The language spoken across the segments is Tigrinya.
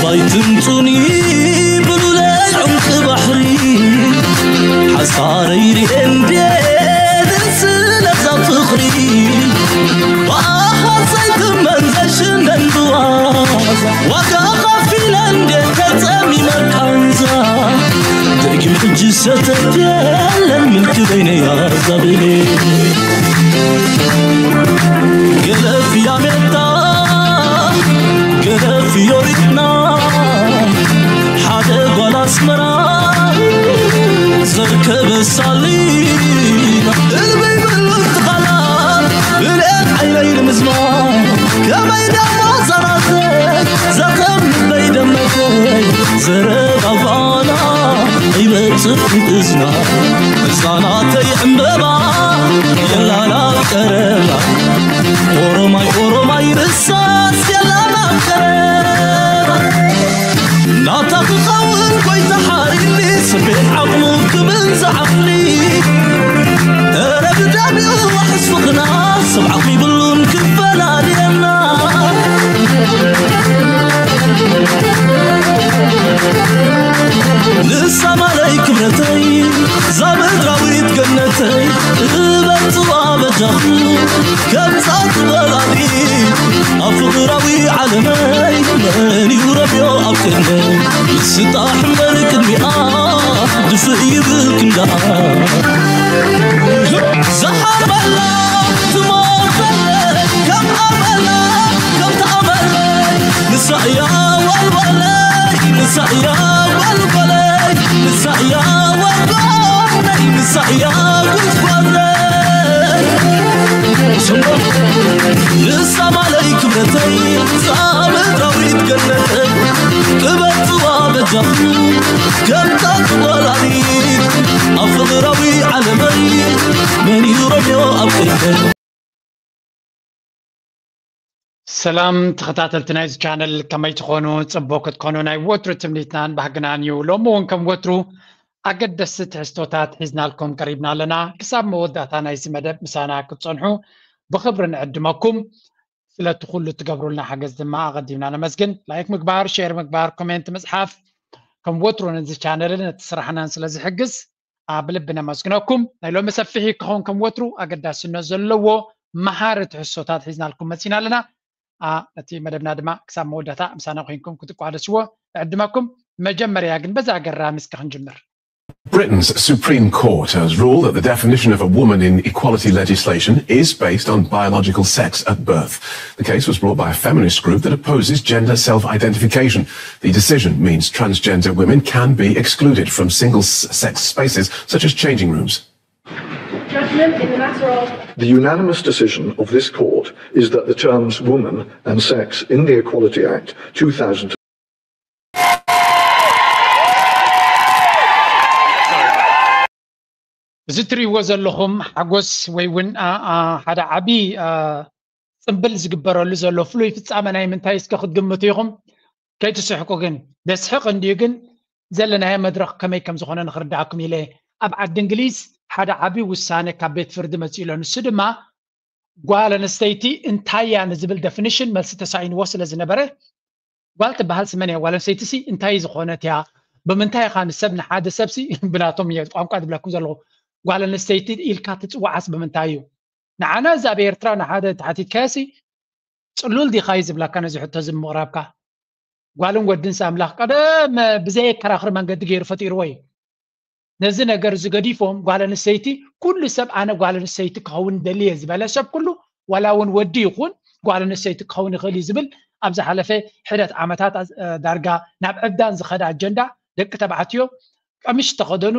ባይትንጹኒ ብሉለይ ዑምቂ ባሕሪ ሓሳረይ ርኤ እንዴ ስለዛ ፍቕሪ ብኣኻ ዘይትመን ዘይሽነን ብዋዛ ዋጋ ኸፊለ እንዴ ተጸሚመ ቃንዛ ደጊም ሕጂ ሰተት የለን ምልኪ በይነይ ኣዛብኔ ገለፍ ያሜታ ገለፍ ዮሪትና ሓደ ጓል ኣስመራ ዘርከበ ሳሊና እልበይ ብሉን ትኻላ ብልኤት ዓይነይ ንምዝማ ከመይ ደሞ ዘራተይ ዘኸም ልበይ ደመተይ ዘረባ ፋና ይበጽሕ ፊት እዝና ህፃናተይ ዕምበባ የላላ ቀረባ ኦሮማይ ኦሮማይ ርሳስ የላላ ቀረባ ናታ ክኸውን ጎይታ ሓሪኒ ስቤት ዓቕሙ ክብል ዝዓቕሊ እረ ብዳሚኡ ዋሕስ ፍቕና ሰብ ዓቕሚ ብሉን ክፈላልየና ንሳ ማለይ ክብረተይ ዛምድራዊት ገነተይ እበፅዋ በጃኹ ከምዛ ትበላሊ ኣብ ፍቕራዊ ዓለመይ መን እዩ ረብዮ ኣብ ቅድመይ ስጣሕ እምበር ቅድሚኣ ድፍእ ይብል ክንዳኣ ዝሓርበላ ትሞተለይ ከም ኣመላ ከም ተኣመለይ ንሳ እያ ዋልዋለይ ንሳ እያ ዋልዋለይ ንሳ እያ ዋልዋለይ ንሳ እያ ጉዝጓዘይ ንሳ ማለይ ክብረተይ ፃምድራዊት ገነተይ ክበፅዋ በጃኹ ከምታ ትወላዲት ኣብ ፍቕራዊ ዓለመይ መን እዩ ረብዮ ኣብ ቅድመይ ሰላም ተኸታተልቲ ናይዚ ቻነል ከመይ ትኾኑ? ጽቡቕ ክትኮኑ ናይ ወትሩ ትምኒትናን ባህግናን እዩ። ሎሚ እውን ከም ወትሩ ኣገደስቲ ትሕዝቶታት ሒዝናልኩም ቀሪብና ኣለና። ክሳብ መወዳእታ ናይዚ መደብ ምሳና ክትጸንሑ ብኽብሪ ንዕድመኩም። ስለቲ ኩሉ እትገብሩልና ሓገዝ ድማ ኣቐዲምና ነመስግን። ላይክ ምግባር፣ ሼር ምግባር፣ ኮሜንት ምጽሓፍ ከም ወትሩ ነዚ ቻነልን ነቲ ስራሕናን ስለ ዝሕግዝ ብልቢ ነመስግነኩም። ናይ ሎሚ ሰፊሕ ክኸውን ከም ወትሩ ኣገዳስነት ዘለዎ መሃሪ ትሕዝቶታት ሒዝናልኩም መጺና ኣለና። ነቲ መደብና ድማ ክሳብ መወዳእታ ምሳና ኮይንኩም ክትቋደስዎ እዕድመኩም። መጀመርያ ግን በዛ ኣገራሚ እስከ ክንጅምር። Britain's Supreme Court has ruled that the definition of a woman in equality legislation is based on biological sex at birth. The case was brought by a feminist group that opposes gender self identification. The decision means transgender women can be excluded from single sex spaces such as changing rooms. The unanimous decision of this court is that the terms woman and sex in the Equality Act two thousand እዚ እትሪእዎ ዘለኹም ሓጎስ ወይ እውን ሓደ ዓብዪ ፅምብል ዝግበረሉ ዘሎ ፍሉይ ፍፃመ ናይ ምንታይ እስከ ክትግምቱ ኢኹም? ከይትስሕቁ ግን። ዘስሕቕ እንድዩ ግን ዘለናዮ መድረኽ ከመይ ከም ዝኾነ ንኽርድኣኩም ኢለ። ኣብ ዓዲ እንግሊዝ ሓደ ዓብዪ ውሳነ ካብ ቤት ፍርዲ መፂኡ ኣሎ። ንሱ ድማ ጓል ኣንስተይቲ እንታይ እያ ንዝብል ደፊኒሽን መልሲ ተሳኢንዎ ስለ ዝነበረ ጓል ትበሃል ስመን እያ ጓል ኣንስተይቲ ሲ እንታይ ዝኾነት እያ ብምንታይ ኢኻ ንሰብ ንሓደ ሰብ ሲ ብናቶም እየ ቋንቋ ዝብለኩም ዘለኹ ጓል ኣንስተይቲ ኢልካ ትፅዋዓስ ብምንታይ እዩ ንዓና እዚ ኣብ ኤርትራ ንሓደ ተሓቲትካዮ ሲ ፅሉል ዲኻ እዩ ዝብላካ ነዚ ሕቶ እዚ ምቕራብካ ጓልን ወድን ሲ ኣምላኽ ቀደም ብዘየከራኽር መንገዲ ገይሩ ፈጢርዎ እዩ ነዚ ነገር እዚ ገዲፎም ጓል ኣንስተይቲ ኩሉ ሰብ ኣነ ጓል ኣንስተይቲ ክኸውን ደሊ እየ ዝበለ ሰብ ኩሉ ዋላ እውን ወዲ ይኹን ጓል ኣንስተይቲ ክኸውን ይኽእል እዩ ዝብል ኣብ ዝሓለፈ ሕደት ዓመታት ዳርጋ ናብ ዕብዳን ዝኸደ ኣጀንዳ ደቂ ተባዕትዮ ቀሚሽ ዝተኸደኑ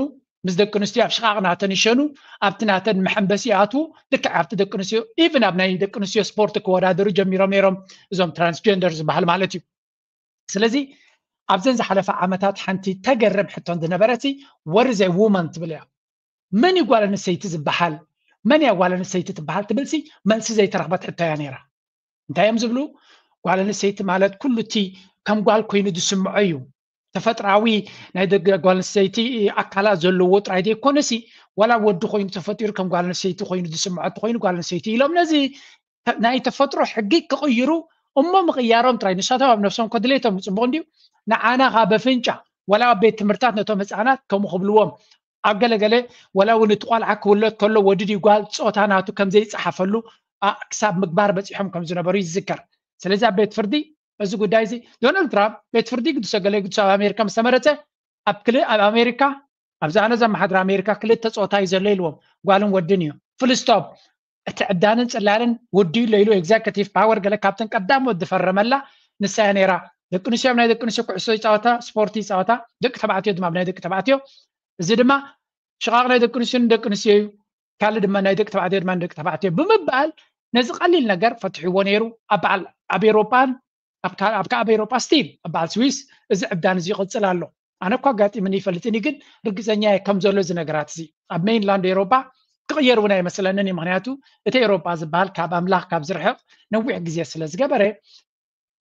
ምስ ደቂ ኣንስትዮ ኣብ ሽቓቕ ናተን ይሸኑ ኣብቲ ናተን መሐንበሲ ይኣትዉ ልክዕ ኣብቲ ደቂ ኣንስትዮ ኢቭን ኣብ ናይ ደቂ ኣንስትዮ ስፖርት ክወዳደሩ ጀሚሮም ነይሮም እዞም ትራንስጀንደር ዝበሃል ማለት እዩ ስለዚ ኣብዘን ዝሓለፈ ዓመታት ሓንቲ ተገርም ሕቶ ዝነበረሲ what is a woman ትብል እያ መን እዩ ጓል ኣንስተይቲ ዝበሃል መን እያ ጓል ኣንስተይቲ ትበሃል ትብልሲ መልሲ ዘይተረኽበት ሕቶ እያ ነይራ እንታይ እዮም ዝብሉ ጓል ኣንስተይቲ ማለት ኩሉ እቲ ከም ጓል ኮይኑ ዝስምዖ እዩ ተፈጥራዊ ናይ ደገ ጓል ኣንስተይቲ ኣካላት ዘለዎ ጥራይ ዘይኮነሲ ዋላ ወዲ ኮይኑ ተፈጢሩ ከም ጓል ኣንስተይቲ ኮይኑ ዝስምዖ እንተኮይኑ ጓል ኣንስተይቲ ኢሎም ነዚ ናይ ተፈጥሮ ሕጊ ክቕይሩ እሞ ምቕያሮም ጥራይ፣ ንሳቶም ኣብ ነፍሶም ከድሌቶም ጽቡቕ እንድዩ። ንዓና ካብ ኣፍንጫ ወላ ኣብ ቤት ትምህርታት ነቶም ህፃናት ከምኡ ክብልዎም ኣብ ገለገለ፣ ወላ እውን እቲ ቆልዓ ክውለድ ከሎ ወዲ ድዩ ጓል ፆታ ናቱ ከም ዘይፀሓፈሉ ክሳብ ምግባር በፂሖም ከም ዝነበሩ ይዝከር። ስለዚ ኣብ ቤት ፍርዲ እዚ ጉዳይ እዚ ዶናልድ ትራምፕ ቤት ፍርዲ ግድሶ ገለ ግድሶ ኣብ ኣሜሪካ ምስ ተመረፀ ኣብ ክል ኣብ ኣሜሪካ ኣብዛ ኣነ ዘመሓድር ኣሜሪካ ክልተ ፆታ እዩ ዘሎ ኢልዎም፣ ጓልን ወድን እዩ። ፍልስቶፕ። እቲ ዕብዳንን ፅላልን ውድዩ ኣሎ ኢሉ ኤግዘኪቲቭ ፓወር ገለ ካብተን ቀዳሞት ዝፈረመላ ንሳ እያ ነይራ። ደቂ ኣንስትዮ ኣብ ናይ ደቂ ኣንስትዮ ኩዕሶ ይፃወታ፣ ስፖርት ይፃወታ፣ ደቂ ተባዕትዮ ድማ ኣብ ናይ ደቂ ተባዕትዮ። እዚ ድማ ሽቓቕ ናይ ደቂ ኣንስትዮ ንደቂ ኣንስትዮ እዩ፣ ካልእ ድማ ናይ ደቂ ተባዕትዮ ድማ ንደቂ ተባዕትዮ ብምባል ነዚ ቀሊል ነገር ፈትሕዎ ነይሩ። ኣብ በዓል ኣብ ኤሮጳን ኣብ ከ- ኣብ ከኣብ ኤሮጳ ስቲል ኣብ በዓል ስዊስ እዚ ዕብዳን እዚ ይቕፅል ኣሎ። ኣነ እኳ ኣጋጢምኒ ይፈልጥን እዩ፣ ግን ርግፀኛ እየ ከም ዘሎ እዚ ነገራት እዚ ኣብ ሜይንላንድ ኤሮጳ ክቕየር እውን ኣይመስለንን እዩ። ምክንያቱ እቲ ኤሮጳ ዝበሃል ካብ ኣምላኽ ካብ ዝርሕቕ ነዊሕ ግዜ ስለ ዝገበረ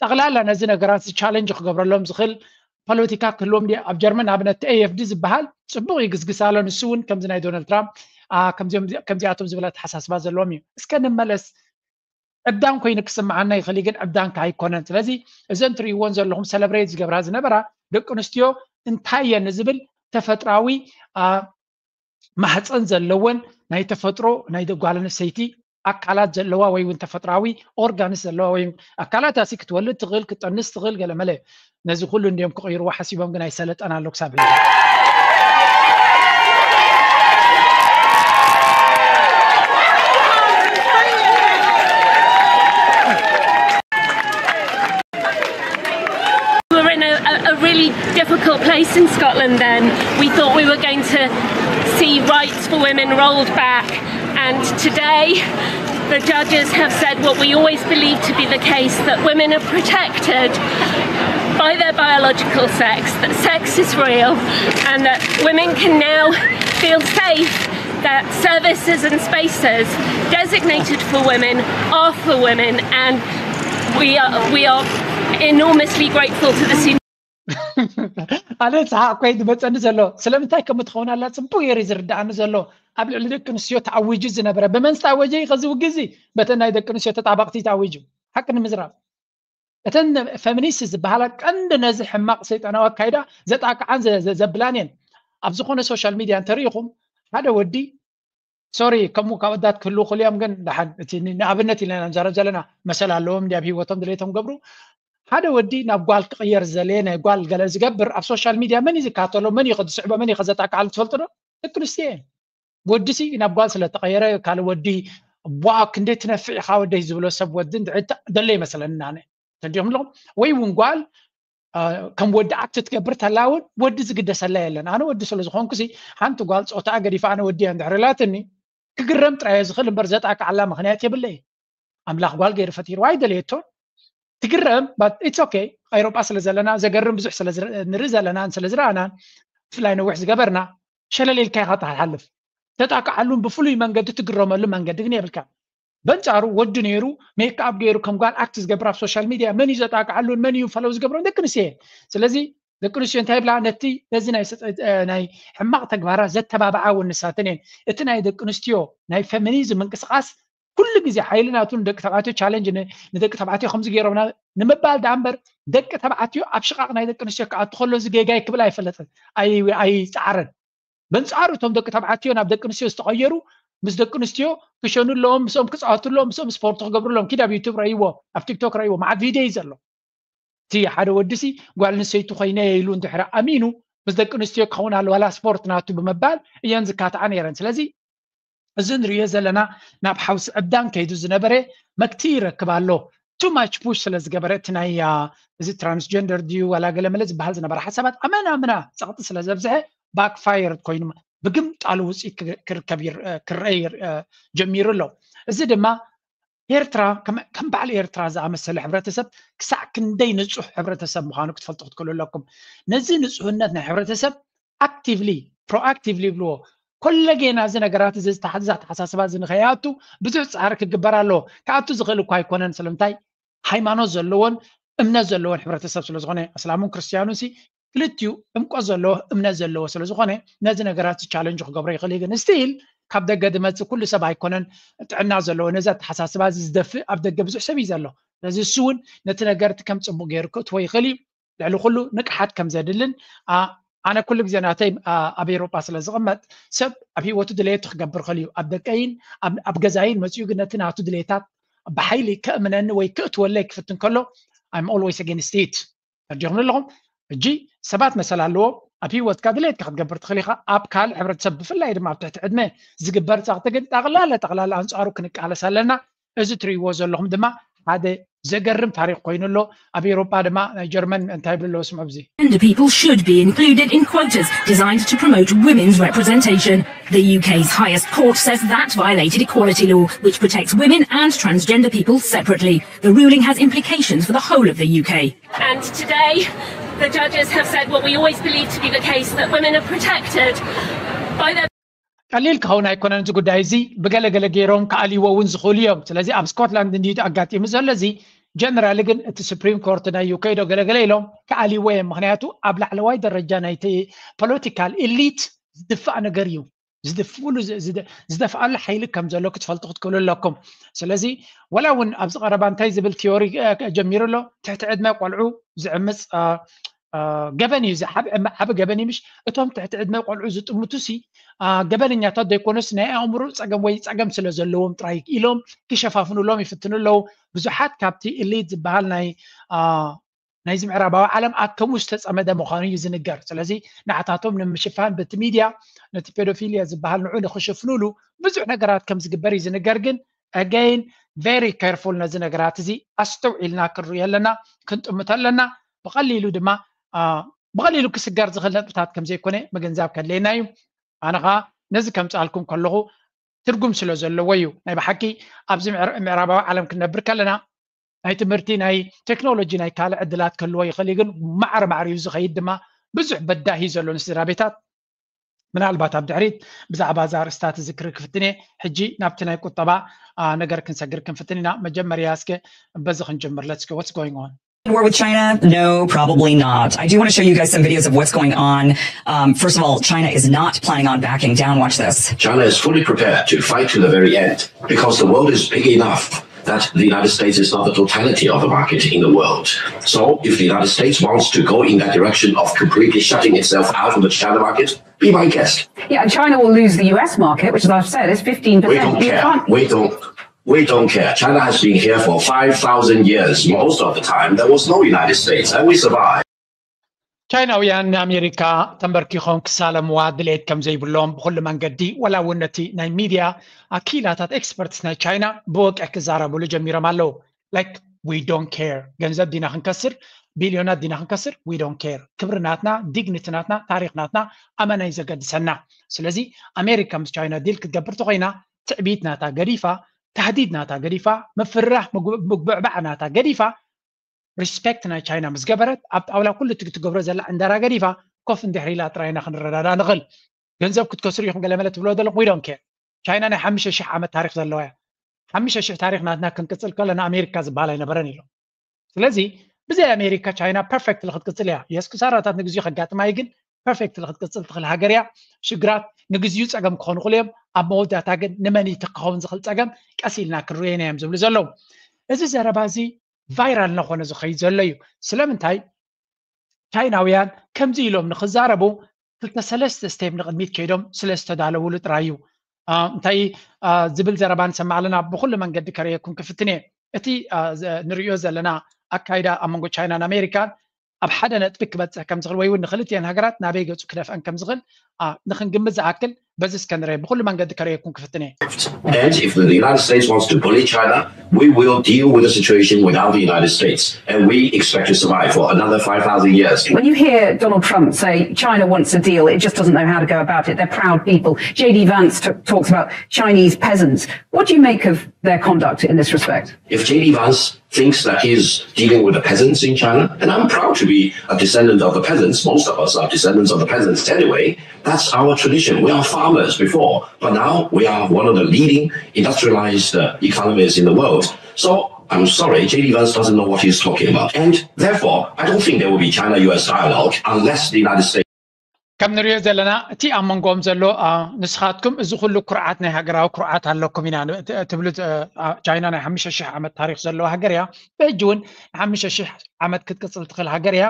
ጠቕላላ ነዚ ነገራት እዚ ቻለንጅ ክገብረሎም ዝኽእል ፖለቲካ ክህልዎም ድዩ? ኣብ ጀርመን ንኣብነት እቲ ኤኤፍዲ ዝበሃል ፅቡቕ ይግስግስ ኣሎ። ንሱ እውን ከምዚ ናይ ዶናልድ ትራምፕ አ፣ ከምዚኦም- ከምዚኣቶም ዝብል ኣተሓሳስባ ዘለዎም እዩ። እስከ ንመለስ። ዕብዳን ኮይኑ ክስምዓና ይኽእል እዩ፣ ግን ዕብዳን ከ ኣይኮነን። ስለዚ እዘን ትርእይዎን ዘለኹም ሰለብሬት ዝገብራ ዝነበራ ደቂ ኣንስትዮ እንታይ እየን ንዝብል ተፈጥራዊ አ፣ ማህፀን ዘለወን ናይ ተፈጥሮ ናይ ጓል ኣንስተይቲ ኣካላት ዘለዋ ወይ እውን ተፈጥራዊ ኦርጋንስ ዘለዋ ወይ ኣካላት ኣሲ ክትወልድ ትኽእል ክትጠንስ ትኽእል ገለ መለ ነዚ ኩሉ እንዲዮም ክቕይርዎ ሓሲቦም ግን ኣይሰለጠን ኣሎ ክሳብ ሕጂ። We were in a, a, a really difficult place in Scotland then. We thought we were going to see rights for women rolled back, and today the judges have said what we always believed to be the case, that women are protected by their biological sex, that sex is real, and that women can now feel safe that services and spaces designated for women are for women, and we are we are enormously grateful to the senior ኣነ ሰሓቕ ኮይን ዝመፀኒ ዘሎ ስለምንታይ ከም ትኸውን ኣላ ፅቡቅ ገይሩ ዝርዳኣኒ ዘሎ ኣብ ልዕሊ ደቂ ኣንስትዮ ተኣዊጁ ዝነበረ ብመን ዝተኣወጀ እዩ ከዚ ውግእ እዚ በተን ናይ ደቂ ኣንስትዮ ተጣባቕቲ ተኣዊጁ ሓቂ ንምዝራብ እተን ፌሚኒስት ዝበሃላ ቀንዲ ነዚ ሕማቕ ሰይጣናዊ ኣካይዳ ዘጣቅዓን ዘ- ዘ- ዘብላን እየን ኣብ ዝኾነ ሶሻል ሚድያ እንተሪኢኹም ሓደ ወዲ ሶሪ ከምኡ ካብ ኣዳት ክህልው ክልዮም ግን ደሓን እቲ ን- ንኣብነት ኢለና ንዛረብ ዘለና መሰል ኣለዎም እንዲ ኣብ ህይወቶም ድሌቶም ገብሩ ሓደ ወዲ ናብ ጓል ክቕየር ዝደለየ ናይ ጓል ገለ ዝገብር ኣብ ሶሻል ሚድያ መን እዩ ዝካተሎ መን እዩ ዝስዕቦ መን እዩ ከዘጣቅዓሉ ትፈልጡ ዶ ደቂ ኣንስትዮ እየን ወዲ ሲ ናብ ጓል ስለተቐየረ ካልእ ወዲ ቧ ክንደይ ትነፍዕ ኢኻ ወደይ ዝብሎ ሰብ ወዲ እንድዒ ደሎ ይመስለኒ ኣነ ተንዲኹም ኣለኹም ወይ እውን ጓል ከም ወዲ ኣክት ትገብር ተላ እውን ወዲ ዝግደሰላ የለን ኣነ ወዲ ስለ ዝኾንኩ ሲ ሓንቲ ጓል ፆታ ገዲፋ ኣነ ወዲ እያ እንድሕር ኢላትኒ ክግረም ጥራየ ዝኽእል እምበር ዘጣቅዓላ ምኽንያት የብለይ ኣምላኽ ጓል ገይሩ ፈጢርዋ ኣይደለየቶን ትግረም ኢትስ ኦኬ ኣውሮጳ ስለ ዘለና ዘገርም ብዙሕ ንርኢ ዘለናን ስለ ዝረኣናን ብፍላይ ነዊሕ ዝገበርና ሸለል ኢልካ ኢኻ ትሓልፍ ተጣቅዓሉን ብፍሉይ መንገዲ ትግረመሉ መንገዲ ግን የብልካ በንጻሩ ወዲ ነይሩ ሜክኣፕ ገይሩ ከም ጓል ኣክት ዝገብር ኣብ ሶሻል ሚድያ መን እዩ ዘጣቅዓሉን መን እዩ ፈለው ዝገብሮን ደቂ ኣንስትዮ እየን ስለዚ ደቂ ኣንስትዮ እንታይ ይብላ ነቲ ነዚ ናይ ስጥ- እ፣ ናይ ሕማቕ ተግባራት ዘተባብዓ እውን ንሳተን እየን እቲ ናይ ደቂ ኣንስትዮ ናይ ፌሚኒዝም ምንቅስቃስ ኩሉ ግዜ ሓይሊ ናቱ ንደቂ ተባዕትዮ ቻለንጅ ን- ንደቂ ተባዕትዮ ከምዚ ገይሮምና ንምባል ደኣ እምበር ደቂ ተባዕትዮ ኣብ ሽቓቕ ናይ ደቂ ኣንስትዮ ክኣቱ ከሎ እዚ ጌጋይ ክብል ኣይፈለጥን ኣይ- ኣይፀዓረን በንጻሩ እቶም ደቂ ተባዕትዮ ናብ ደቂ ኣንስትዮ ዝተቐየሩ ምስ ደቂ ኣንስትዮ ክሸኑ ኣለዎም ምስኦም ክፃወቱ ኣለዎም ምስኦም ስፖርት ክገብሩ ኣለዎም ኪድ ኣብ ዩቱብ ረእይዎ ኣብ ቲክቶክ ረእይዎ መዓት ቪድዮ እዩ ዘሎ እቲ ሓደ ወዲ ሲ ጓል ኣንስተይቲ ኮይነ ኢሉ እንድሕር ኣሚኑ ምስ ደቂ ኣንስትዮ ክኸውን ኣለዋላ ስፖርት ናቱ ብምባል እየን ዝካትዓ ነይረን ስለዚ እዚ ንሪኦ ዘለና ናብ ሓውሲ ዕብዳን ከይዱ ዝነበረ መግቲ ይረክብ ኣሎ too much push ስለ ዝገበረ እቲ ናይ እዚ transgender ድዩ ዋላ ገለመለ ዝበሃል ዝነበረ ሓሳባት ኣመና ኣመና ፀቕጢ ስለ ዘብዝሐ backfired ኮይኑ ብግምጣሉ ውፅኢት ክርከብ ክረአ ጀሚሩ ኣሎ እዚ ድማ ኤርትራ ከም በዓል ኤርትራ ዝኣመሰለ ሕብረተሰብ ክሳዕ ክንደይ ንፁህ ሕብረተሰብ ምዃኑ ክትፈልጡ ክትክእሉ ኣለኩም ነዚ ንፁህነት ናይ ሕብረተሰብ actively proactively ይብልዎ ኮለጌና እዚ ነገራት እዚ ዝተሓዛ ተሓሳስባ እዚ ንኸይኣቱ ብዙሕ ፃዕሪ ክግበር ኣለዎ ክኣቱ ዝኽእል እኳ ኣይኮነን ስለምንታይ ሃይማኖት ዘለዎን እምነት ዘለዎን ሕብረተሰብ ስለዝኾነ እስላሙን ክርስትያኑን ሲ ክልቲኡ ዕምቆት ዘለዎ እምነት ዘለዎ ስለዝኾነ ነዚ ነገራት ቻለንጅ ክገብሮ ይኽእል ግን ስቲል ካብ ደገ ዝመፅእ ኩሉ ሰብ ኣይኮነን ጥዕና ዘለዎ ነዚ ኣተሓሳስባ እዚ ዝደፍእ ኣብ ደገ ብዙሕ ሰብ እዩ ዘሎ ስለዚ እሱ እውን ነቲ ነገር እቲ ከም ፅቡቅ ገይሩ ክእትዎ ይኽእል እዩ። ልዕሊ ኩሉ ንቅሓት ከም ዘድልን ኣነ ኩሉ ግዜ ናተይ ኣብ ኤሮጳ ስለ ዝቕመጥ ሰብ ኣብ ህይወቱ ድሌቱ ክገብር ክእል እዩ። ኣብ ደቀይን ኣብ ገዛይን መፅኡ ግን ነቲ ናቱ ድሌታት ብሓይሊ ከእምነኒ ወይ ክእትወለይ ክፍትን ከሎ I'm always against it። ተርዲኹም ኣለኹም። እጂ ሰባት መሰል ኣለዎ። ኣብ ህይወትካ ድሌትካ ክትገብር ትኽእል ኢኻ። ኣብ ካልእ ሕብረተሰብ ብፍላይ ድማ ኣብ ትሕቲ ዕድመ ዝግበር ጸቕጢ ግን ጠቕላላ ጠቕላላ ኣንጻሩ ክንቃለስ ኣለና። እዚ ትርእይዎ ዘለኹም ድማ ሓደ ዘገርም ታሪኽ ኮይኑ ኣሎ። ኣብ ኤውሮጳ ድማ ናይ ጀርመን እንታይ ይብሉ ኣለዉ ስምዑ ኣብዚ። Gender people should be included in quotas designed to promote women's representation. The U K's highest court says that violated equality law, which protects women and transgender people separately. The ruling has implications for the whole of the U K. And today, the judges have said what we always believed to be the case, that women are protected by their ቀሊል ክኸውን ኣይኮነን እዚ ጉዳይ እዚ። ብገለገለ ገይሮም ክኣልይዎ እውን ዝኽእሉ እዮም። ስለዚ ኣብ ስኮትላንድ እንዲዩ ኣጋጢሙ ዘሎ እዚ። ጀነራሊ ግን እቲ ሱፕሪም ኮርት ናይ ዩ ኬ ዶ ገለገለ ኢሎም ክኣልይዎ እዮም። ምክንያቱ ኣብ ላዕለዋይ ደረጃ ናይቲ ፖለቲካል ኢሊት ዝድፋእ ነገር እዩ። ዝድፍእሉ ዝደፍኣሉ ሓይሊ ከም ዘሎ ክትፈልጡ ክትክእሉ ኣለኩም። ስለዚ ወላ እውን ኣብዚ ቀረባ እንታይ ዝብል ቲዮሪ ጀሚሩ ኣሎ። ትሕቲ ዕድመ ቆልዑ ዝዕምፅ ገበን እዩ። ዓቢ ገበን እዩ። ምሽ እቶም ትሕቲ ዕድመ ቆልዑ ዝጥምቱ ሲ ገበነኛታት ዘይኮነስ ናይ ኣእምሮ ፀገም ወይ ፀገም ስለ ዘለዎም ጥራይ ኢሎም ክሸፋፍኑሎም ይፍትኑ ኣለዉ። ብዙሓት ካብቲ ኢሊት ዝበሃል ናይ ናይዚ ምዕራባዊ ዓለም ኣከሙ ዝተፀመደ ምዃኑ እዩ ዝንገር። ስለዚ ንዓታቶም ንምሽፋን በቲ ሚድያ ነቲ ፔዶፊልያ ዝበሃል ንዑ ንክሽፍኑሉ ብዙሕ ነገራት ከም ዝግበር እዩ ዝንገር። ግን again very careful ነዚ ነገራት እዚ ኣስተውዒልና ክንርኢ ኣለና፣ ክንጥምቶ ኣለና። ብቐሊሉ ድማ ብቐሊሉ ክስገር ዝኽእል ነጥብታት ከም ዘይኮነ ምግንዛብ ከድለየና እዩ። ኣነ ኸዓ ነዚ ከምፅኣልኩም ከለኹ ትርጉም ስለ ዘለዎ እዩ። ናይ ብሓቂ ኣብዚ ምዕራባዊ ዓለም ክንነብር ከለና ናይ ትምህርቲ ናይ ቴክኖሎጂ ናይ ካልእ ዕድላት ክህልዎ ይኽእል እዩ። ግን ማዕረ ማዕሪኡ ዝኸይድ ድማ ብዙሕ በዳሂ ዘሎ ንስድራ ቤታት ምናልባት ኣብ ድሕሪት ብዛዕባ እዛ ኣርእስታት እዚ ክርኢ ክፍትን እየ። ሕጂ ናብቲ ናይ ቁጠባ ነገር ክንሰግር ክንፍትን ኢና። መጀመርያ እስከ በዚ ክንጅምር። Let's go. What's going on? War with China? No, probably not. I do want to show you guys some videos of what's going on. Um, first of all, China is not planning on backing down. Watch this. China is fully prepared to fight to the very end because the world is big enough that the United States is not the totality of the market in the world. So if the United States wants to go in that direction of completely shutting itself out of the China market, be my guest. Yeah, and China will lose the U S market, which, as I've said, is fifteen percent. We don't care. We don't. We don't care. China has been here for five thousand years. Most of the time, there was no United States, and we survived. ቻይናውያን ንኣሜሪካ ተንበርኪኾም ክሳለምዋ ድሌት ከም ዘይብሎም ብኩሉ መንገዲ ወላ እውን ነቲ ናይ ሚድያ ኣኪላታት ኤክስፐርትስ ናይ ቻይና ብወቅዕ ክዛረብሉ ጀሚሮም ኣለዉ። Like we don't care። ገንዘብ ዲና ክንከስር፣ ቢልዮናት ዲና ክንከስር፣ we don't care። ክብሪ ናትና፣ ዲግኒቲ ናትና፣ ታሪክ ናትና ኣመና እዩ ዘገድሰና። ስለዚ ኣሜሪካ ምስ ቻይና ዲል ክትገብር ተኮይና ትዕቢት ናታ ገዲፋ፣ ታህዲድ ናታ ገዲፋ፣ ምፍርራሕ ምጉብዕባዕ ናታ ገዲፋ፣ ሪስፔክት ናይ ቻይና ምስ ገበረት ኣብ ጣውላ ኩሉ ትግ ትገብሮ ዘላ ዕንደራ ገዲፋ ኮፍ እንድሕር ኢላ ጥራይና ክንረዳዳ ንኽእል። ገንዘብ ክትከስሩ ኢኹም ገለመለ ትብሎ ዘለኹም we don't care። ቻይና ናይ ሓሙሽተ ሽሕ ዓመት ታሪክ ዘለዋ እያ። ሓሙሽተ ሽሕ ታሪክ ናትና ክንቅፅል ከለና ኣሜሪካ ዝበሃል ኣይነበረን ኢሎም። ስለዚ ብዘይ ኣሜሪካ ቻይና ፐርፌክትሊ ክትቅፅል እያ። የስ ክሳራታት ንግዚኡ ከጋጥማ እዩ፣ ግን ፐርፌክትሊ ክትቅፅል ትኽእል ሃገር እያ። ሽግራት ንግዚኡ ፀገም ክኾኑ ክእሉ እዮም። ኣብ መወዳእታ ግን ንመን እዩ ክኸውን ዝኽእል ፀገም ቀስ ኢልና ክንርእየና እዮም ዝብሉ ዘለዉ። እዚ ዘረባ እዚ ቫይራል እናኾነ ዝኸይድ ዘሎ እዩ። ስለምንታይ ቻይናውያን ከምዚ ኢሎም ንክዛረቡ ክልተ ሰለስተ ስቴፕ ንቕድሚት ከይዶም ስለ ዝተዳለውሉ ጥራይ እዩ። እንታይ ዝብል ዘረባ ንሰማዕ ኣለና። ብኩሉ መንገዲ ከርእየኩም ክፍትን እየ። እቲ ንርእዮ ዘለና ኣካይዳ ኣብ መንጎ ቻይናን ኣሜሪካን ኣብ ሓደ ነጥቢ ክበፅሕ ከም ዝኽእል ወይ እውን ንክልቲአን ሃገራት ናበይ ገፁ ክደፍአን ከም ዝኽእል ንክንግምት ዝኣክል በዚ እስከ ንርአ። ብኩሉ መንገዲ ከርእየኩም ክፍትን እየ። And if the United States wants to bully China, we will deal with the situation without the United States. And we expect to survive for another five thousand years. When you hear Donald Trump say China wants a deal, it just doesn't know how to go about it, they're proud people. J D Vance t- talks about Chinese peasants. What do you make of their conduct in this respect? If J D Vance thinks that he's dealing with the peasants in China, and I'm proud to be a descendant of the peasants, most of us are descendants of the peasants anyway, that's our tradition. We are farmers before, but now we are one of the leading industrialized uh, economies in the world. So I'm sorry, J D Vance doesn't know what he's talking about. And therefore, I don't think there will be China U S dialogue unless the United States ከም ንሪኦ ዘለና እቲ ኣብ መንጎኦም ዘሎ ንስኻትኩም እዚ ኩሉ ኩርዓት ናይ ሃገራዊ ኩርዓት ኣለኩም ኢና ትብሉ። ቻይና ናይ ሓሙሽተ ሽሕ ዓመት ታሪክ ዘለዋ ሃገር እያ። ብሕጂ እውን ንሓሙሽተ ሽሕ ዓመት ክትቅፅል ትኽእል ሃገር እያ።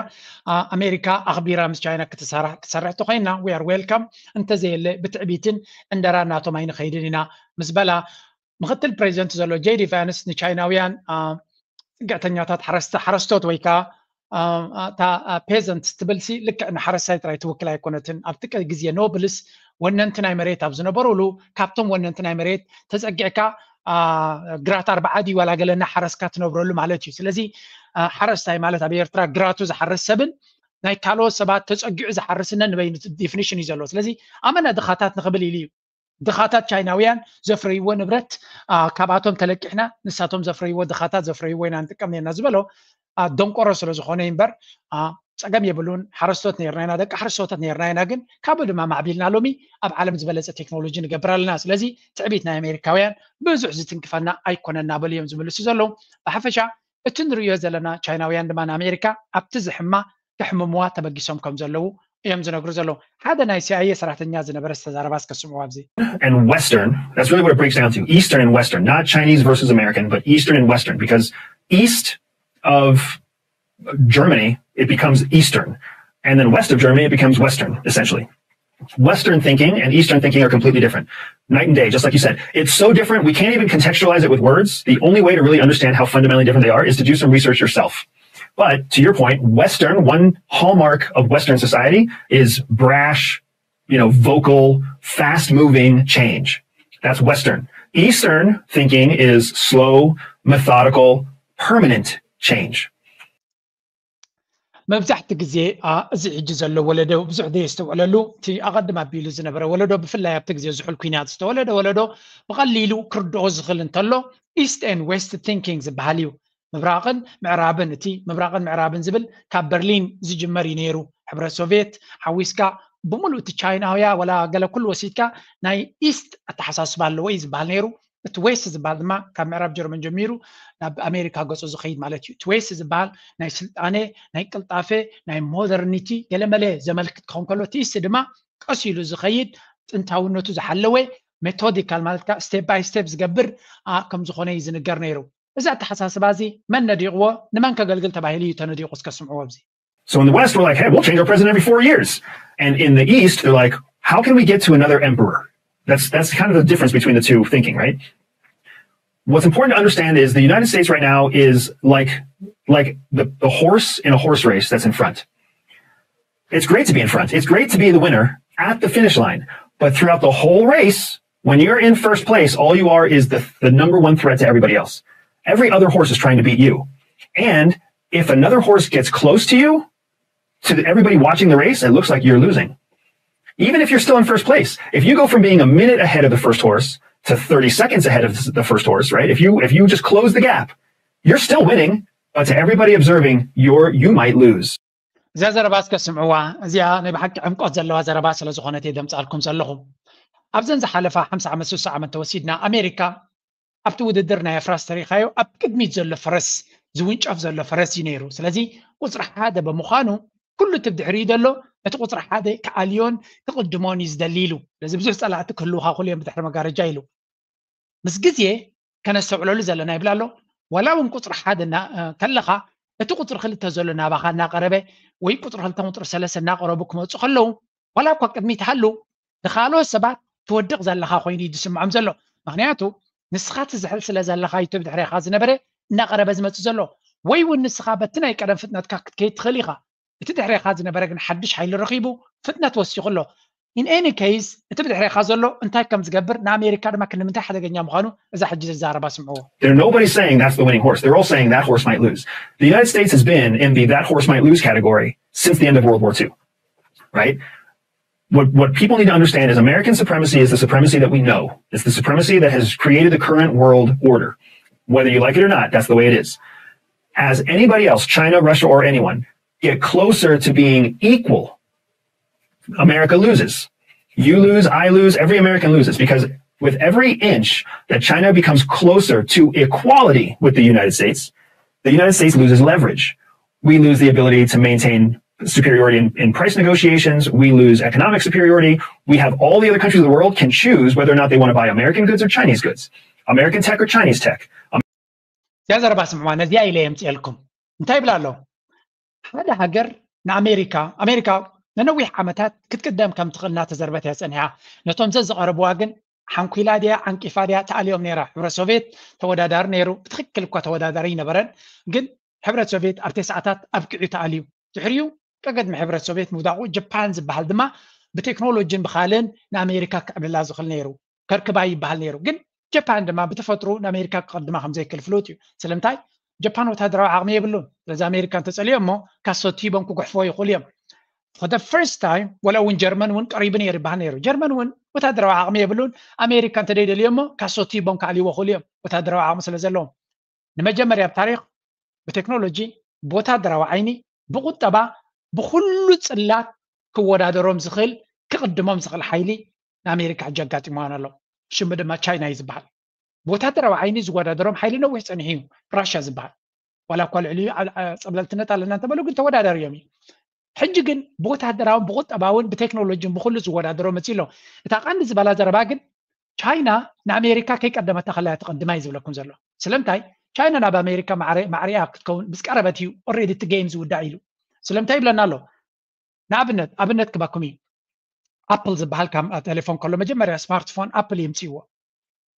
ኣሜሪካ ኣኽቢራ ምስ ቻይና ክትሰርሕ ተኮይና we are welcome፣ እንተዘየለ ብትዕቢትን ዕንደራ ናቶም ኣይንኸይድን ኢና ምስ በላ፣ ምክትል ፕሬዚደንት ዘሎ ጄዲ ቫንስ ንቻይናውያን ፅግዕተኛታት ሓረስቶት ወይ ከዓ እታ ፔዘንት ትብል ሲ ልክዕ ንሓረስታይ ጥራይ ትውክል ኣይኮነትን። ኣብቲ ግዜ ኖብልስ ወነንቲ ናይ መሬት ኣብ ዝነበሩሉ ካብቶም ወነንቲ ናይ መሬት ተፀጊዕካ ግራት ኣርባዓ ድዩ ዋላ ገለ እናሓረስካ ትነብረሉ ማለት እዩ። ስለዚ ሓረስታይ ማለት ኣብ ኤርትራ ግራቱ ዝሓርስ ሰብን ናይ ካልኦት ሰባት ተፀጊዑ ዝሓርስን ነንበይኑ ዴፊኒሽን እዩ ዘለዎ። ስለዚ ኣመና ድኻታት ንኽብል ኢሉ እዩ። ድኻታት ቻይናውያን ዘፍረይዎ ንብረት ካብኣቶም ተለቂሕና ንሳቶም ዘፍረይዎ ድኻታት ዘፍረይዎ ኢና ንጥቀም ነርና ዝበሎ ደንቆሮ ስለ ዝኾነ እምበር ፀገም የብሉን። ሓረስቶት ነርና ኢና፣ ደቂ ሓረስቶት ነርና ኢና፣ ግን ካብኡ ድማ ማዕቢልና ሎሚ ኣብ ዓለም ዝበለፀ ቴክኖሎጂ ንገብር ኣለና። ስለዚ ትዕቢት ናይ ኣሜሪካውያን ብዙሕ ዝትንክፈና ኣይኮነን እናበሉ እዮም ዝምልሱ ዘለዉ። ብሓፈሻ እቲ ንርእዮ ዘለና ቻይናውያን ድማ ንኣሜሪካ ኣብቲ ዝሕማ ከሕምምዋ ተበጊሶም ከም ዘለዉ እዮም ዝነግሩ ዘለዉ። ሓደ ናይ ሲኣይኤ ሰራሕተኛ ዝነበረ ዝተዛረባ እስከ ስምዑ ኣብዚ። And Western, that's really what it breaks down to. Eastern and Western, not Chinese versus American, but Eastern and Western, because east of Germany, it becomes Eastern. And then west of Germany, it becomes Western, essentially. Western thinking and Eastern thinking are completely different. Night and day, just like you said. It's so different, we can't even contextualize it with words. The only way to really understand how fundamentally different they are is to do some research yourself. But to your point, Western, one hallmark of Western society is brash, you know, vocal, fast moving change. That's Western. Eastern thinking is slow, methodical, permanent change. መብዛሕቲ ግዜ እዚ ሕጂ ዘሎ ወለዶ ብዙሕ ዘየስተውዕለሉ እቲ ኣቐድም ኣቢሉ ዝነበረ ወለዶ ብፍላይ ኣብቲ ግዜ ዝሑል ኩናት ዝተወለደ ወለዶ ብቐሊሉ ክርድኦ ዝኽእል እንተሎ ኢስት ኤን ዌስት ቲንኪንግ ዝበሃል እዩ። ምብራቕን ምዕራብን እቲ ምብራቕን ምዕራብን ዝብል ካብ በርሊን ዝጅመር እዩ ነይሩ። ሕብረት ሶቪየት ሓዊስካ ብምሉእ እቲ ቻይናውያ ወላ ገለ ኩሉ ወሲድካ ናይ ኢስት ኣተሓሳስባ ኣለዎ እዩ ዝበሃል ነይሩ። እቲ ዌስት ዝበሃል ድማ ካብ ምዕራብ ጀርመን ጀሚሩ ናብ ኣሜሪካ ገፁ ዝኸይድ ማለት እዩ። እቲ ዌስት ዝበሃል ናይ ስልጣኔ፣ ናይ ቅልጣፌ፣ ናይ ሞደርኒቲ ገለመለ ዘመልክት ክኸውን ከሎ እቲ ኢስት ድማ ቀስ ኢሉ ዝኸይድ ጥንታውነቱ ዝሓለወ ሜቶዲካል ማለት ከዓ ስቴፕ ባይ ስቴፕ ዝገብር ከም ዝኾነ እዩ ዝንገር ነይሩ። እዚ ኣተሓሳስባ እዚ መን ነዲቕዎ ንመን ከገልግል ተባሂሉ እዩ ተነዲቑ? እስከ ስምዕዎ ኣብዚ። So in the West, we're like, hey, we'll change our president every four years. And in the East, they're like, how can we get to another emperor? That's that's kind of the difference between the two thinking, right? What's important to understand is the United States right now is like like the, the horse in a horse race that's in front. It's great to be in front. It's great to be the winner at the finish line. But throughout the whole race, when you're in first place, all you are is the, the number one threat to everybody else. Every other horse is trying to beat you. And if another horse gets close to you, to everybody watching the race, it looks like you're losing. Even if you're still in first place, if you go from being a minute ahead of the first horse to thirty seconds ahead of the first horse, right? If you if you just close the gap, you're still winning, but to everybody observing, you're you might lose. እዛ ዘረባ እስከ ስምዕዋ። እዚኣ ናይ ብሓቂ ዕምቆት ዘለዋ ዘረባ ስለ ዝኾነት እየ ደምፃልኩም ዘለኹ። ኣብዘን ዝሓለፋ ሓምሳ ዓመት ስሳ ዓመት ተወሲድና ኣሜሪካ ኣብቲ ውድድር ናይ ኣፍራስ ተሪኻዮ ኣብ ቅድሚት ዘሎ ፈረስ ዝውንጨፍ ዘሎ ፈረስ እዩ ነይሩ። ስለዚ ቁፅሪ ሓደ ብምዃኑ ኩሉ እቲ ብድሕሪኡ ዘሎ እቲ ቁፅሪ ሓደ ክኣልዮን ክቕድሞን እዩ ዝደሊ ኢሉ። ስለዚ ብዙሕ ፀላእቲ ክህልውካ ክእሉ እዮም ብድሕሪ መጋረጃ ኢሉ። ምስ ግዜ ከነስተውዕለሉ ዘለና ይብል ኣሎ። ዋላ እውን ቁፅሪ ሓደ ከለኻ እቲ ቁፅሪ ክልተ ዘሎ ናባኻ እናቐረበ ወይ ቁፅሪ ክልተ ቁፅሪ ሰለስተ እናቐረቡ ክመፁ ከለዉ ዋላ እኳ ቅድሚት ሃሉ ንካልኦት ሰባት ትወድቕ ዘለኻ ኮይኑ እዩ ዝስምዖም ዘሎ። ምክንያቱ ንስኻ ትዝሕል ስለ ዘለኻ እዩ እቲ ብድሕሬኻ ዝነበረ እናቐረበ ዝመፅእ ዘሎ። ወይ እውን ንስኻ በቲ ናይ ቀደም ፍጥነትካ ክትከይድ ትኽእል ኢኻ። እቲ ድሕሬኻ ዝነበረ ግን ሓድሽ ሓይሊ ረኺቡ ፍጥነት ወሲኹ ኣሎ። In any case እቲ ብድሕሬኻ ዘሎ እንታይ ከም ዝገብር ንኣሜሪካ ድማ ክንምንታይ ሓደገኛ ምዃኑ እዛ ሕጂ ዝዛረባ ስምዕዎ። There nobody's saying that's the winning horse. They're all saying that horse might lose. The United States has been in the that horse might lose category since the end of World War Two, right? What what people need to understand is American supremacy is the supremacy that we know. It's the supremacy that has created the current world order. Whether you like it or not, that's the way it is. As anybody else, China, Russia, or anyone, get closer to being equal, America loses. You lose, I lose, every American loses, because with every inch that China becomes closer to equality with the United States, the United States loses leverage. We lose the ability to maintain superiority in, in price negotiations. We lose economic superiority. We have all the other countries of the world can choose whether or not they want to buy American goods or Chinese goods, American tech or Chinese tech. እዚኣ ዘረባ ስምዕዋ፣ ነዚኣ ኢለ የምፅኤልኩም። እንታይ ይብላ ኣለዉ? ሓደ ሃገር ንኣሜሪካ፣ ኣሜሪካ ንነዊሕ ዓመታት ክትቅደም ከም ትኽእል እናተዘርበት እያ ፀኒሓ። ነቶም ዘዝቐረብዋ ግን ሓንኲላ ድያ ዓንቂፋ ድያ ተኣልዮም ነይራ። ሕብረት ሶቪየት ተወዳዳሪ ነይሩ፣ ብትኽክል እኳ ተወዳዳሪ ይነበረን፣ ግን ሕብረት ሶቪየት ኣብ ተስዓታት ኣብቂዑ ተኣልዩ። ድሕሪኡ ቀገድሚ ሕብረት ሶቪየት ምውዳቑ ጀፓን ዝበሃል ድማ ብቴክኖሎጂን ብኻልን ንኣሜሪካ ክዕብልላ ዝኽእል ነይሩ፣ ከርክባ ይበሃል ነይሩ። ግን ጀፓን ድማ ብተፈጥሮ ንኣሜሪካ ክቐድማ ከም ዘይክእል ፍሉጥ እዩ። ስለምንታይ? ጀፓን ወታደራዊ ዓቕሚ የብሉን። ስለዚ ኣሜሪካ እንተጸልዮ እሞ ካሶት ሂቦም ክጉሕፍዎ ይኽእሉ እዮም። For the first time፣ ወላ እውን ጀርመን እውን ቀሪቡ ነይሩ ይበሃል ነይሩ። ጀርመን እውን ወታደራዊ ዓቕሚ የብሉን። ኣሜሪካ እንተደይደልዮ እሞ ካሶት ሂቦም ክኣልይዎ ይኽእሉ እዮም፣ ወታደራዊ ዓቕሚ ስለ ዘለዎም። ንመጀመርያ ኣብ ታሪኽ ብቴክኖሎጂ፣ ብወታደራዊ ዓይኒ፣ ብቁጠባ፣ ብኩሉ ጽላት ክወዳደሮም ዝኽእል፣ ክቕድሞም ዝኽእል ሓይሊ ንኣሜሪካ ሕጂ ኣጋጢምዋን ኣሎ። ሽሙ ድማ ቻይና እዩ ዝበሃል። ብወታደራዊ ዓይኒ ዝወዳደሮም ሓይሊ ነዊሕ ጸኒሑ እዩ፣ ራሻ ዝበሃል። ዋላ እኳ ልዕሊኡ ጸብለልትነት ኣለና እንተበሉ፣ ግን ተወዳዳሪ እዮም እዩ። ሕጂ ግን ብወታደራውን ብቁጠባውን ብቴክኖሎጂን ብኩሉ ዝወዳደሮ መፂ ኣሎ። እታ ቀንዲ ዝበላ ዘረባ ግን ቻይና ንኣሜሪካ ከይቀደመታ ከላ እያ ትቐድማ እዩ ዝብለኩም ዘሎ። ስለምንታይ? ቻይና ናብ ኣሜሪካ ማዕሪኣ ክትከውን ምስ ቀረበት እዩ ኦልሬዲ እቲ ጌም ዝውዳእ ኢሉ። ስለምንታይ ይብለና ኣሎ? ንኣብነት ኣብነት ክባኩም እዩ። ኣፕል ዝበሃል ካብ ቴሌፎን ከሎ መጀመርያ ስማርትፎን ኣፕል ይምፅእዎ።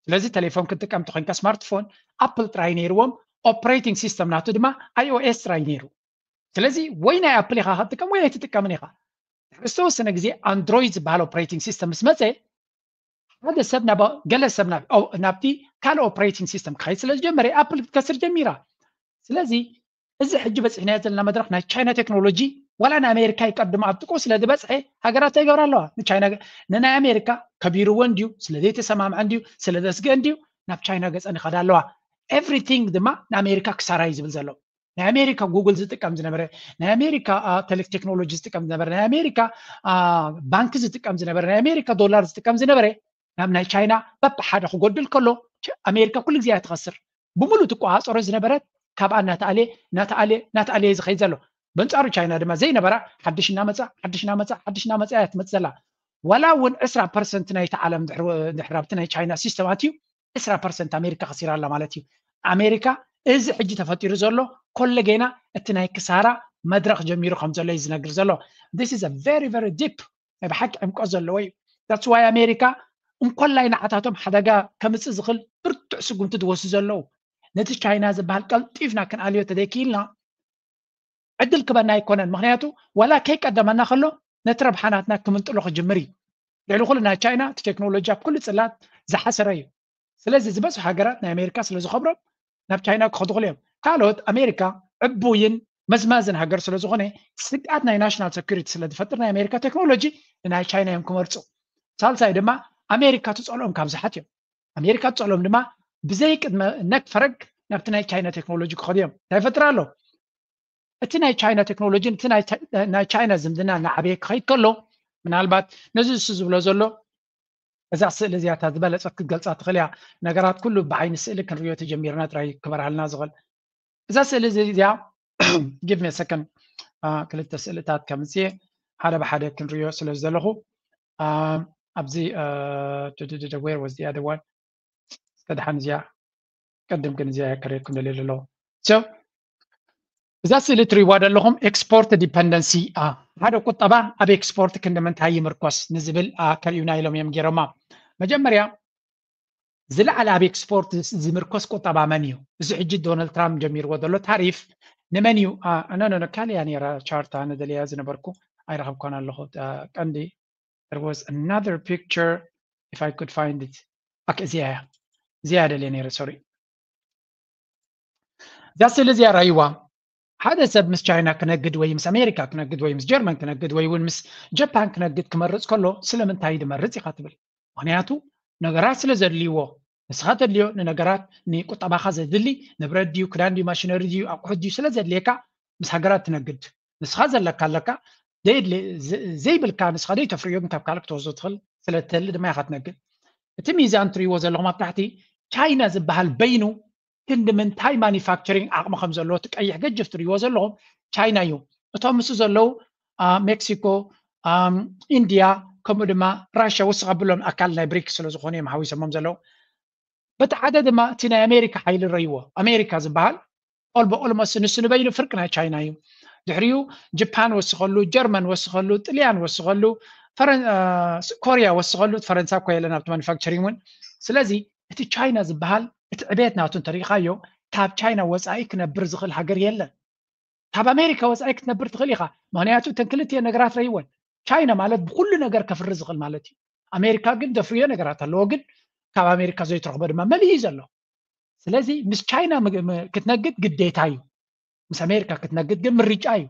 ስለዚ ቴሌፎን ክትጥቀም ተኮይንካ ስማርትፎን ኣፕል ጥራይ ነይርዎም። ኦፕሬቲንግ ሲስተም ናቱ ድማ ኣይኦኤስ ጥራይ ነይሩ። ስለዚ ወይ ናይ ኣፕል ኢኻ ክትጥቀም ወይ ኣይትጥቀምን ኢኻ። ድሕሪ ዝተወሰነ ግዜ ኣንድሮይድ ዝበሃል ኦፕሬቲንግ ሲስተም ምስ መፀ ሓደ ሰብ ናብ ገለ ሰብ ናብቲ ካልእ ኦፕሬቲንግ ሲስተም ክኸይድ ስለ ዝጀመረ ኣፕል ክትከስር ጀሚራ። ስለዚ እዚ ሕጂ በፂሕናዮ ዘለና መድረክ ናይ ቻይና ቴክኖሎጂ ዋላ ንኣሜሪካ ይቀድሞ ኣብ ጥቁ ስለ ዝበፅሐ ሃገራት እንታይ ይገብራ ኣለዋ? ንቻይና ንናይ ኣሜሪካ ከቢርወን ድዩ ስለ ዘይተሰማምዐን ድዩ ስለ ዘስግአን ድዩ ናብ ቻይና ገፀን ይኸዳ ኣለዋ። ኤቭሪቲንግ ድማ ንኣሜሪካ ክሳራ እዩ ዝብል ዘሎ። ናይ ኣሜሪካ ጉግል ዝጥቀም ዝነበረ፣ ናይ ኣሜሪካ ቴሌቴክኖሎጂ ዝጥቀም ዝነበረ፣ ናይ ኣሜሪካ ባንክ ዝጥቀም ዝነበረ፣ ናይ ኣሜሪካ ዶላር ዝጥቀም ዝነበረ ናብ ናይ ቻይና በብሓደ ክጎድል ከሎ ኣሜሪካ ኩሉ ግዜ እያ ትኸስር። ብምሉእ ትቆፃፀሮ ዝነበረት ካብኣ እናተኣልየ እናተኣልየ እናተኣልየ ዝኸይድ ዘሎ። በንፃሩ ቻይና ድማ ዘይነበራ ሓድሽ እናመፃ ሓድሽ እናመፃ ሓድሽ እናመፃ እያ ትመፅእ ዘላ። ዋላ እውን ዕስራ ፐርሰንት ናይቲ ዓለም ድሕሪ ኣብቲ ናይ ቻይና ሲስተም ኣትዩ ዕስራ ፐርሰንት ኣሜሪካ ከሲራ ኣላ ማለት እዩ። ኣሜሪካ እዚ ሕጂ ተፈጢሩ ዘሎ ኮለጌና እቲ ናይ ክሳራ መድረኽ ጀሚሩ ከም ዘሎ እዩ ዝነግር ዘሎ። This is a very very deep ናይ ብሓቂ ዕምቆት ዘለዎ እዩ። That's why ኣሜሪካ እንኮላይ ንዓታቶም ሓደጋ ከምፅእ ዝኽእል ብርቱዕ ስጉምቲ ዝወስዱ ዘለዉ። ነቲ ቻይና ዝበሃል ቀልጢፍና ክንኣልዮ ተዘይክኢልና ዕድል ክበና ኣይኮነን። ምክንያቱ ዋላ ከይቀደመና ከሎ ነቲ ረብሓ ናትና ክምንጥሎ ክጅምር እዩ። ልዕሊ ኩሉ ናይ ቻይና እቲ ቴክኖሎጂ ኣብ ኩሉ ፅላት ዝሓሰረ እዩ። ስለዚ ዝበዝሑ ሃገራት ናይ ኣሜሪካ ስለ ዝኸብሮም ናብ ቻይና ክኸዱ ክእሉ እዮም። ካልኦት ኣሜሪካ ዕቡይን መዝማዝን ሃገር ስለ ዝኾነ ስግኣት ናይ ናሽናል ሴኩሪቲ ስለ ዝፈጥር ናይ ኣሜሪካ ቴክኖሎጂ ንናይ ቻይና እዮም ክመርፁ። ሳልሳይ ድማ ኣሜሪካ ትፀልኦም ካብ ዝሓት እዮም። ኣሜሪካ ትፀልኦም ድማ ብዘይ ቅድመ ነክ ፈረግ ናብቲ ናይ ቻይና ቴክኖሎጂ ክኸዱ እዮም። እንታይ ይፈጥር ኣሎ? እቲ ናይ ቻይና ቴክኖሎጂ እቲ ናይ ቻይና ዝምድና እናዓበየ ክኸይድ ከሎ ምናልባት ነዚ እሱ ዝብሎ ዘሎ እዛ ስእሊ እዚኣ እታ ዝበለፀት ክትገልፃ ትኽእል እያ። ነገራት ኩሉ ብዓይኒ ስእሊ ክንሪኦ ተጀሚርና ጥራይ ክበርሃልና ዝኽእል እዛ ስእሊ እዚኣ give me a second ክልተ ስእልታት ከምፅእ ሓደ ብሓደ ክንሪኦ ስለ ዘለኹ ኣብዚ where was the other one እስከ ደሓን እዚኣ ቅድም ግን እዚኣ ከርእየኩም ደልየ ኣለኹ። እዛ ስእሊ ትሪእዋ ዘለኹም ኤክስፖርት ዲፐንደንሲ ሓደ ቁጠባ ኣብ ኤክስፖርት ክንዲ ምንታይ ይምርኮስ ንዝብል ከርእዩና ኢሎም እዮም ገይሮማ። መጀመርያ ዝለዓለ ኣብ ኤክስፖርት ዝምርኮስ ቁጠባ መን እዩ? እዚ ሕጂ ዶናልድ ትራምፕ ጀሚርዎ ዘሎ ታሪፍ ንመን እዩ? ካልያ ነይራ ቻርት ኣነ ደልያ ዝነበርኩ ኣይረኸብኳን ኣለኹ። ቀንዲ there was another picture if I could find it እዚኣ እያ እዚኣ ደልየ ነይረ ሶሪ። እዛ ስእሊ እዚኣ ራይዋ ሓደ ሰብ ምስ ቻይና ክነግድ ወይ ምስ ኣሜሪካ ክነግድ ወይ ምስ ጀርመን ክነግድ ወይ እውን ምስ ጃፓን ክነግድ ክመርፅ ከሎ ስለምንታይ ድመርፅ ኢኻ ትብል? ምክንያቱ ነገራት ስለ ዘድልይዎ። ንስኻ ተድልዮ ንነገራት ንቁጠባኻ ዘድሊ ንብረት ድዩ ክዳን ድዩ ማሽነሪ ድዩ ኣቁሑት ድዩ ስለ ዘድልየካ ምስ ሃገራት ትነግድ። ንስኻ ዘለካ ኣለካ ዘይብልካ ንስኻ ዘይተፍርዮ ግን ካብ ካልእ ክትወስዶ ትኽእል ስለ ትደሊ ድማ ኢኻ ትነግድ። እቲ ሚዛን ትሪእዎ ዘለኹም ኣብ ታሕቲ ቻይና ዝበሃል በይኑ ክንዲ ምንታይ ማኒፋክቸሪንግ ዓቕሚ ከም ዘለዎ እቲ ቀይሕ ገጅፍ ትሪእዎ ዘለኹም ቻይና እዩ። እቶም ምስ ዘለዉ ሜክሲኮ፣ ኢንድያ፣ ከምኡ ድማ ራሽያ ውስኽ ኣብሎም ኣካል ናይ ብሪክስ ስለ ዝኾኑ እዮም ሓዊሶሞም ዘለዉ። በቲ ሓደ ድማ እቲ ናይ ኣሜሪካ ሓይሊ ረይዎ። ኣሜሪካ ዝበሃል ኦልሞስት ንሱ ንበይኑ ፍርቂ ናይ ቻይና እዩ። ድሕሪኡ ጃፓን ወስኸሉ፣ ጀርመን ወስኸሉ፣ ጥልያን ወስኸሉ፣ ኮርያ ወስኸሉ። ፈረንሳ እኮ የለን ኣብቲ ማኑፋክቸሪንግ እውን። ስለዚ እቲ ቻይና ዝበሃል እቲ ዕቤት ናቱ እንተሪኢኻዮ ካብ ቻይና ወፃኢ ክነብር ዝኽእል ሃገር የለን። ካብ ኣሜሪካ ወፃኢ ክትነብር ትኽእል ኢኻ። ምክንያቱ እተን ክልትኤን ነገራት ረይወን። ቻይና ማለት ብኩሉ ነገር ከፍሪ ዝኽእል ማለት እዩ። ኣሜሪካ ግን ዘፍርዮ ነገራት ኣለዎ፣ ግን ካብ ኣሜሪካ ዘይትረኽቦ ድማ መሊኡ እዩ ዘሎ። ስለዚ ምስ ቻይና ክትነግድ ግዴታ እዩ። ምስ ኣሜሪካ ክትነግድ ግን ምርጫ እዩ።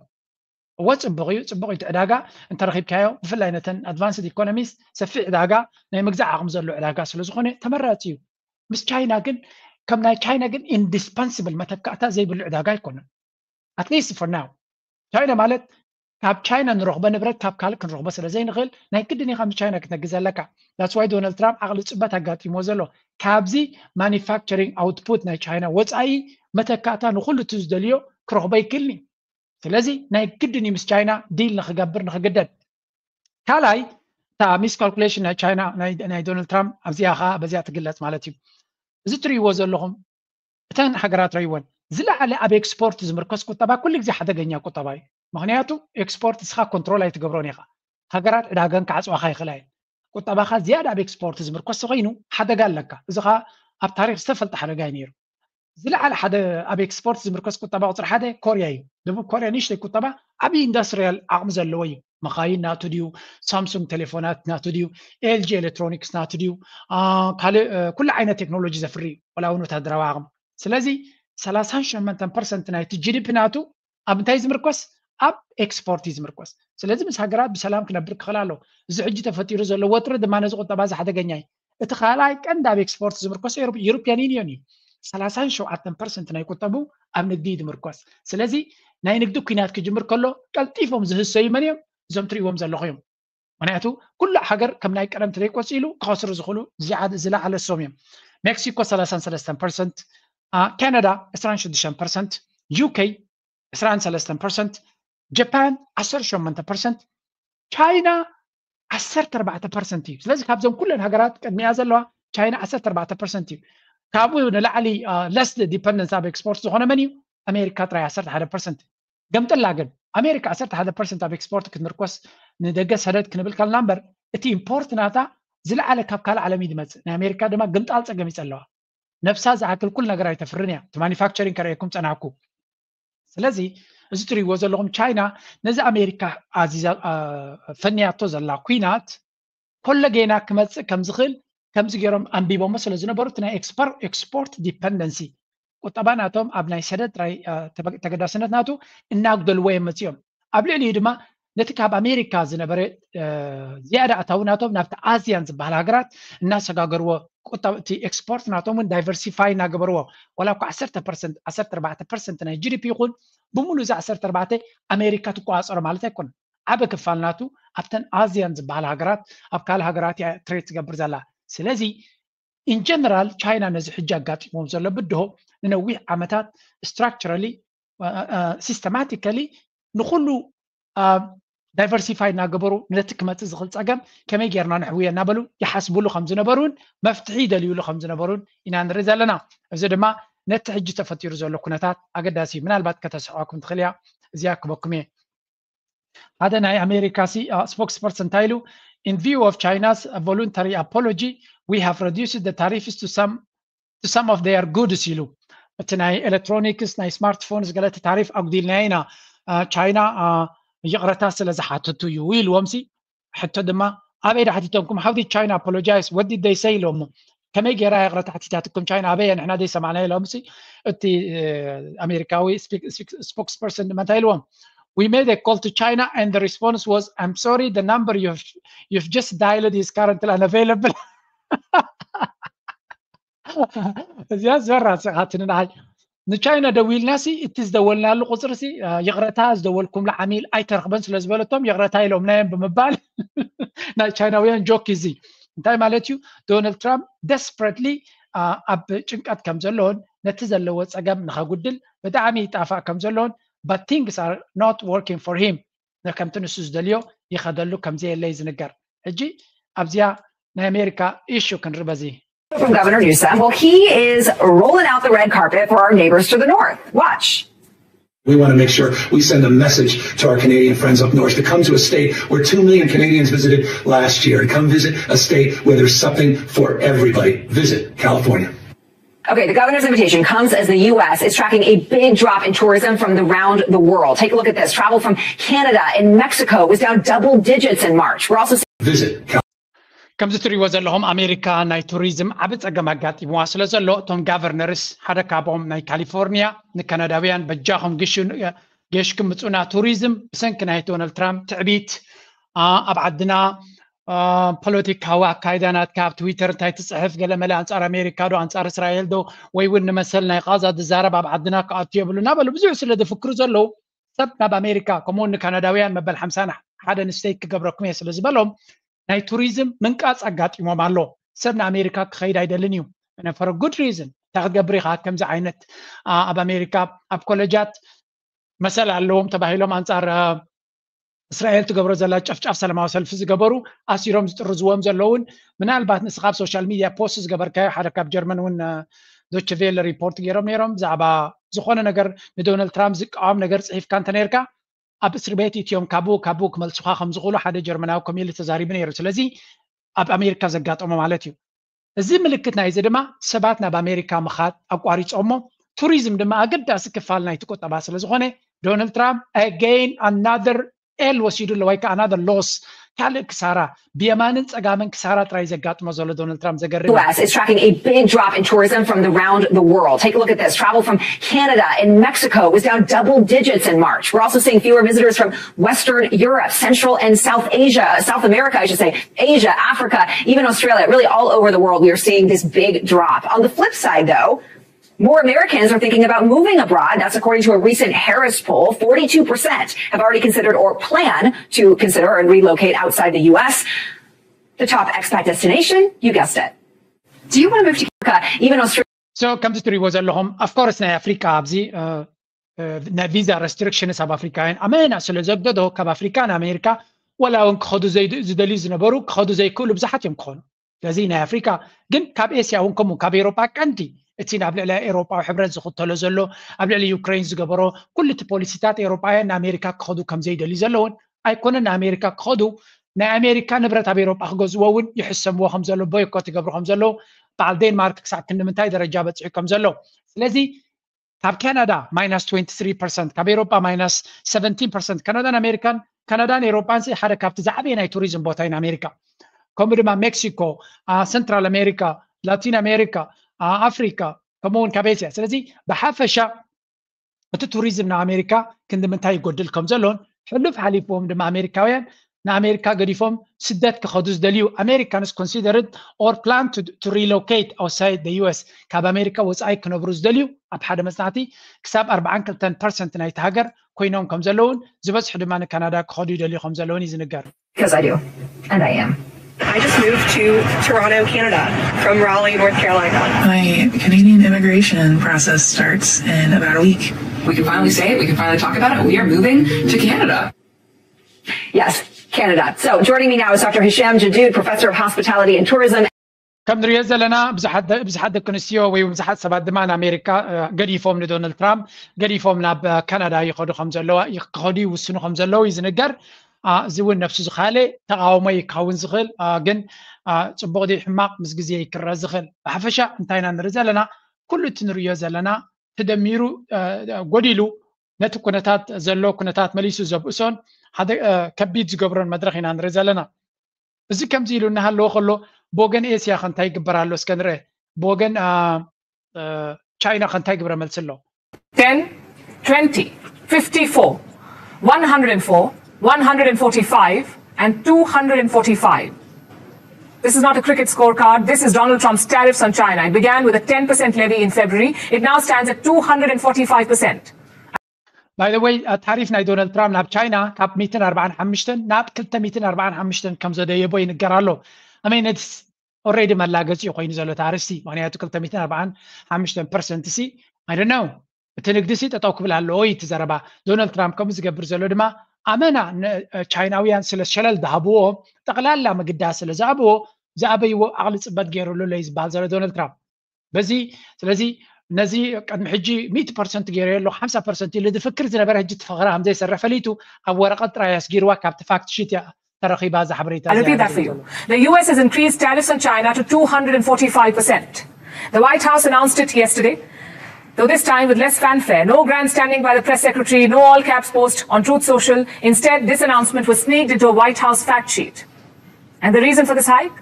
እወ፣ ፅቡቕ እዩ፣ ፅቡቕ እዩ። እቲ ዕዳጋ እንተረኺብካዮ፣ ብፍላይ ነተን ኣድቫንስድ ኢኮኖሚስ ሰፊሕ ዕዳጋ ናይ ምግዛእ ዓቕሚ ዘሎ ዕዳጋ ስለ ዝኾነ ተመራፂ እዩ። ምስ ቻይና ግን፣ ከም ናይ ቻይና ግን ኢንዲስፐንስብል፣ መተካእታ ዘይብሉ ዕዳጋ ኣይኮነን። ኣትሊስት ፎር ናው። ቻይና ማለት ካብ ቻይና ንረኽቦ ንብረት ካብ ካልእ ክንረኽቦ ስለ ዘይንኽእል ናይ ግድን ኢኻ ምስ ቻይና ክትነግድ ዘለካ። ዳትስ ዋይ ዶናልድ ትራምፕ ዓቕሊ ፅበት ኣጋጢሞ ዘሎ። ካብዚ ማኒፋክቸሪንግ ኣውትፑት ናይ ቻይና ወፃኢ መተካእታ ንኹሉ እቲ ዝደልዮ ክረኽቦ ይክእልኒ። ስለዚ ናይ ግድን እዩ ምስ ቻይና ዲል ንክገብር ንክግደድ። ካልኣይ እታ ሚስ ካልኩሌሽን ናይ ቻይና ናይ ዶናልድ ትራምፕ ኣብዚኣ ከዓ በዚኣ ትግለፅ ማለት እዩ። እዚ ትርእይዎ ዘለኹም እተን ሃገራት ረይወን ዝለዓለ ኣብ ኤክስፖርት ዝምርኮስ ቁጠባ ኩሉ ግዜ ሓደገኛ ቁጠባ እዩ። ምክንያቱ ኤክስፖርት እስኻ ኮንትሮል ኣይትገብሮን ኢኻ። ሃገራት ዕዳገን ክዓፅዋኻ ይኽእላ እየን። ቁጠባኻ ዝያዳ ኣብ ኤክስፖርት ዝምርኮስ ተኮይኑ ሓደጋ ኣለካ። እዚ ከዓ ኣብ ታሪክ ዝተፈልጠ ሓደጋ እዩ ነይሩ። ዝለዓለ ሓደ ኣብ ኤክስፖርት ዝምርኮስ ቁጠባ ቁፅሪ ሓደ ኮርያ እዩ። ደቡብ ኮርያ ንእሽተይ ቁጠባ ዓብዪ ኢንዱስትሪያል ዓቕሚ ዘለዎ እዩ። መኻይን ናቱ ድዩ? ሳምሱንግ ቴሌፎናት ናቱ ድዩ? ኤልጂ ኤሌክትሮኒክስ ናቱ ድዩ? ካልእ ኩሉ ዓይነት ቴክኖሎጂ ዘፍሪ እዩ፣ ዋላ እውን ወታደራዊ ዓቕሚ። ስለዚ ሰላሳን ሸሞንተን ፐርሰንት ናይቲ ጂዲፒ ናቱ ኣብ እንታይ ዝምርኮስ? ኣብ ኤክስፖርት እዩ ዝምርኮስ። ስለዚ ምስ ሃገራት ብሰላም ክነብር ክኽእል ኣለዎ። እዚ ሕጂ ተፈጢሩ ዘሎ ወጥሪ ድማ ነዚ ቁጠባ እዚ ሓደገኛ እዩ። እቲ ካልኣይ ቀንዲ ኣብ ኤክስፖርት ዝምርኮስ ዩሮፕያን ዩኒዮን እዩ። ሰላሳን ሸውዓተን ፐርሰንት ናይ ቁጠቡ ኣብ ንግዲ እዩ ዝምርኮስ። ስለዚ ናይ ንግዲ ኩናት ክጅምር ከሎ ቀልጢፎም ዝህሰዩ መን እዮም? እዞም ትርእይዎም ዘለኹ እዮም። ምክንያቱ ኩሉ ሃገር ከም ናይ ቀደም ተዘይቆፂሉ ክኸስሩ ዝኽእሉ ዝለዓለ ሶም እዮም። ሜክሲኮ ሰላሳን ሰለስተን ፐርሰንት፣ ካናዳ ዕስራን ሽዱሽተን ፐርሰንት፣ ዩኬ ዕስራን ሰለስተን ፐርሰንት፣ ጃፓን ዓሰርተ ሸሞንተ ፐርሰንት፣ ቻይና ዓሰርተ ኣርባዕተ ፐርሰንት እዩ። ስለዚ ካብዞም ኩለን ሃገራት ቅድሚያ ዘለዋ ቻይና ዓሰርተ ኣርባዕተ ፐርሰንት እዩ። ካብኡ ንላዕሊ ለስ ዲፐንደንስ ኣብ ኤክስፖርት ዝኾነ መን እዩ? ኣሜሪካ ጥራይ ዓሰርተ ሓደ ፐርሰንት። ገምጥላ ግን ኣሜሪካ ዓሰርተ ሓደ ፐርሰንት ኣብ ኤክስፖርት ክትምርኮስ ንደገ ሰደድ ክንብል ከለና እምበር እቲ ኢምፖርት ናታ ዝለዓለ ካብ ካልእ ዓለም እዩ ዝመፅእ። ናይ ኣሜሪካ ድማ ግምጣል ፀገም ይፀለዋ። ነብሳ ዝኣክል ኩሉ ነገር ኣይተፍርን እያ። እቲ ማኒፋክቸሪንግ ከርእየኩም ፀናሕኩ። ስለዚ እዚ ትርእይዎ ዘለኹም ቻይና ነዚ ኣሜሪካ ኣዚዛ ፈንያቶ ዘላ ኩናት ኮለጌና ክመፅእ ከም ዝኽእል ከምዚ ገይሮም ኣንቢቦሞ ስለ ዝነበሩ እቲ ናይ ኤክስፖርት ዲፐንደንሲ ቁጠባ ናቶም ኣብ ናይ ሰደድ ጥራይ ተገዳስነት ናቱ እናጉደልዎ እዮም መፅኦም። ኣብ ልዕሊኡ ድማ ነቲ ካብ ኣሜሪካ ዝነበረ ዝያዳ ኣታዊ ናቶም ናብቲ ኣዚያን ዝበሃል ሃገራት እናሰጋገርዎ ቁጠባ እቲ ኤክስፖርት ናቶም እውን ዳይቨርሲፋይ እናገበርዎ ዋላ እኳ ዓሰርተ ፐርሰንት ዓሰርተ ኣርባዕተ ፐርሰንት ናይ ጂዲፒ ይኹን ብምሉእ እዚ ዓሰርተ ኣርባዕተ ኣሜሪካ ትቆፃፀሮ ማለት ኣይኮነን። ዓበ ክፋል ናቱ ኣብተን ኣዚያን ዝበሃል ሃገራት ኣብ ካልእ ሃገራት እያ ትሬድ ትገብር ዘላ። ስለዚ ኢንጀነራል ቻይና ነዚ ሕጂ ኣጋጢሞም ዘሎ ብድሆ ንነዊሕ ዓመታት ስትራክቸራሊ ሲስተማቲካሊ ንኩሉ ዳይቨርሲፋይ እናገበሩ ነቲ ክመፅእ ዝኽእል ፀገም ከመይ ጌርና ነሕውዮ እናበሉ ይሓስብሉ ከም ዝነበሩን መፍትሒ ይደልዩሉ ከም ዝነበሩን ኢና ንርኢ ዘለና። እዚ ድማ ነቲ ሕጂ ተፈጢሩ ዘሎ ኩነታት ኣገዳሲ እዩ። ምናልባት ከተስሕቐኩም ትኽእል እያ፣ እዚኣ ክበኩም እየ። ሓደ ናይ ኣሜሪካ ሲ ስፖክስ ፐርሰን እንታይ ኢሉ? In view of China's voluntary apology, we have reduced the tariffs to some to some of their goods ኢሉ። እቲ ናይ ኤሌክትሮኒክስ ናይ ስማርትፎንስ ገለ እቲ ታሪፍ ኣጉዲልናዮ ኢና፣ ቻይና ይቕረታ ስለ ዝሓተቱ እዩ ኢልዎም። ሲ ሕቶ ድማ ኣበይ ዳ ሓቲቶምኩም? How did China apologize? What did they say ኢልዎም። ከመይ ገይራ ይቕረታ ሓቲታትኩም ቻይና? ኣበይ ንሕና ዘይሰማዕናዮ ኢሎም። ሲ እቲ ኣሜሪካዊ ስፖክስ ፐርሰን ድማ እንታይ ኢልዎም? We made a call to China and the response was, I'm sorry, the number you've, you've just dialed is currently unavailable. እዚኣ ዘራስኻትኒ ንዓይ። ንቻይና ደዊልና ሲ እቲ ዝደወልናሉ ቁፅሪ ሲ ይቕረታ ዝደወልኩምሉ ዓሚል ኣይተረኽበን ስለ ዝበለቶም ይቕረታ ኢሎምናዮም ብምባል ናይ ቻይናውያን ጆክ እዚ እንታይ ማለት እዩ? ዶናልድ ትራምፕ ደስፐረትሊ ኣብ ጭንቀት ከም ዘለዎን ነቲ ዘለዎ ፀገም ንኸጉድል ብጣዕሚ ይጣፋእ ከም ዘለዎን but things are not working for him ከምቲ ንሱ ዝደልዮ ይኸደሉ ከምዘየለ እዩ ዝንገር። ሕጂ ኣብዚኣ ናይ ኣሜሪካ ኢሹ ክንርኢ በዚ From Governor Newsom. Well, he is rolling out the red carpet for our neighbors to the north. Watch. We want to make sure we send a message to our Canadian friends up north to come to a state where two million Canadians visited last year, to come visit a state where there's something for everybody. Visit California. Okay, the governor's invitation comes as the U S is tracking a big drop in tourism from around the world. Take a look at this. Travel from Canada and Mexico was down double digits in March. We're also seeing Visit ከምዚ ትሪእዎ ዘለኹም ኣሜሪካ ናይ ቱሪዝም ዓቢ ጸገም ኣጋጢምዋ ስለ ዘሎ እቶም ጋቨርነርስ ሓደ ካብኦም ናይ ካሊፎርኒያ ንካናዳውያን በጃኹም ግሹ ጌሽኩም ምጹና ቱሪዝም ብሰንኪ ናይ ዶናልድ ትራምፕ ትዕቢት ኣብ ዓድና ፖለቲካዊ ኣካይዳ ናትካ ኣብ ትዊተር እንታይ ትጽሕፍ ገለመለ ኣንጻር ኣሜሪካ ዶ ኣንጻር እስራኤል ዶ ወይ እውን ንመሰል ናይ ቃዛ ዝዛረብ ኣብ ዓድና ክኣቱ የብሉ እናበሉ ብዙሕ ስለ ዝፍክሩ ዘለዉ ሰብ ናብ ኣሜሪካ ከምኡውን ንካናዳውያን መበል ሓምሳን ሓደን ስቴት ክገብረኩም እየ ስለ ዝበሎም ናይ ቱሪዝም ምንቃጽ ኣጋጢሞም ኣሎ። ሰብ ንኣሜሪካ ክኸይድ ኣይደልን እዩ for good reason። እንታይ ክትገብር ኢኻ ከምዚ ዓይነት ኣብ ኣሜሪካ ኣብ ኮለጃት መሰል ኣለዎም ተባሂሎም ኣንጻር እስራኤል ትገብሮ ዘላ ጨፍጫፍ ሰላማዊ ሰልፊ ዝገበሩ ኣሲሮም ዝጥርዝዎም ዘለውን ምናልባት ንስኻ ኣብ ሶሻል ሚድያ ፖስት ዝገበርካዮ ሓደ ካብ ጀርመን እውን ዶችቬለ ሪፖርት ገይሮም ነይሮም ብዛዕባ ዝኾነ ነገር ንዶናልድ ትራምፕ ዝቃወም ነገር ፅሒፍካ እንተነርካ ኣብ እስር ቤት ኢትዮም ካብኡ ካብኡ ክመልሱኻ ከም ዝኽእሉ ሓደ ጀርመናዊ ኮሚል ተዛሪቡ ነይሩ። ስለዚ ኣብ ኣሜሪካ ዘጋጠሞ ማለት እዩ። እዚ ምልክት ናይዚ ድማ ሰባት ናብ ኣሜሪካ ምኻድ ኣቋሪፆሞ ቱሪዝም ድማ ኣገዳሲ ክፋል ናይቲ ቁጠባ ስለ ዝኾነ ዶናልድ ትራምፕ again another L ወሲዱ ኣሎ ወይ ከዓ another loss ካልእ ክሳራ ብየማንን ፀጋምን ክሳራ ጥራይ ዘጋጥሞ ዘሎ ዶናልድ ትራምፕ ዘገርም እዩ። U S is tracking a big drop in tourism from around the world. Take a look at this. Travel from Canada and Mexico was down double digits in March. We're also seeing fewer visitors from Western Europe, Central and South Asia, South America, I should say, Asia, Africa, even Australia, really all over the world. We are seeing this big drop. On the flip side, though, more Americans are thinking about moving abroad. That's according to a recent Harris poll. Forty-two percent have already considered or plan to consider and relocate outside the U S. The top expat destination, you guessed it. Do you want to move to Africa, even Australia? So ከምዚ ትሪእዎ ዘለኹም of course ናይ ኣፍሪካ ኣብዚ ናይ ቪዛ restrictions ኣብ ኣፍሪካውያን ኣመና ስለ ዘግደዶ ካብ ኣፍሪካ ንኣሜሪካ ወላ እውን ክኸዱ ዝደልዩ ዝነበሩ ክኸዱ ዘይክእሉ ብዙሓት እዮም ክኾኑ። ስለዚ ናይ ኣፍሪካ ግን ካብ ኤስያ እውን ከምኡ ካብ ኤሮጳ ቀንዲ እቲ ናብ ልዕሊ ኤሮጳዊ ሕብረት ዝኽተሎ ዘሎ ኣብ ልዕሊ ዩክሬን ዝገበሮ ኩሉ እቲ ፖሊሲታት ኤሮጳውያን ንኣሜሪካ ክኸዱ ከም ዘይደልዩ ዘለውን ኣይኮነን ንኣሜሪካ ክኸዱ ናይ ኣሜሪካ ንብረት ኣብ ኤሮጳ ክገዝዎ እውን ይሕሰምዎ ከም ዘሎ boycott ይገብሩ ከም ዘለዉ በዓል ዴንማርክ ክሳብ ክንዲ ምንታይ ደረጃ በፂሑ ከም ዘሎ ስለዚ ካብ ካናዳ minus twenty three percent ካብ ኤሮጳ minus seventeen percent ካናዳን ኣሜሪካን ካናዳን ኤሮጳን ሓደ ካብቲ ዝዓበየ ናይ ቱሪዝም ቦታ እዩ ንኣሜሪካ ከምኡ ድማ ሜክሲኮ ሰንትራል ኣሜሪካ ላቲን ኣሜሪካ ኣፍሪካ ከምኡ እውን ካብ ኤስያ ስለዚ ብሓፈሻ እቲ ቱሪዝም ንኣሜሪካ ክንዲ ምንታይ ይጎድል ከም ዘሎን ሕሉፍ ሓሊፍዎም ድማ ኣሜሪካውያን ንኣሜሪካ ገዲፎም ስደት ክኸዱ ዝደልዩ Americans considered or plan to relocate outside the U S ካብ ኣሜሪካ ወፃኢ ክነብሩ ዝደልዩ ኣብ ሓደ መፅናዕቲ ክሳብ ኣርባዓን ክልተን ፐርሰንት ናይቲ ሃገር ኮይኖም ከም ዘለውን ዝበዝሑ ድማ ንካናዳ ክኸዱ ይደልዩ ከም ዘለውን እዩ ዝንገር። Because I do. And I am. I just moved to Toronto, Canada, from Raleigh, North Carolina. My Canadian immigration process starts in about a week. We can finally say it. We can finally talk about it. We are moving to Canada. Yes, Canada. So joining me now is Doctor Hisham Jadid, professor of hospitality and tourism. ከም ንሪኦ ዘለና ብዙሓት ደቂ ኣንስትዮ ወይ ብዙሓት ሰባት ድማ ንኣሜሪካ ገዲፎም ንዶናልድ ትራምፕ ገዲፎም ናብ ካናዳ ይኸዱ ከም ዘለዋ ክኸዱ ይውስኑ ከም ዘለዉ እዩ ዝንገር። እዚ እውን ነፍሱ ዝኻለ ተቃውሞ ይካውን ዝኽእል ግን ፅቡቅ ድዩ ሕማቅ ምስ ግዜ ይክረ ዝኽእል ብሓፈሻ እንታይ ኢና ንርኢ ዘለና ኩሉ እቲ ንርእዮ ዘለና ተደሚሩ ጎዲሉ ነቲ ኩነታት ዘሎ ኩነታት መሊሱ ዘብእሶን ሓደ ከቢድ ዝገብሮን መድረክ ኢና ንርኢ ዘለና። እዚ ከምዚ ኢሉ እናሃለወ ከሎ ብወገን ኤስያ ከ እንታይ ይግበር ኣሎ እስከ ንርአ። ብወገን ቻይና ከ እንታይ ግብረ መልሲ ኣሎ? ten, twenty, fifty-four, one hundred and four, one hundred and forty-five, and two hundred and forty-five. This is not a cricket scorecard. This is Donald Trump's tariffs on China. It began with a ten percent levy in February. It now stands at two hundred and forty-five percent. By the way, ታሪፍ ናይ ዶናልድ ትራምፕ ናብ ቻይና ካብ ሚእትን ኣርባዓን ሓሙሽተን ናብ ክልተ ሚእትን ኣርባዓን ሓሙሽተን ከም ዘደየቦ ይንገር ኣሎ። I mean, it's already መላገፂ ኮይኑ ዘሎ ታሪፍ ሲ ምክንያቱ ክልተ ሚእትን ኣርባዓን ሓሙሽተን ፐርሰንት ሲ I don't know እቲ ንግዲ ሲ ጠጠው ክብል ኣለዎ እዩ እቲ ዘረባ። ዶናልድ ትራምፕ ከምኡ ዝገብር ዘሎ ድማ ኣመና ቻይናውያን ስለ ሸለል ዝሃብዎ፣ ጠቕላላ ምግዳስ ስለ ዝኣበዎ፣ ዝኣበይዎ ዓቕሊ ፅበት ገይሩሉ ለይ ዝበሃል ዘሎ ዶናልድ ትራምፕ። በዚ ስለዚ ነዚ ቅድሚ ሕጂ ሚእቲ ፐርሰንት ገይሩ ኣሎ፣ ሓምሳ ፐርሰንት ኢሉ ዝፍክር ዝነበረ ሕጂ ትፈኸራ ከም ዘይሰርሕ ፈሊጡ ኣብ ወረቐት ጥራይ ኣስጊርዋ ካብቲ ፋክት ሺት እያ ተረኺባ እዛ ሓበሬታ። I repeat that for you. The U S has increased tariffs on China to two hundred forty-five percent. The White House announced it yesterday, though this time with less fanfare. No grandstanding by the press secretary, no all caps post on Truth Social. Instead, this announcement was sneaked into a White House fact sheet. And the reason for this hike?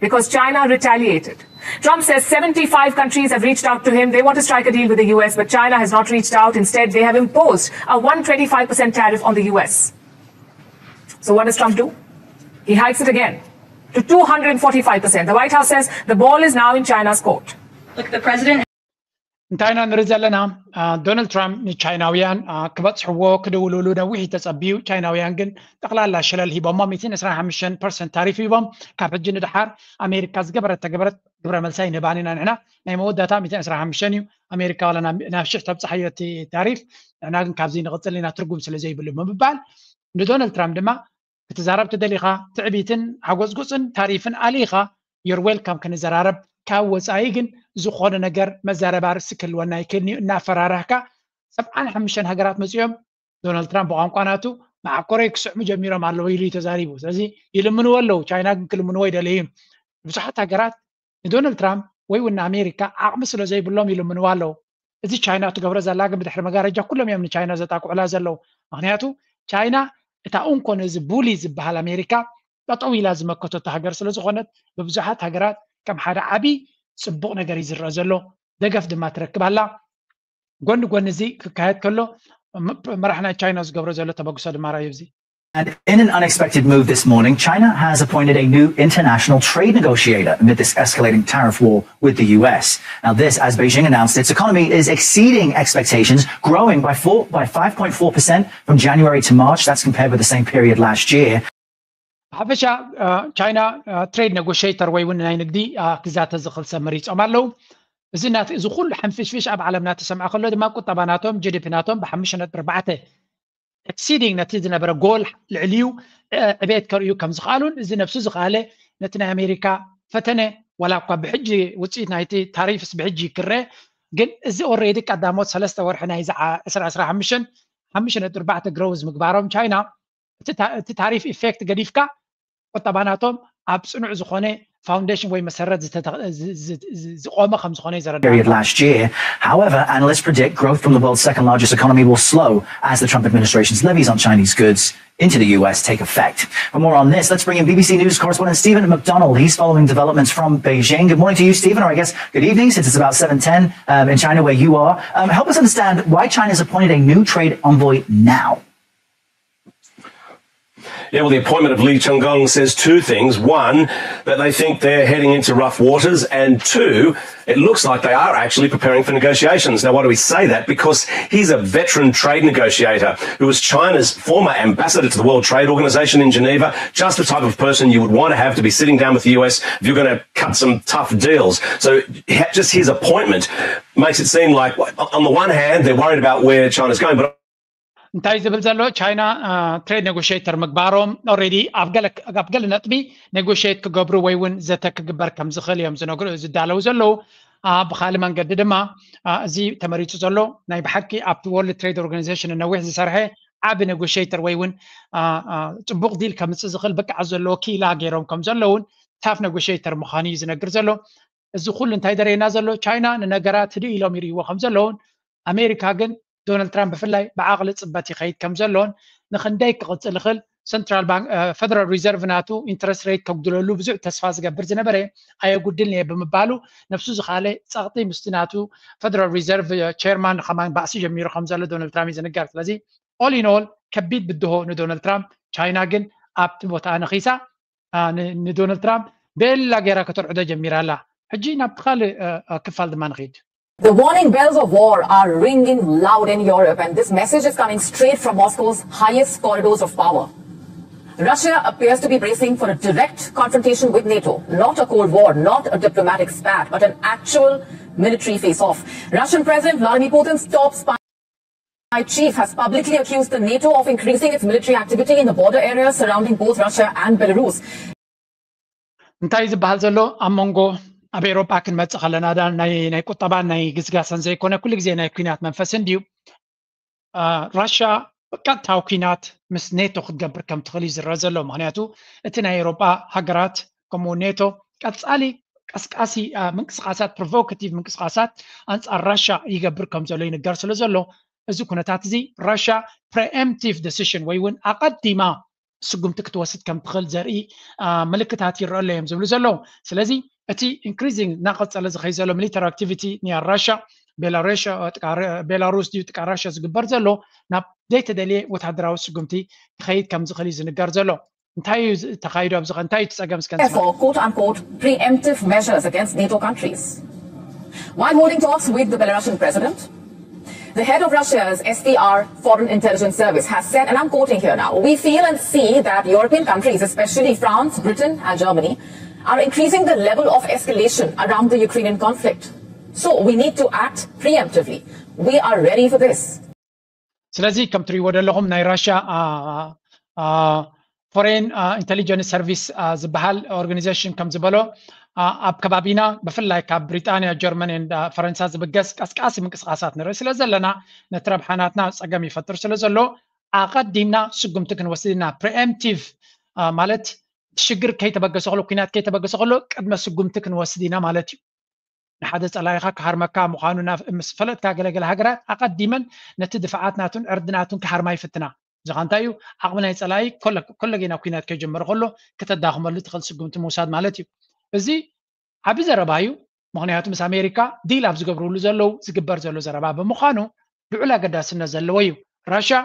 Because China retaliated. Trump says seventy-five countries have reached out to him. They want to strike a deal with the U S, but China has not reached out. Instead, they have imposed a one twenty-five percent tariff on the U S. So what does Trump do? He hikes it again to two hundred forty-five percent. The White House says the ball is now in China's court. Look, the president እንታይ ኢና ንርኢ ዘለና? ዶናልድ ትራምፕ ንቻይናውያን ክበፅሕዎ ክድውልሉ ነዊሕ ተፀቢዩ። ቻይናውያን ግን ጠቕላላ ሸለል ሂቦሞ ሚእትን ዕስራን ሓሙሽተን ፐርሰንት ታሪፍ ሂቦም። ካብ ሕጂ ንድሓር ኣሜሪካ ዝገበረት ተገበረት ግብረ መልሳ ይንህባን ኢና ንሕና። ናይ መወዳእታ ሚእትን ዕስራን ሓሙሽተን እዩ። ኣሜሪካ ዋላ ናብ ሽሕ ተብፅሓዮ እቲ ታሪፍ፣ ንሕና ግን ካብዚ ንቕፅል ኢና ትርጉም ስለ ዘይብሉ ብምባል ንዶናልድ ትራምፕ ድማ ክትዛረብ ተደሊኻ ትዕቢትን ሓጎፅጉፅን ታሪፍን ኣልኢኻ you're welcome ክንዘራረብ፣ ካብ ወፃኢ ግን ዝኾነ ነገር መዛረባ ርእሲ ክህልወና ኣይክእልን እዩ እናፈራራህካ። ሰብዓን ሓሙሽተን ሃገራት መፂኦም ዶናልድ ትራምፕ ብቋንቋ ናቱ መዓኮረይ ክስዕሙ ጀሚሮም ኣለዉ ኢሉ እዩ ተዛሪቡ። ስለዚ ይልምንዎ ኣለዉ። ቻይና ግን ክልምንዎ ይደለዩ። ብዙሓት ሃገራት ንዶናልድ ትራምፕ ወይ እውን ንኣሜሪካ ዓቕሚ ስለ ዘይብሎም ይልምንዋ ኣለዉ። እዚ ቻይና ትገብሮ ዘላ ግን ብድሕሪ መጋረጃ ኩሎም እዮም ንቻይና ዘጣቅዑላ ዘለዉ። ምክንያቱ ቻይና እታ እንኮ ነዚ ቡሊ ዝበሃል ኣሜሪካ ጠጠው ኢላ ዝመከተቶ ሃገር ስለ ዝኾነት ብብዙሓት ሃገራት ከም ሓደ ዓብዪ ፅቡቕ ነገር እዩ ዝረአ ዘሎ። ደገፍ ድማ ትረክብ ኣላ። ጎኒ ጎኒ እዚ ክካየድ ከሎ መራሒ ናይ ቻይና ዝገብሮ ዘሎ ተበግሶ ድማ ራእዩ እዚ And in an unexpected move this morning, China has appointed a new international trade negotiator amid this escalating tariff war with the U S. Now, this as Beijing announced its economy is exceeding expectations, growing by, four, by five point four percent from January to March. That's compared with the same period last year. ብሓፈሻ ቻይና ትሬድ ኔጎሽተር ወይ እውን ናይ ንግዲ ክዛተ ዝኽእል ሰብ መሪፆም ኣለዉ። እዚ ናት እዚ ኩሉ ሕንፍሽፍሽ ኣብ ዓለምና ተሰምዐ ከሎ ድማ ቁጠባ ናቶም ጂ ዲ ፒ ናቶም ብሓሙሽተ ነጥቢ ኣርባዕተ ኤክሲዲንግ ነቲ ዝነበረ ጎል ልዕሊኡ ዕቤት ከርእዩ ከም ዝኽኣሉን እዚ ነብሱ ዝኽኣለ ነቲ ናይ ኣሜሪካ ፈተነ ዋላ እኳ ብሕጂ ውፅኢት ናይቲ ታሪፍስ ብሕጂ ይክረ ግን እዚ ኦሬዲ ቀዳሞት ሰለስተ ወርሒ ናይ ዝዓ ዕስራ ዕስራ ሓሙሽተ ሓሙሽተ ነጥቢ ኣርባዕተ ግሮዝ ምግባሮም ቻይና እቲ ታሪፍ ኢፌክት ገዲፍካ ቁጠባ ናቶም ኣብ ፅኑዕ ዝኾነ ፋውንዴሽን ወይ መሰረት ዝቆመ ከም ዝኾነ እዩ ዘረዳ። Period last year. However, analysts predict growth from the world's second largest economy will slow as the Trump administration's levies on Chinese goods into the U S take effect. For more on this, let's bring in B B C News correspondent Stephen McDonald. He's following developments from Beijing. Good morning to you, Stephen, or I guess good evening, since it's about seven ten um, in China where you are. Um, help us understand why China's appointed a new trade envoy now. Yeah, well, the appointment of Li Changong says two things. One, that they think they're heading into rough waters, and two, it looks like they are actually preparing for negotiations. Now, why do we say that? Because he's a veteran trade negotiator who was China's former ambassador to the World Trade Organization in Geneva, just the type of person you would want to have to be sitting down with the U S if you're going to cut some tough deals. So, just his appointment makes it seem like, on the one hand, they're worried about where China's going, but እንታይ ዝብል ዘሎ ቻይና ትሬድ ኔጎሽተር ምግባሮም ኦሬዲ ኣብ ገለ ነጥቢ ኔጎሽት ክገብሩ ወይ እውን ዘተ ክግበር ከም ዝኽእል እዮም ዝነግሩ ዝዳለው ዘለዉ። ብካልእ መንገዲ ድማ እዚ ተመሪፁ ዘሎ ናይ ብሓቂ ኣብቲ ወርልድ ትሬድ ኦርጋኒዜሽን ነዊሕ ዝሰርሐ ዓቢ ኔጎሽተር ወይ እውን ፅቡቕ ዲል ከምፅእ ዝኽእል ብቅዓት ዘለዎ ኪኢላ ገይሮም ከም ዘለውን ታፍ ኔጎሽተር ምዃኑ እዩ ዝነግር ዘሎ። እዚ ኩሉ እንታይ ዘርእየና ዘሎ ቻይና ንነገራት ህድእ ኢሎም ይርእይዎ ከም ዘለውን ኣሜሪካ ግን ዶናልድ ትራምፕ ብፍላይ ብዓቕሊ ፅበት ይኸይድ ከም ዘሎን ንክንደይ ክቕፅል ይኽእል ሰንትራል ባንክ ፈደራል ሪዘርቭ ናቱ ኢንትረስት ሬት ከጉድለሉ ብዙሕ ተስፋ ዝገብር ዝነበረ ኣየጉድልን እየ ብምባሉ ነብሱ ዝኻለ ፀቕጢ ምስቲ ናቱ ፈደራል ሪዘርቭ ቸርማን ከማን ባእሲ ጀሚሩ ከም ዘሎ ዶናልድ ትራምፕ እዩ ዝንገር። ስለዚ all in all ከቢድ ብድሆ ንዶናልድ ትራምፕ። ቻይና ግን ኣብቲ ቦታኣ ነኺሳ ንዶናልድ ትራምፕ ቤላ ገይራ ከተርዕዶ ጀሚራ ኣላ። ሕጂ ናብቲ ካልእ ክፋል ድማ ንኺድ። The warning bells of war are ringing loud in Europe, and this message is coming straight from Moscow's highest corridors of power. Russia appears to be bracing for a direct confrontation with NATO. Not a cold war, not a diplomatic spat, but an actual military face off. Russian President Vladimir Putin's top spy. My chief has publicly accused the NATO of increasing its military activity in the border areas surrounding both Russia and Belarus. እንታይ ዝበሃል ዘሎ ኣብ መንጎ ኣብ ኤሮጳ ክንመጽእ ከለና ዳ ናይ ናይ ቁጠባን ናይ ግስጋሰን ዘይኮነ ኩሉ ግዜ ናይ ኩናት መንፈስ እንድዩ። ራሻ ቀጥታዊ ኩናት ምስ ኔቶ ክትገብር ከም ትኽእል እዩ ዝረአ ዘሎ። ምክንያቱ እቲ ናይ ኤሮጳ ሃገራት ከምኡ ኔቶ ቀጻሊ ቀስቃሲ ምንቅስቃሳት ፕሮቮካቲቭ ምንቅስቃሳት ኣንጻር ራሻ ይገብር ከም ዘሎ ይንገር ስለ ዘሎ እዚ ኩነታት እዚ ራሻ ፕሪኤምፕቲቭ ዲሲሽን ወይ እውን ኣቐዲማ ስጉምቲ ክትወስድ ከም ትኽእል ዘርኢ ምልክታት ይረኣሉ እዮም ዝብሉ ዘለዉ። ስለዚ እቲ ኢንክሪዚንግ እናቐጸለ ዝኸይ ዘሎ ሚሊተሪ ኣክቲቪቲ ናይ ራሻ ቤላሩስ ድዩ ጥቃ ራሻ ዝግበር ዘሎ ናብ ዘይተደልየ ወታደራዊ ስጉምቲ ክኸይድ ከም ዝኽእል እዩ ዝንገር ዘሎ። እንታይ እዩ ተኻይዱ ኣብዚ እንታይ እዩ ጸገም እስከ Therefore, quote unquote, preemptive measures against NATO countries. While holding talks with the Belarusian president, the head of Russia's S D R Foreign Intelligence Service has said, and I'm quoting here now, we feel and see that European countries, especially France, Britain, and Germany, are increasing the level of escalation around the Ukrainian conflict. So we need to act preemptively. We are ready for this. ስለዚ ከም ትሪእዎ ዘለኹም ናይ ራሽያ ፎሬን ኢንቴሊጀንስ ሰርቪስ ዝበሃል ኦርጋኒዜሽን ከም ዝበሎ ኣብ ከባቢና ብፍላይ ካብ ብሪጣንያ ጀርመን ፈረንሳ ዝብገስ ቀስቃሲ ምንቅስቃሳት ንርኢ ስለ ዘለና ነቲ ረብሓናትና ፀገም ይፈጥር ስለ ዘሎ ኣቐዲምና ስጉምቲ ክንወስድ ኢና ፕሪኤምፕቲቭ ማለት ሽግር ከይተበገሰ ከሎ ኩናት ከይተበገሰ ከሎ ቅድመ ስጉምቲ ክንወስድ ኢና ማለት እዩ ንሓደ ጸላኢኻ ክሃርመካ ምዃኑ ምስ ፈለጥካ ገለገለ ሃገራት ኣቐዲመን ነቲ ድፍዓት ናቱን ዕርዲ ናቱን ክሃርማ ይፍትና እዚ ኸ እንታይ እዩ ዓቕሚ ናይ ጸላኢ ኮለጌና ኩናት ከይጀመረ ከሎ ከተዳኽመሉ ትኽእል ስጉምቲ ምውሳድ ማለት እዩ እዚ ዓቢ ዘረባ እዩ ምኽንያቱ ምስ ኣሜሪካ ዲል ኣብ ዝገብርሉ ዘለዉ ዝግበር ዘሎ ዘረባ ብምዃኑ ልዑል ኣገዳስነት ዘለዎ እዩ ራሽያ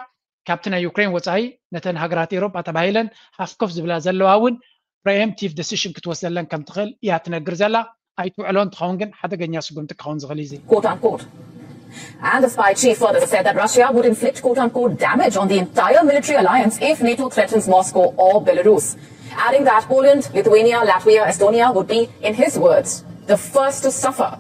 ካብቲ ናይ ዩክሬን ወጻኢ ነተን ሃገራት ኤሮጳ ተባሂለን ሃፍኮፍ ዝብላ ዘለዋ እውን ፕሪኤምፕቲቭ ዲሲሽን ክትወስደለን ከም ትኽእል እያ ትነግር ዘላ ኣይትውዕሎን ትኸውን ግን ሓደገኛ ስጉምቲ ክኸውን ዝኽእል እዩ quote unquote. And the spy chief further said that Russia would inflict quote unquote damage on the entire military alliance if NATO threatens Moscow or Belarus, adding that Poland, Lithuania, Latvia, Estonia would be, in his words, the first to suffer.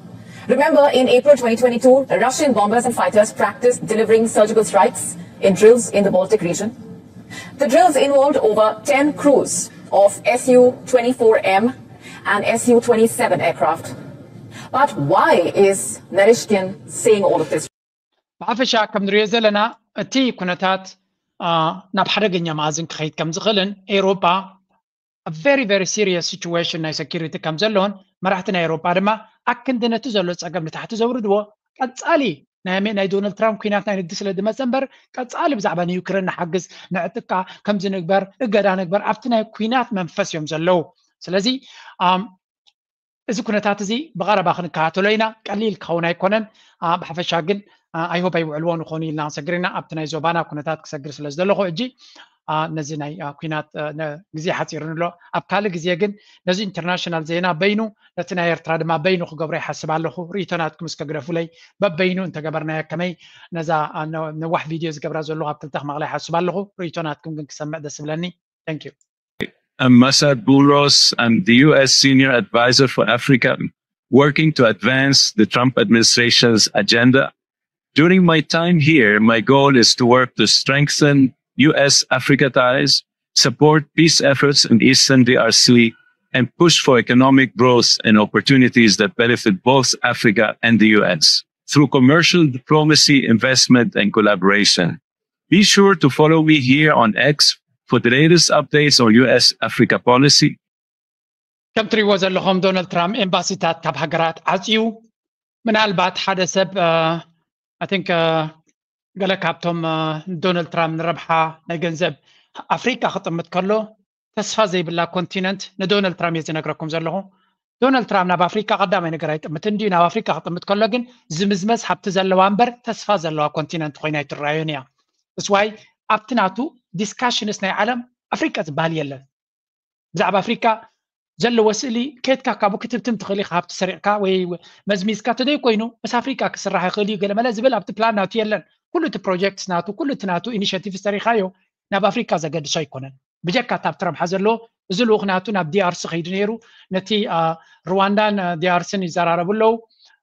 Remember, in April twenty twenty-two, Russian bombers and fighters practiced delivering surgical strikes in drills in the Baltic region. The drills involved over ten crews of S U twenty-four M and S U twenty-seven aircraft. But why is Naryshkin saying all of this? ብሓፈሻ ከም ንሪኦ ዘለና እቲ ኩነታት ናብ ሓደገኛ መኣዝን ክኸይድ ከም ዝኽእልን ኤሮጳ very very serious situation ናይ security ከም ዘለውን መራሕቲ ናይ ኤሮጳ ድማ ኣክንዲ ነቲ ዘሎ ጸገም ንታሕቲ ዘውርድዎ ቀጻሊ ናይ ዶናልድ ትራምፕ ኩናት ናይ ንግዲ ስለ ዝመጸ እምበር ቀጻሊ ብዛዕባ ንዩክሬን ንሓግዝ ንዕጥቃ ከምዚ ንግበር እገዳ ንግበር ኣብቲ ናይ ኩናት መንፈስ እዮም ዘለዉ ስለዚ እዚ ኩነታት እዚ ብቐረባ ክንከታተሎ ኢና ቀሊል ክኸውን ኣይኮነን ብሓፈሻ ግን ኣይሆብ ኣይውዕልዎ ንኾኑ ኢልና ክንሰግር ኢና ኣብቲ ናይ ዞባና ኩነታት ክሰግር ስለ ዝደለኹ ሕጂ ነዚ ናይ ኩናት ግዜ ሓፂርኒ ኣሎ ኣብ ካልእ ግዜ ግን ነዚ ኢንተርናሽናል ዜና በይኑ ነቲ ናይ ኤርትራ ድማ በይኑ ክገብሮ ይሓስብ ኣለኹ ርእይቶ ናትኩም እስከ ግደፉለይ በበይኑ እንተገበርናዮ ከመይ ነዛ ነዋሕ ቪድዮ ዝገብራ ዘለኹ ኣብ ክልተ ክመቕላ ይሓስብ ኣለኹ ርእይቶ ናትኩም ግን ክሰምዕ ደስ ብለኒ thank you I'm Masad Boulos. I'm the U S Senior Advisor for Africa, working to advance the Trump administration's agenda. During my time here, my goal is to work to strengthen U S Africa ties, support peace efforts in Eastern D R C, and push for economic growth and opportunities that benefit both Africa and the U S through commercial diplomacy, investment, and collaboration. Be sure to follow me here on X for the latest updates on U S Africa policy. ከም ትሪእዎ ዘለኹም ዶናልድ ትራምፕ ኤምባሲታት ካብ ሃገራት ዓፅዩ ምናልባት ሓደ ሰብ I think ገለ ካብቶም ዶናልድ ትራምፕ ንረብሓ ናይ ገንዘብ ኣፍሪቃ ክጥምት ከሎ ተስፋ ዘይብላ ኮንቲነንት ንዶናልድ ትራምፕ እየ ዝነግረኩም ዘለኹ ዶናልድ ትራምፕ ናብ ኣፍሪካ ቀዳማይ ነገር ኣይጥምትን ድዩ ናብ ኣፍሪካ ክጥምት ከሎ ግን ዝምዝመዝ ሃብቲ ዘለዋ እምበር ተስፋ ዘለዋ ኮንቲነንት ኮይና ኣይትረኣዮን እያ እስ ዋይ ኣብቲ ናቱ ዲስካሽንስ ናይ ዓለም ኣፍሪካ ዝበሃል የለን ብዛዕባ ኣፍሪካ ዘለዎ ስእሊ ከየትካ ካብኡ ክትብትም ትኽእል ኢኻ ሃብቲ ሰሪቕካ ወይ መዝሚዝካ ተደይ ኮይኑ ምስ ኣፍሪካ ክስራሕ ይኽእል እዩ ገለመለ ዝብል ኣብቲ ፕላን ናቱ የለን ኩሉ እቲ ፕሮጀክትስ ናቱ ኩሉ እቲ ናቱ ኢኒሽቲቭስ ተሪኻዮ ናብ ኣፍሪካ ዘገድሶ ኣይኮነን ብጀካ እታ ኣብ ትረምሓ ዘሎ እዚ ልኡኽ ናቱ ናብ ዲኣርሲ ከይዱ ነይሩ ነቲ ሩዋንዳን ዲኣርስን ይዘራረቡ ኣለዉ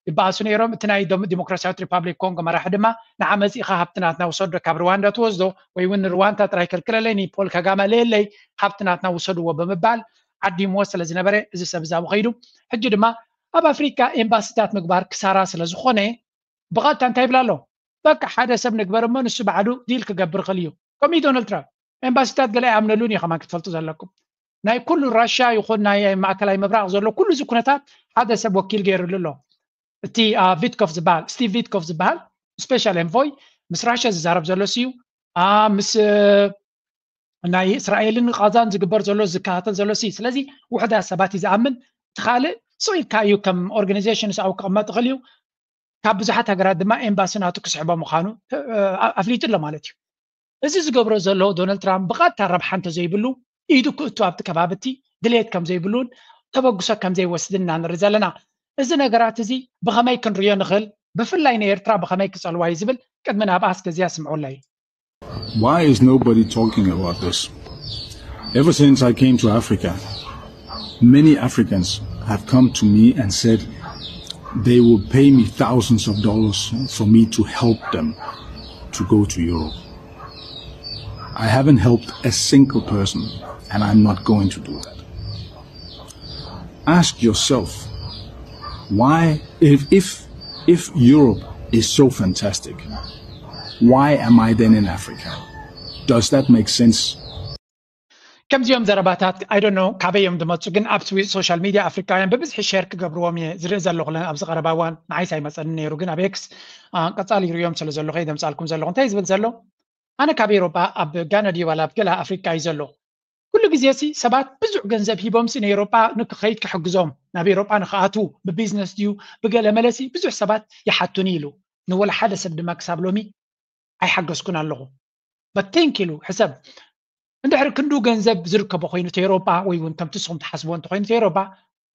ይበኣሱ ነይሮም። እቲ ናይ ዲሞክራሲያዊት ሪፓብሊክ ኮንጎ መራሒ ድማ ንዓ መፂእኻ ሃብቲ ናትና ውሰዶ፣ ካብ ርዋንዳ ትወስዶ ወይ እውን ንርዋንዳ ጥራይ ከልክለለይ፣ ንፖል ካጋመ ለየለይ፣ ሃብቲ ናትና ውሰድዎ ብምባል ዓዲምዎ ስለ ዝነበረ እዚ ሰብ እዛ ከይዱ። ሕጂ ድማ ኣብ ኣፍሪካ ኤምባሲታት ምግባር ክሳራ ስለ ዝኾነ ብቐጥታ እንታይ ይብላ ኣሎ? በቃ ሓደ ሰብ ንግበር እሞ ንሱ ባዕሉ ዲል ክገብር ይኽእል እዩ። ከምኡ ዶናልድ ትራምፕ ኤምባሲታት ገለ ኣይኣምነሉን እዩ። ከማን ክትፈልጡ ዘለኩም ናይ ኩሉ ራሽያ ይኹን ናይ ማእከላይ ምብራቕ ዘሎ ኩሉ እዚ ኩነታት ሓደ ሰብ ወኪል ገይሩሉ ኣሎ። እቲ ቪትኮፍ ዝበሃል ስቲቭ ቪትኮፍ ዝበሃል ስፔሻል ኤንቮይ ምስ ራሽያ ዝዛረብ ዘሎ እዩ። ምስ ናይ እስራኤልን ቃዛን ዝግበር ዘሎ ዝከታተል ዘሎ እዩ። ስለዚ ውሕዳት ሰባት እዩ ዝኣምን። እቲ ካልእ ስቕ ኢልካ እዩ ከም ኦርጋናይዜሽን ስኣው ክቕመጥ ይኽእል እዩ። ካብ ብዙሓት ሃገራት ድማ ኤምባሲ ናቱ ክስሕቦ ምዃኑ ኣፍሊጡ ኣሎ ማለት እዩ። እዚ ዝገብሮ ዘሎ ዶናልድ ትራምፕ ብቐጥታ ረብሓ እንተዘይብሉ ኢዱ ክእቱ ኣብቲ ከባቢ እቲ ድሌት ከም ዘይብሉን ተበግሶ ከም ዘይወስድን ኢና ንርኢ ዘለና። እዚ ነገራት እዚ ብኸመይ ክንርእዮ ንኽእል? ብፍላይ ንኤርትራ ብኸመይ ክጸልዋ እዩ ዝብል ቅድሚ ናብኣ እስከዚኣ ስምዑለይ። Why is nobody talking about this? Ever since I came to Africa, many Africans have come to me and said they will pay me thousands of dollars for me to help them to go to Europe. I haven't helped a single person, and I'm not going to do that. Ask yourself, why, if, if, if Europe is so fantastic, why am I then in Africa? Does that make sense? ከምዚኦም ዘረባታት I don't know ካበይ እዮም ዝመፁ፣ ግን ኣብ ሶሻል ሚድያ ኣፍሪካውያን ብብዝሒ ሸር ክገብርዎም እየ ዝርኢ ዘለኹ። ኣብዚ ቀረባ እዋን ንዓይስ ኣይመፀኒ ነይሩ፣ ግን ኣብ ኤክስ ቀፃሊ ይርእዮም ስለ ዘለኹ እየ ዘምፃልኩም ዘለኹ። እንታይ ዝብል ዘሎ? ኣነ ካብ ኤሮጳ ኣብ ጋና ድዩ ዋላ ኣብ ገለ ኣፍሪካ እዩ ዘሎ። ኩሉ ግዜ ሲ ሰባት ብዙሕ ገንዘብ ሂቦም ሲ ንኤሮጳ ንክኸይድ ክሕግዞም፣ ናብ ኤሮጳ ንክኣትዉ ብቢዝነስ ድዩ ብገለ መለ ሲ ብዙሕ ሰባት ይሓቱኒ ኢሉ፣ ንወላ ሓደ ሰብ ድማ ክሳብ ሎሚ ኣይሓገዝኩን ኣለኹ። በቴንክ ኢሉ ሕሰብ። እንድሕር ክንዱ ገንዘብ ዝርከቦ ኮይኑ እቲ ኤሮጳ ወይ እውን ከምቲ ንስኹም ትሓስብዎ እንተኮይኑ እቲ ኤሮጳ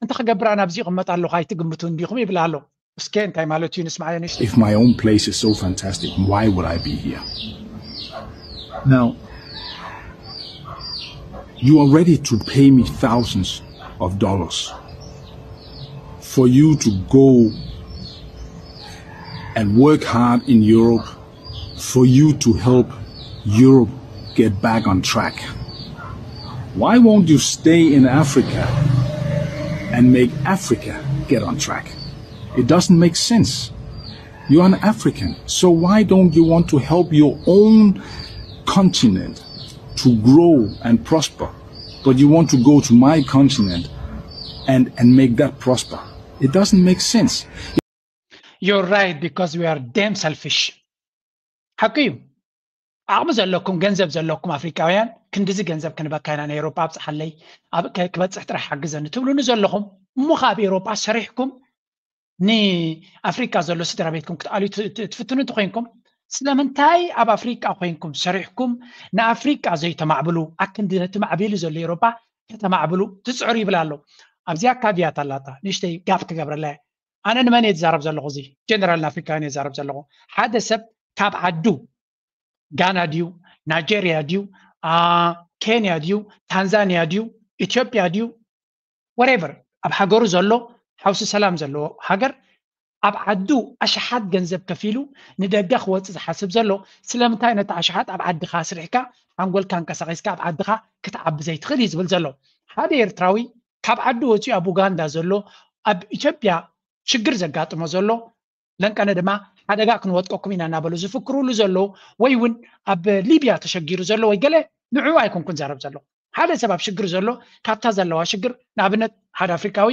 እንተ ክገብር ኣነ ኣብዚ ይቕመጥ ኣለኹ ኣይትግምቱን ዲኹም ይብል ኣሎ። እስከ እንታይ ማለት እዩ ንስማዓዮ ንእሽተይ። If my own place is so fantastic, why would I be here? Now, you are ready to pay me thousands of dollars for you to go and work hard in Europe, for you to help Europe get back on track. Why won't you stay in Africa and make Africa get on track? It doesn't make sense. You're an African, so why don't you want to help your own continent to grow and prosper, but you want to go to my continent and, and make that prosper? It doesn't make sense. You're right, because we are damn selfish. ሓቂ እዩ። ዓቕሚ ዘለኩም ገንዘብ ዘለኩም ኣፍሪካውያን ክንድዚ ገንዘብ ክንበካ ኢና ንኤሮፓ ኣብፅሓለይ ክበፅሕ ጥራሕ ሓግዘኒ ትብሉኒ ዘለኹም እሞ ካብ ኤሮፓ ሰሪሕኩም ንኣፍሪካ ዘሎ ስድራ ቤትኩም ክትኣልዩ ትፍትኑ እንተኮይንኩም ስለምንታይ ኣብ ኣፍሪካ ኮይንኩም ሰሪሕኩም ንኣፍሪካ ዘይተማዕብሉ ኣክንዲ ነቲ ማዕቢሉ ዘሎ ኤሮፓ ከተማዕብሉ ትፅዕሩ ይብል ኣሎ። ኣብዚኣ ካቪያት ኣላታ ንእሽተይ ጋፍ ክገብረላ ኣነ ንመን እየ ዝዛረብ ዘለኹ እዚ ጀነራል ንኣፍሪካውያን እየ ዝዛረብ ዘለኹ ሓደ ሰብ ካብ ዓዱ ጋና ድዩ ናይጀርያ ድዩ ኬንያ ድዩ ታንዛንያ ድዩ ኢትዮጵያ ድዩ whatever ኣብ ሃገሩ ዘሎ ሓውሲ ሰላም ዘለዎ ሃገር ኣብ ዓዱ ኣሽሓት ገንዘብ ከፊሉ ንደገ ክወፅእ ዝሓስብ ዘሎ ስለምንታይ ነቲ ኣሽሓት ኣብ ዓድኻ ኣስሪሕካ ሓንጎልካ ኣንቀሳቒስካ ኣብ ዓድኻ ክትዓቢ ዘይትኽእል እዩ ዝብል ዘሎ ሓደ ኤርትራዊ ካብ ዓዱ ወፂኡ ኣብ ኡጋንዳ ዘሎ ኣብ ኢትዮጵያ ሽግር ዘጋጥሞ ዘሎ ለንቀነ ድማ ሓደጋ ክንወጥቀኩም ኢና እናበሉ ዝፍክሩሉ ዘለዉ ወይ እውን ኣብ ሊብያ ተሸጊሩ ዘሎ ወይ ገለ ንዕኡ ኣይኮንኩን ዛረብ ዘለኹ ሓደ ሰብ ኣብ ሽግር ዘሎ ካብታ ዘለዋ ሽግር ንኣብነት ሓደ ኣፍሪካዊ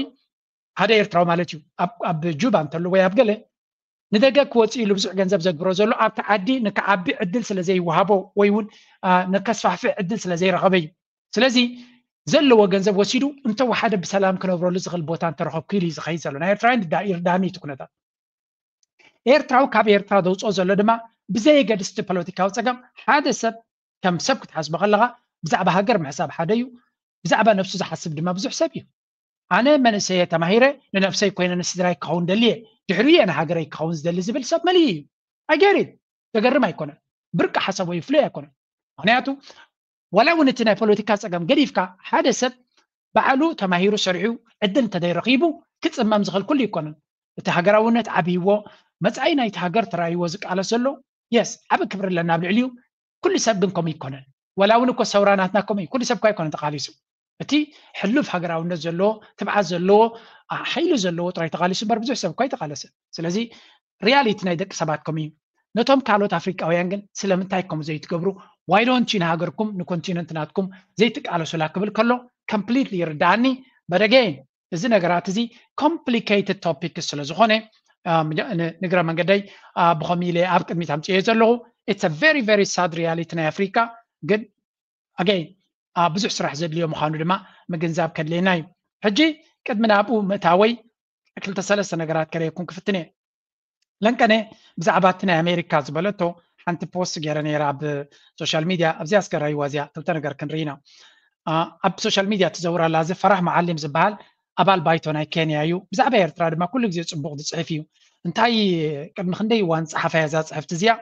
ሓደ ኤርትራዊ ማለት እዩ ኣብ ጁባ እንተሎ ወይ ኣብ ገለ ንደገ ክወፅእ ኢሉ ብዙሕ ገንዘብ ዘግብሮ ዘሎ ኣብቲ ዓዲ ንክዓቢ ዕድል ስለ ዘይወሃቦ ወይ እውን ንከስፋሕፍሕ ዕድል ስለ ዘይረኸበ እዩ ስለዚ ዘለዎ ገንዘብ ወሲዱ እንተወሓደ ብሰላም ክነብረሉ ዝኽእል ቦታ እንተረኸብኩ ኢሉ እዩ ዝኸይድ ዘሎ ናይ ኤርትራውያን ይርዳእኒ እቲ ኩነታት ኤርትራዊ ካብ ኤርትራ ዘውፅኦ ዘሎ ድማ ብዘየገድስ እቲ ፖለቲካዊ ፀገም ሓደ ሰብ ከም ሰብ ክትሓስቦ ከለኻ ብዛዕባ ሃገር ምሕሳብ ሓደ እዩ ብዛዕባ ነብሱ ዝሓስብ ድማ ብዙሕ ሰብ እዩ ኣነ መንእሰየ ተማሂረ ንነብሰይ ኮይነ ንስድራይ ክኸውን ደልየ ድሕሪኡ እየ ንሃገረይ ክኸውን ዝደሊ ዝብል ሰብ መሊኡ እዩ ኣገሪ ዘገርም ኣይኮነን ብርቂ ሓሳብ ወይ ፍሉይ ኣይኮነን ምክንያቱ ዋላ እውን እቲ ናይ ፖለቲካ ፀገም ገዲፍካ ሓደ ሰብ ባዕሉ ተማሂሩ ሰሪሑ ዕድል እንተዘይረኺቡ ክፅመም ዝኽእል ኩሉ ይኮነን እቲ ሃገራውነት ዓብይዎ፣ መፃኢ ናይቲ ሃገር ተራእይዎ ዝቃለስ ዘሎ፣ የስ፣ ዓቢ ክብሪ ኣለና ኣብ ልዕሊኡ። ኩሉ ሰብ ግን ከምኡ ይኮነን። ወላ እውን እኮ ሰውራ ናትና ከምኡ እዩ። ኩሉ ሰብ እኳ ኣይኮነን ተቃሊሱ። እቲ ሕሉፍ ሃገራውነት ዘለዎ፣ ትብዓት ዘለዎ፣ ሓይሊ ዘለዎ ጥራይ ተቃሊሱ እምበር ብዙሕ ሰብ እኳ ኣይተቃለሰን። ስለዚ ሪያሊቲ ናይ ደቂ ሰባት ከምኡ እዩ። ነቶም ካልኦት ኣፍሪቃውያን ግን ስለምንታይ ከምኡ ዘይትገብሩ? ዋይ ዶንት ዩ ንሃገርኩም ንኮንቲነንት ናትኩም ዘይትቃለሱላ ክብል ከሎ ኮምፕሊትሊ ይርዳኣኒ። በደገይን እዚ ነገራት እዚ ኮምፕሊኬትድ ቶፒክ ስለ ዝኾነ ንግረ መንገደይ ብኸም ኢለ ኣብ ቅድሚት ኣምፅዮ ዘለኹ። ኢትስ ቨሪ ቨሪ ሳድ ሪያሊቲ ናይ ኣፍሪካ። ግን ኣገይ ብዙሕ ስራሕ ዘድልዮ ምዃኑ ድማ ምግንዛብ ከድልየና እዩ። ሕጂ ቅድሚ ናብኡ ምእታወይ ክልተ ሰለስተ ነገራት ከረየኩም ክፍትን እየ። ለንቀነ ብዛዕባ እቲ ናይ ኣሜሪካ ዝበለቶ ሓንቲ ፖስት ገይረ ነይረ ኣብ ሶሻል ሚድያ። ኣብዚኣ እስከ ረይዋ እዚኣ ክልተ ነገር ክንርኢ ኢና። ኣብ ሶሻል ሚድያ ትዘውር ኣላ። እዚ ፈራህ መዓሊም ዝበሃል ኣባል ባይቶ ናይ ኬንያ እዩ። ብዛዕባ ኤርትራ ድማ ኩሉ ግዜ ጽቡቕ ዝጽሕፍ እዩ። እንታይ ቅድሚ ክንደይ እዋን ጸሓፋያ እዛ ጽሕፍቲ እዚኣ?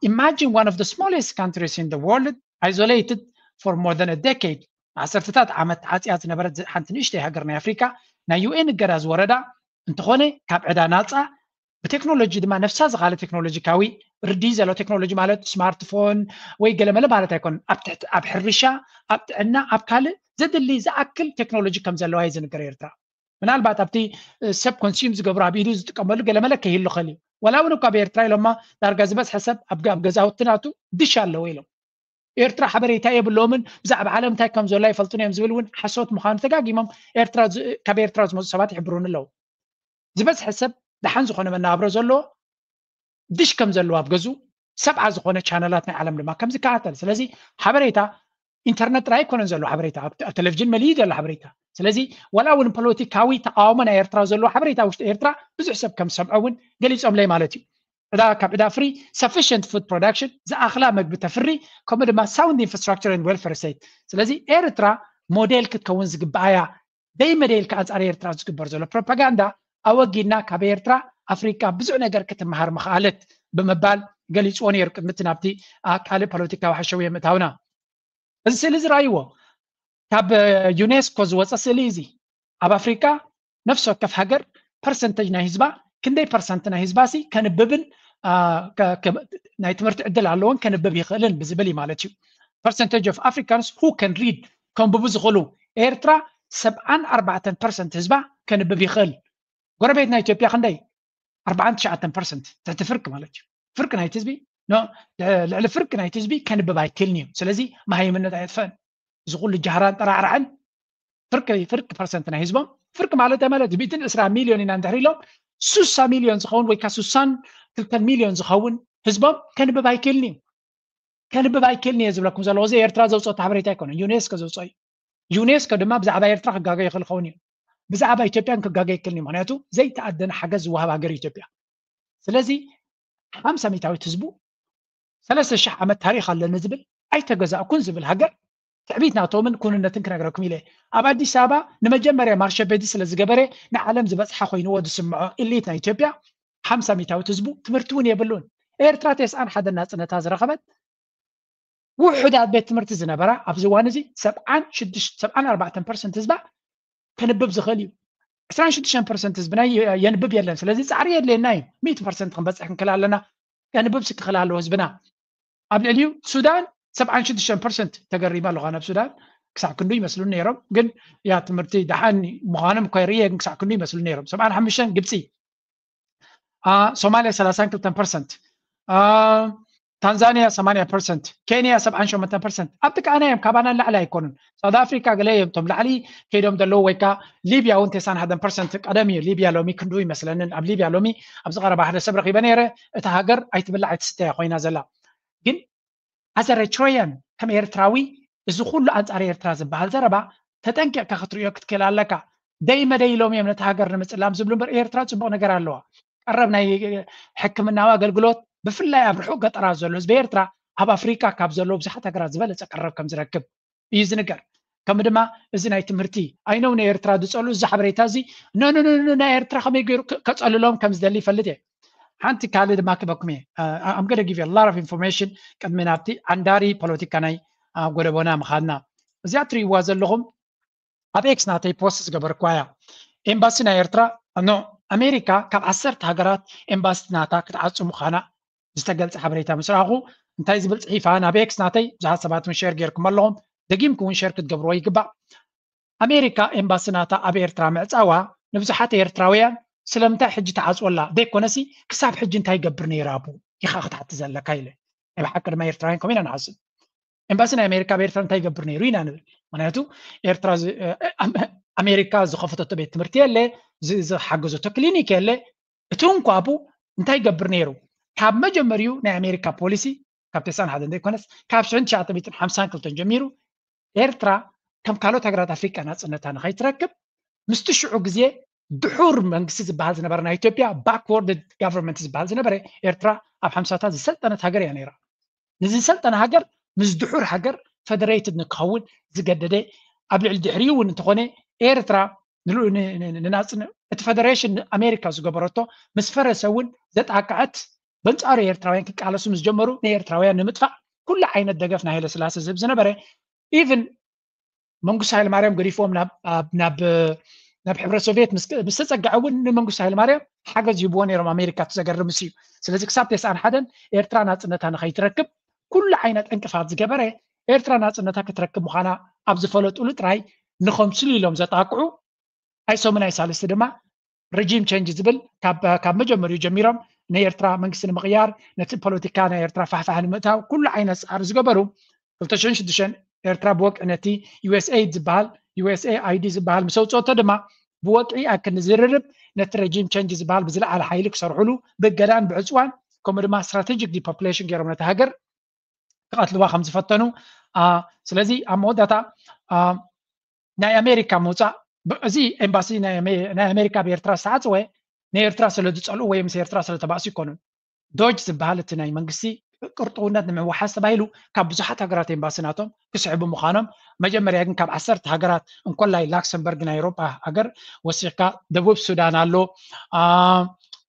Imagine one of the smallest countries in the world isolated for more than a decade። ንዓሰርተታት ዓመት ተዓጽያ ዝነበረት ሓንቲ ንእሽተይ ሃገር ናይ ኣፍሪካ ናይ ዩ ኤን እገዳ ዝወረዳ እንተኾነ ካብ ዕዳ ናፃ ብቴክኖሎጂ ድማ ነፍሳ ዝኻለ ቴክኖሎጂካዊ ርዲ ዘሎ ቴክኖሎጂ ማለት ስማርትፎን ወይ ገለመለ ማለት ኣይኮን። ኣብ ሕርሻ፣ ኣብ ጥዕና፣ ኣብ ካልእ ዘድሊ ዝኣክል ቴክኖሎጂ ከም ዘለዋ እዩ ዝንገር ኤርትራ። ምናልባት ኣብቲ ሰብ ኮንሱም ዝገብሩ ኣብ ኢዱ ዝጥቀመሉ ገለመለ ከይህሉ ኸል እዩ። ዋላ እውን እኳ ኣብ ኤርትራ ኢሎማ ዳርጋ ዝበዝሐ ሰብ ኣብ ገዛውቲ ናቱ ድሽ ኣለዎ ኢሎም። ኤርትራ ሓበሬታ የብሎምን፣ ብዛዕባ ዓለም እንታይ ከም ዘሎ ኣይፈልጡን እዮም ዝብል እውን ሓሶት ምዃኑ ተጋጊሞም ኤርትራ ካብ ኤርትራ ዝመፁ ሰባት ይሕብሩን ኣለዉ። ዝበዝሐ ሰብ ደሓን ዝኾነ መነባብሮ ዘለዎ ድሽ ከም ዘለዎ ኣብ ገዙ ሰብዓ ዝኾነ ቻነላት ናይ ዓለም ድማ ከም ዝከታተል። ስለዚ ሓበሬታ ኢንተርነት ጥራይ ኣይኮነን ዘሎ ሓበሬታ፣ ኣብ ቴሌቪዥን መሊኡ ዘሎ ሓበሬታ። ስለዚ ዋላ እውን ፖለቲካዊ ተቃውሞ ናይ ኤርትራ ዘሎ ሓበሬታ ውሽጢ ኤርትራ ብዙሕ ሰብ ከም ዝሰምዖ እውን ገሊፆምለይ ማለት እዩ። ዕዳ ካብ ዕዳ ፍሪ፣ sufficient food production፣ ዝኣኽላ መግቢ ተፍሪ፣ ከምኡ ድማ sound infrastructure and welfare state። ስለዚ ኤርትራ ሞዴል ክትከውን ዝግብኣያ። ደይ መደይ ኢልካ ኣንጻር ኤርትራ ዝግበር ዘሎ ፕሮፓጋንዳ ኣወጊድና ካብ ኤርትራ ኣፍሪቃ ብዙሕ ነገር ክትመሃር ምኽኣለት ብምባል ገሊፅዎ ነይሩ። ቅድሚ እቲ ናብቲ ካልእ ፖለቲካዊ ሓሸውየ ምእታውና፣ እዚ ስእሊ እዚ ረኣይዎ። ካብ ዩኔስኮ ዝወፀ ስእሊ እዚ ኣብ ኣፍሪቃ ነፍሲ ወከፍ ሃገር ፐርሰንተጅ ናይ ህዝባ ክንደይ ፐርሰንት ናይ ህዝባ ሲ ከንብብን ናይ ትምህርቲ ዕድል ኣለዎን ከንብብ ይኽእልን ብዝብል እዩ ማለት እዩ። Percentage of Africans who can read፣ ከንብቡ ዝኽእሉ። ኤርትራ ሰብዓን ኣርባዕተን ፐርሰንት ህዝባ ከንብብ ይኽእል። ጎረቤትና ኢትዮጵያ ክንደይ? ኣርባዓን ትሽዓተን ፐርሰንት፣ ትሕቲ ፍርቂ ማለት እዩ። ፍርቂ ናይቲ ህዝቢ፣ ልዕሊ ፍርቂ ናይቲ ህዝቢ ከንብብ ኣይክእልን እዩ። ስለዚ መሃይምነት ኣየጥፈእን። እዚ ኩሉ ጃህራን ጠራዕራዕን ፍርቂ ፍርቂ ፐርሰንት ናይ ህዝቦም፣ ፍርቂ ማለት ማለት ሚእትን ዕስራ ሚልዮን ኢና እንድሕር ኢሎም፣ ሱሳ ሚልዮን ዝኸውን ወይ ከዓ ሱሳን ክልተን ሚልዮን ዝኸውን ህዝቦም ከንብብ ኣይክእልን እዩ። ከንብብ ኣይክእልን እየ ዝብለኩም ዘለኹ። እዚ ኤርትራ ዘውፅኦ ሓበሬታ ኣይኮነን፣ ዩኔስኮ ዘውፅኦ እዩ። ዩኔስኮ ድማ ብዛዕባ ኤርትራ ክጋገ ይኽእል ኸውን እዩ፣ ብዛዕባ ኢትዮጵያን ክጋገ ይክእልን እዩ። ምክንያቱ ዘይተኣደነ ሓገዝ ዝወሃብ ሃገር ኢትዮጵያ። ስለዚ ሓምሳ ሚታዊት ህዝቡ ሰለስተ ሽሕ ዓመት ታሪኽ ኣለኒ ዝብል ኣይተገዛእኩን ዝብል ሃገር ትዕቢት ናቶምን ኩንነትን ክነግረኩም ኢለ። ኣብ ኣዲስ ኣበባ ንመጀመርያ ማርሸ ቤዲ ስለ ዝገበረ ንዓለም ዝበፅሓ ኮይንዎ ዝስምዖ ኢሊት ናይ ኢትዮጵያ ሓምሳ ሚታዊት ህዝቡ ትምህርቲ እውን የብሉን። ኤርትራ ተስዓን ሓደን ናፅነታ ዝረኸበት ውሑዳት ቤት ትምህርቲ ዝነበራ ኣብዚ እዋን እዚ ሰብዓን ሽዱሽተ ሰብዓን ኣርባዕተን ፐርሰንት ህዝባ ከንብብ ዝኽእል እዩ። ዕስራን ሽዱሽተን ፐርሰንት ህዝብና የንብብ የለን። ስለዚ ፃዕሪ የድልየና እዩ። ሚእቲ ፐርሰንት ክንበፅሕ ክንክእል ኣለና። ከንብብ ስክኽእል ኣለዎ ህዝብና። ኣብ ልዕሊኡ ሱዳን ሰብዓን ሽዱሽተን ፐርሰንት ተገሪመ ኣለኹ። ናብ ሱዳን ክሳብ ክንዱ ይመስሉኒ ነይሮም፣ ግን ያ ትምህርቲ ደሓን ምዃኖም እኳ ይርየ፣ ግን ክሳብ ክንዱ ይመስሉ ነይሮም። ሰብዓን ሓሙሽተን ግብፂ፣ ሶማልያ ሰላሳን ክልተን ፐርሰንት፣ ታንዛንያ ሰማንያ ፐርሰንት፣ ኬንያ ሰብዓን ሸሞንተን ፐርሰንት። ኣብቲ ከኣና እዮም፣ ካባና ንላዕሊ ኣይኮኑን። ሳውት ኣፍሪካ ገለ እዮም እቶም ላዕሊ ከይዶም ዘለዉ፣ ወይ ከዓ ሊብያ እውን ተስዓን ሓደን ፐርሰንት ቀደም እዩ። ሊብያ ሎሚ ክንዱ ይመስለንን። ኣብ ሊብያ ሎሚ ኣብዚ ቀረባ ሓደ ሰብ ረኺበ ነይረ፣ እታ ሃገር ኣይትብላዕ ኣይትስተያ ኮይና ዘላ። ግን ኣዘ ኤሪትሪያን ከም ኤርትራዊ እዚ ኩሉ ኣንጻር ኤርትራ ዝበሃል ዘረባ ተጠንቂቕካ ክትርእዮ ክትክእል ኣለካ። ደይ መደይ ኢሎም እዮም ነቲ ሃገር ንምጽላም ዝብሉ እምበር ኤርትራ ጽቡቕ ነገር ኣለዋ። ቀረብ ናይ ሕክምናዊ ኣገልግሎት ብፍላይ ኣብ ርሑቕ ገጠራት ዘሎ ህዝቢ ኤርትራ ኣብ ኣፍሪቃ ካብ ዘለዉ ብዙሓት ሃገራት ዝበለጸ ቀረብ ከም ዝረክብ እዩ ዝንገር። ከምኡ ድማ እዚ ናይ ትምህርቲ ኣይነው ንኤርትራ ዝጸሉ እዚ ሓበሬታ እዚ ኖኖኖኖ ናይ ኤርትራ ከመይ ገይሩ ከጸልሎም ከም ዝደሊ ይፈልጥ እየ። ሓንቲ ካልእ ድማ ክበኩም እየ። I'm gonna give you a lot of information ቅድሚ ናብቲ ዓንዳሪ ፖለቲካ ናይ ጎደቦና ምኻድና። እዚኣ ትርእይዋ ዘለኹም ኣብ ኤክስ ናተይ ፖስት ዝገበርኳ እያ። ኤምባሲ ናይ ኤርትራ ኖ ኣሜሪካ ካብ ዓሰርተ ሃገራት ኤምባሲ ናታ ክትዓጹ ምዃና ዝተገልጸ ሓበሬታ ምስ ረኣኹ እንታይ ዝብል ጽሒፋ ናብ ኤክስ ናተይ ብዙሓት ሰባት እውን ሸር ጌርኩም ኣለኹም። ደጊምኩም እውን ሸር ክትገብርዎ ይግባእ። ኣሜሪካ ኤምባሲ ናታ ኣብ ኤርትራ ምዕጻዋ ንብዙሓት ኤርትራውያን ስለምንታይ ሕጂ ተዓጽወላ ዘይኮነሲ ክሳብ ሕጂ እንታይ ይገብር ነይሩ ኣቡ ኢኻ ክትሓቲ ዘለካ ኢለ። ናይ ብሓቂ ድማ ኤርትራውያን ከምኡ ኢና ንሓስብ። ኤምባሲ ናይ ኣሜሪካ ኣብ ኤርትራ እንታይ ይገብር ነይሩ ኢና ንብል። ምክንያቱ ኤርትራ ኣሜሪካ ዝኸፈተቶ ቤት ትምህርቲ የለ፣ ዝሓገዘቶ ክሊኒክ የለ። እቲ እንኳ ኣቡ እንታይ ይገብር ነይሩ? ካብ መጀመሪኡ ናይ ኣሜሪካ ፖሊሲ ካብ ተስዓን ሓደን ዘይኮነስ ካብ ሽሕን ትሽዓተ ሚእትን ሓምሳን ክልተን ጀሚሩ ኤርትራ ከም ካልኦት ሃገራት ኣፍሪቃ ናጽነታ ንኸይትረክብ ምስቲ ሽዑ ግዜ ድሑር መንግስቲ ዝበሃል ዝነበረ ናይ ኢትዮጵያ ባክወርድ ጋቨርንመንት ዝበሃል ዝነበረ ኤርትራ ኣብ ሓምሳታት ዝሰልጠነት ሃገር እያ ነይራ። ንዝሰልጠነ ሃገር ምስ ድሑር ሃገር ፈደሬትድ ንክኸውን ዝገደደ ኣብ ልዕሊ ድሕሪኡ እውን እንተኾነ ኤርትራ ንናጽነ እቲ ፈደሬሽን ኣሜሪካ ዝገበረቶ ምስ ፈረሰ እውን ዘጣቅዐት በንጻሩ ኤርትራውያን ክቃለሱ ምስ ጀመሩ ንኤርትራውያን ንምጥፋእ ኩሉ ዓይነት ደገፍ ናይ ሃይለስላሴ ዝህብ ዝነበረ ኢቭን መንግስቱ ሃይለማርያም ገዲፎም ናብ ናብ ናብ ሕብረት ሶቪየት ምስ ተጸግዐ እውን ንመንግስቱ ሃይለማርያም ሓገዝ ይህብዎ ነይሮም ኣሜሪካ እቲ ዘገርምስ እዩ። ስለዚ ክሳብ ተስዓን ሓደን ኤርትራ ናጽነታ ንኸይትረክብ ኩሉ ዓይነት ዕንቅፋት ዝገበረ ኤርትራ ናጽነታ ክትረክብ ምዃና ኣብ ዝፈለጡሉ ጥራይ ንኸምስሉ ኢሎም ዘጣቅዑ ኣይሶምን ኣይሳልስቲ ድማ ረጂም ቸንጅ ዝብል ካብ መጀመሪኡ ጀሚሮም ንኤርትራ መንግስቲ ንምቕያር ነቲ ፖለቲካ ናይ ኤርትራ ፋሕፋሕ ንምእታው ኩሉ ዓይነት ፃዕሪ ዝገበሩ ክልተ ሽሕን ሽዱሽተን ኤርትራ ብወግዒ ነቲ ዩኤስኤይድ ዝበሃል ዩኤስኤኣይዲ ዝበሃል ምስ ኣውፅኦቶ ድማ ብወግዒ ኣብ ክንዲ ዝርርብ ነቲ ረጂም ቸንጅ ዝበሃል ብዝለዓለ ሓይሊ ክሰርሕሉ ብእገዳን ብዕፅዋን ከምኡ ድማ ስትራቴጂክ ዲፖፕሌሽን ገይሮም ነቲ ሃገር ክቐትልዋ ከም ዝፈተኑ ስለዚ ኣብ መወዳእታ ናይ ኣሜሪካ ምውፃእ እዚ ኤምባሲ ናይ ኣሜሪካ ኣብ ኤርትራ ዝተዓፅወ ንኤርትራ ስለ ዝፀልኡ ወይ ምስ ኤርትራ ስለ ተባእሱ ይኮኑን ዶጅ ዝበሃል እቲ ናይ መንግስቲ ቅርጥውነት ንምውሓስ ተባሂሉ ካብ ብዙሓት ሃገራት ኤምባሲ ናቶም ክስዕቡ ምዃኖም መጀመርያ ግን ካብ ዓሰርተ ሃገራት እንኮላይ ላክሰምበርግ ናይ ኤሮጳ ሃገር ወሲኽካ ደቡብ ሱዳን ኣሎ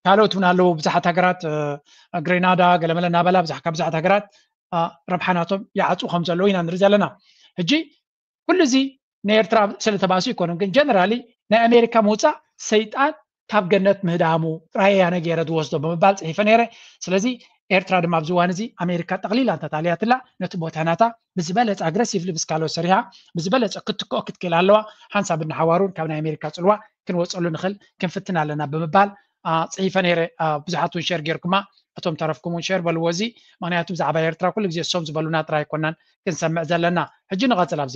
ካልኦት እውን ኣለዉ ብዙሓት ሃገራት ግሬናዳ ገለመለ እናበላ ካብ ብዙሓት ሃገራት ረብሓ ናቶም ይዓፁ ከም ዘለዉ ኢና ንርኢ ዘለና ሕጂ ኩሉ እዚ ንኤርትራ ስለተባእሱ ይኮነን ግን ጀነራሊ ናይ ኣሜሪካ ምውፃእ ሰይጣን ካብ ገነት ምህዳሙ ጥራይ እያ ነገረ ዝወስዶ ብምባል ፅሒፈ ነይረ ስለዚ ኤርትራ ድማ ኣብዚ እዋን እዚ ኣሜሪካ ጠቕሊላ እንተታልያትላ ነቲ ቦታ ናታ ብዝበለፀ ኣግረሲቭሊ ብስካሎ ሰሪሃ ብዝበለፀ ክትክኦ ክትክእል ኣለዋ ሓንሳብ እናሓዋሩን ካብ ናይ ኣሜሪካ ፅልዋ ክንወፀሉ ንኽእል ክንፍትን ኣለና ብምባል ፅሒፈ ነይረ ብዙሓት እውን ሸር ጌርኩማ እቶም ተረፍኩም እውን ሸር በልዎ እዚ ምክንያቱ ብዛዕባ ኤርትራ ኩሉ ግዜ እሶም ዝበሉና ጥራይ ኣይኮናን ክንሰምዕ ዘለና ሕጂ ንቐፅል ኣብዚ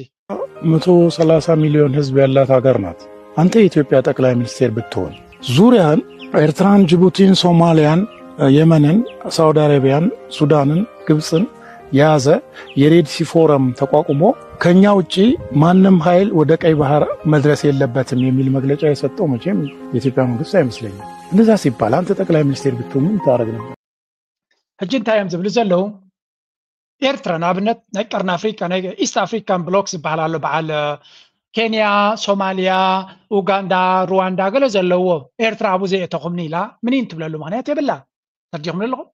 መቶ ሰላሳ ሚሊዮን ህዝብ ያላት ሀገር ናት። አንተ የኢትዮጵያ ጠቅላይ ሚኒስቴር ብትሆን ዙሪያህን ኤርትራን፣ ጅቡቲን፣ ሶማሊያን፣ የመንን፣ ሳውዲ አረቢያን፣ ሱዳንን፣ ግብፅን የያዘ የሬድ ሲ ፎረም ተቋቁሞ ከኛ ውጪ ማንም ኃይል ወደ ቀይ ባህር መድረስ የለበትም የሚል መግለጫ የሰጠው መቼም የኢትዮጵያ መንግስት አይመስለኝም። እንደዛ ሲባል አንተ ጠቅላይ ሚኒስቴር ብትሆን ምን ታደርግ ነበር? ሕጂ እንታይ እዮም ዝብሉ ዘለዉ ኤርትራ ንኣብነት ናይ ቀርኒ ኣፍሪካ ናይ ኢስት ኣፍሪካን ብሎክ ዝበሃል ኣሎ በዓል ኬንያ ሶማልያ ኡጋንዳ ሩዋንዳ ገለ ዘለዎ ኤርትራ ኣብኡ ዘየእተኹምኒ ኢላ ምኒን ትብለሉ ምክንያት የብላ ተርዲኹም ኣለኹም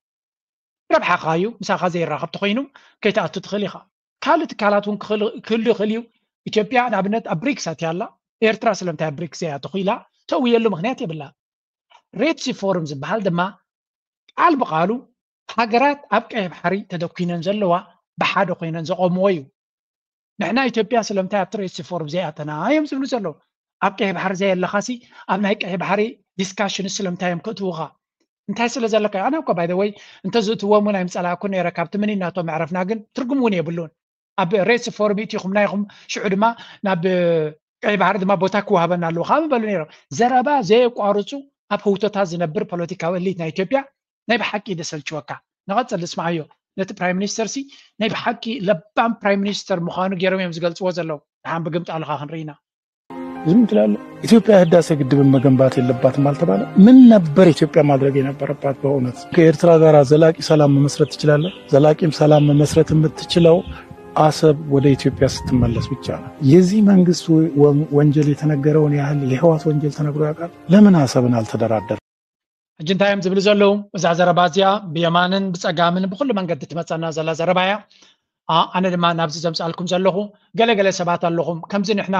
ረብሓኻ እዩ ምሳኻ ዘይራኸብ ተኮይኑ ከይትኣቱ ትኽእል ኢኻ ካልእ ትካላት እውን ክህሉ ይኽእል እዩ ኢትዮጵያ ንኣብነት ኣብ ብሪክስ ኣትያ ኣላ ኤርትራ ስለምንታይ ኣብ ብሪክስ ዘይኣተኹ ኢላ ተእውየሉ ምክንያት የብላ ሬድ ሲ ፎርም ዝበሃል ድማ ቃል ብቃሉ ሃገራት ኣብ ቀይሕ ባሕሪ ተደኲነን ዘለዋ ብሓደ ኮይነን ዘቆምዎ እዩ። ንሕና ኢትዮጵያ ስለምንታይ ኣብቲ ሬድ ሲ ፎርም ዘይኣተና እዮም ዝብሉ ዘለዉ። ኣብ ቀይሕ ባሕሪ ዘየለኻሲ ኣብ ናይ ቀይሕ ባሕሪ ዲስካሽን ስለምንታይ እዮም ክእትውኻ? እንታይ ስለ ዘለካ እዩ? ኣነ እኮ ባይ ወይ እንተዝእትዎም እውን ኣይምፀላእኩ ነይረ ካብቲ ምኒናቶ መዕረፍና ግን ትርጉም እውን የብሉን። ኣብ ሬስ ፎርም ኢትኹምና ኢኹም ሽዑ ድማ ናብ ቀይ ባህሪ ድማ ቦታ ክወሃበና ኣለዎ ካብ በሉ ነይሮም ዘረባ ዘየቋርፁ ኣብ ህውተታ ዝነብር ፖለቲካዊ እሊት ናይ ኢትዮጵያ ናይ ብሓቂ ደሰልችወካ ንቐፅል ዝስማዓዮ ነቲ ፕራይም ሚኒስተር ሲ ናይ ብሓቂ ለባም ፕራይም ሚኒስተር ምዃኑ ገይሮም እዮም ዝገልፅዎ ዘለዉ ንሓን ብግምጣ ኣለኻ ክንርኢና ዝም ትላለ ኢትዮጵያ ህዳሴ ግድብን መገንባት የለባትም አልተባለ ምን ነበር ኢትዮጵያ ማድረግ የነበረባት በእውነት ከኤርትራ ጋር ዘላቂ ሰላም መመስረት ትችላለ ዘላቂም ሰላም መመስረት የምትችለው አሰብ ወደ ኢትዮጵያ ስትመለስ ብቻ ነው የዚህ መንግስት ወንጀል የተነገረውን ያህል የህዋት ወንጀል ተነግሮ ያውቃል ለምን አሰብን አልተደራደር ሕጂ እንታይ እዮም ዝብሉ ዘለዉ እዛ ዘረባ እዚኣ ብየማንን ብፀጋምን ብኩሉ መንገዲ ትመፀና ዘላ ዘረባ እያ ኣነ ድማ ናብዚ ዘምፃልኩም ዘለኹ፣ ገለገለ ሰባት ኣለኹም ከምዚ ንሕና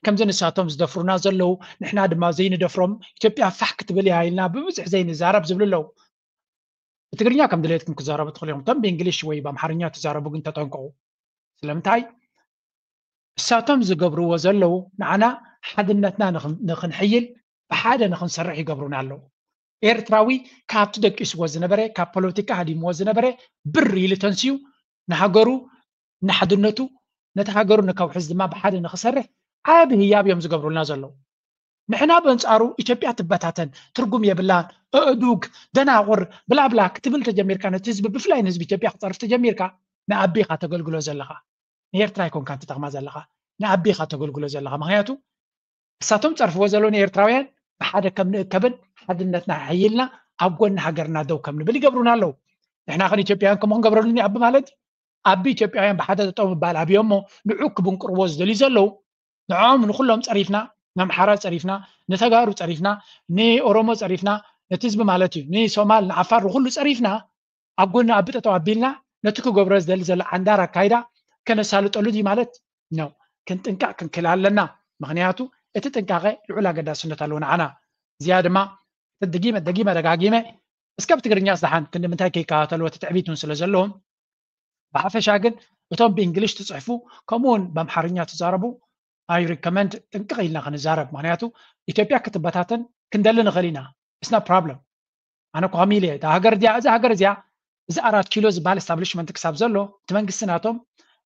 ከምዚ ንሳቶም ዝደፍሩና ዘለዉ ንሕና ድማ ዘይንደፍሮም፣ ኢትዮጵያ ፋሕ ክትብል እያ ኢልና ብብዝሕ ዘይንዛረብ ዝብሉ ኣለዉ። ብትግርኛ ከም ድሌትኩም ክዛረቡ ትኽእሉ ኢኹም። እቶም ብእንግሊሽ ወይ ብኣምሓርኛ ትዛረቡ ግን ተጠንቀቑ። ስለምንታይ? እሳቶም ዝገብርዎ ዘለዉ ንዓና ሓድነትና ንኽንሕይል ብሓደ ንኽንሰርሕ ይገብሩና ኣለዉ። ኤርትራዊ ካብቲ ደቂስዎ ዝነበረ፣ ካብ ፖለቲካ ሃዲምዎ ዝነበረ ብር ኢሉ ተንስዩ ንሃገሩ ንሓድነቱ ነቲ ሃገሩ ንከውሕዝ ድማ ብሓደ ንኽሰርሕ ዓቢ ህያብ እዮም ዝገብሩልና ዘለዉ። ንሕና በንጻሩ ኢትዮጵያ ትበታተን፣ ትርጉም የብላን፣ እእዱግ፣ ደናቑር፣ ብላብላ ክትብል ተጀሚርካ፣ ነቲ ህዝቢ ብፍላይ ንህዝቢ ኢትዮጵያ ክጸርፍ ተጀሚርካ፣ ንኣቢኻ ተገልግሎ ዘለኻ፣ ንኤርትራ ኣይኮንካን ትጠቕማ ዘለኻ፣ ንኣቢኻ ተገልግሎ ዘለኻ። ምኽንያቱ እሳቶም ጸርፍዎ ዘለዉ ንኤርትራውያን ብሓደ ከም ንእከብን ሓድነትና ሓይልና ኣብ ጎኒ ሃገርና ደው ከም ንብል ይገብሩና ኣለዉ። ንሕና ኸን ኢትዮጵያውያን ከምኡ ክንገብረሉ ኣቢ ማለት ኣቢ ኢትዮጵያውያን ብሓደ ጠጠው ምባል ኣብዮ እሞ ንዑ ክብንቅርዎ ዝደልዩ ዘለዉ ንዕኦም ንኩሎም ጸሪፍና፣ ንኣምሓራ ጸሪፍና፣ ንተጋሩ ጸሪፍና፣ ንኦሮሞ ጸሪፍና፣ ነቲ ህዝቢ ማለት እዩ ንሶማል ንዓፋር ንኩሉ ጸሪፍና ኣብ ጎኒ ኣቢ ጠጠው ኣቢልና ነቲ ክገብሮ ዝደሊ ዘሎ ዓንዳር ኣካይዳ ከነሳልጠሉ ድዩ ማለት ነው። ክንጥንቀቕ ክንክእል ኣለና። ምኽንያቱ እቲ ጥንቃቐ ልዑል ኣገዳስነት ኣለዎ ንዓና። እዚኣ ድማ ደጊመ ደጊመ ደጋጊመ እስከ ብትግርኛ ስደሓን ክንዲ ምንታይ ከይከታተልዎ እቲ ትዕቢት እውን ስለ ዘለዎም ብሓፈሻ ግን እቶም ብእንግሊሽ ትፅሕፉ ከምኡውን ብኣምሓርኛ ትዛረቡ I recommend ጥንቅቕ ኢልና ክንዛረብ። ምክንያቱ ኢትዮጵያ ክትበታተን ክንደሊ ንኽእል ኢና። It's no problem። ኣነ እኮ ከመይ ኢለ እታ ሃገር እዚኣ እዛ ሃገር እዚኣ እዚ ኣራት ኪሎ ዝበሃል establishment ክሳብ ዘሎ እቲ መንግስቲ ናቶም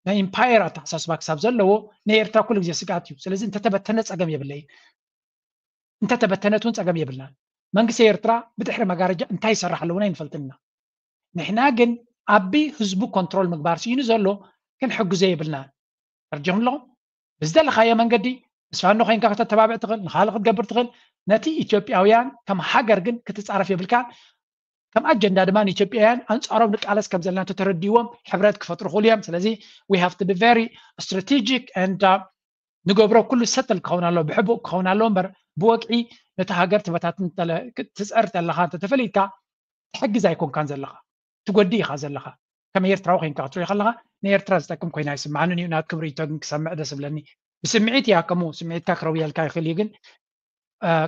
ናይ empire ኣተሓሳስባ ክሳብ ዘለዎ ናይ ኤርትራ ኩሉ ግዜ ስግኣት እዩ። ስለዚ እንተተበተነ ፀገም የብለይ። እንተተበተነት እውን ፀገም የብልናን። መንግስቲ ኤርትራ ብድሕሪ መጋረጃ እንታይ ይሰርሕ ኣለውና ይንፈልጥና። ንሕና ግን ኣቢ ህዝቡ ኮንትሮል ምግባር ስኢኑ ዘሎ ክንሕግዞ የብልናን። ተርጀኹም ኣለኹም ብዝደለኻዮ መንገዲ ምስ ፋኖ ኮይንካ ከተተባብዕ ትኽእል፣ ንኻልእ ክትገብር ትኽእል። ነቲ ኢትዮጵያውያን ከም ሃገር ግን ክትፃረፍ የብልካን። ከም ኣጀንዳ ድማ ንኢትዮጵያውያን ኣንፃሮም ንቃለስ ከም ዘለና እንተተረዲዎም ሕብረት ክፈጥሩ ክኽእሉ እዮም። ስለዚ we have to be very strategic and ንገብሮ ኩሉ ሰትል ክኸውን ኣለዎ፣ ብሕቡእ ክኸውን ኣለዎ እምበር ብወግዒ ነቲ ሃገር ትበታትን ትፀር ተለኻ እንተተፈሊጥካ ትሕግዝ ኣይኮንካን ዘለኻ፣ ትጎዲ ኢኻ ዘለኻ። ከም ኤርትራዊ ኮይንካ ክትሪኦ ከለኻ ንኤርትራ ዝጠቅም ኮይና ኣይስምዓንን እዩ። ናትኩም ርእይቶ ግን ክሰምዕ ደስ ዝብለኒ። ብስምዒት እያ ከምኡ ስምዒትካ ክረውየልካ ይኽእል እዩ ግን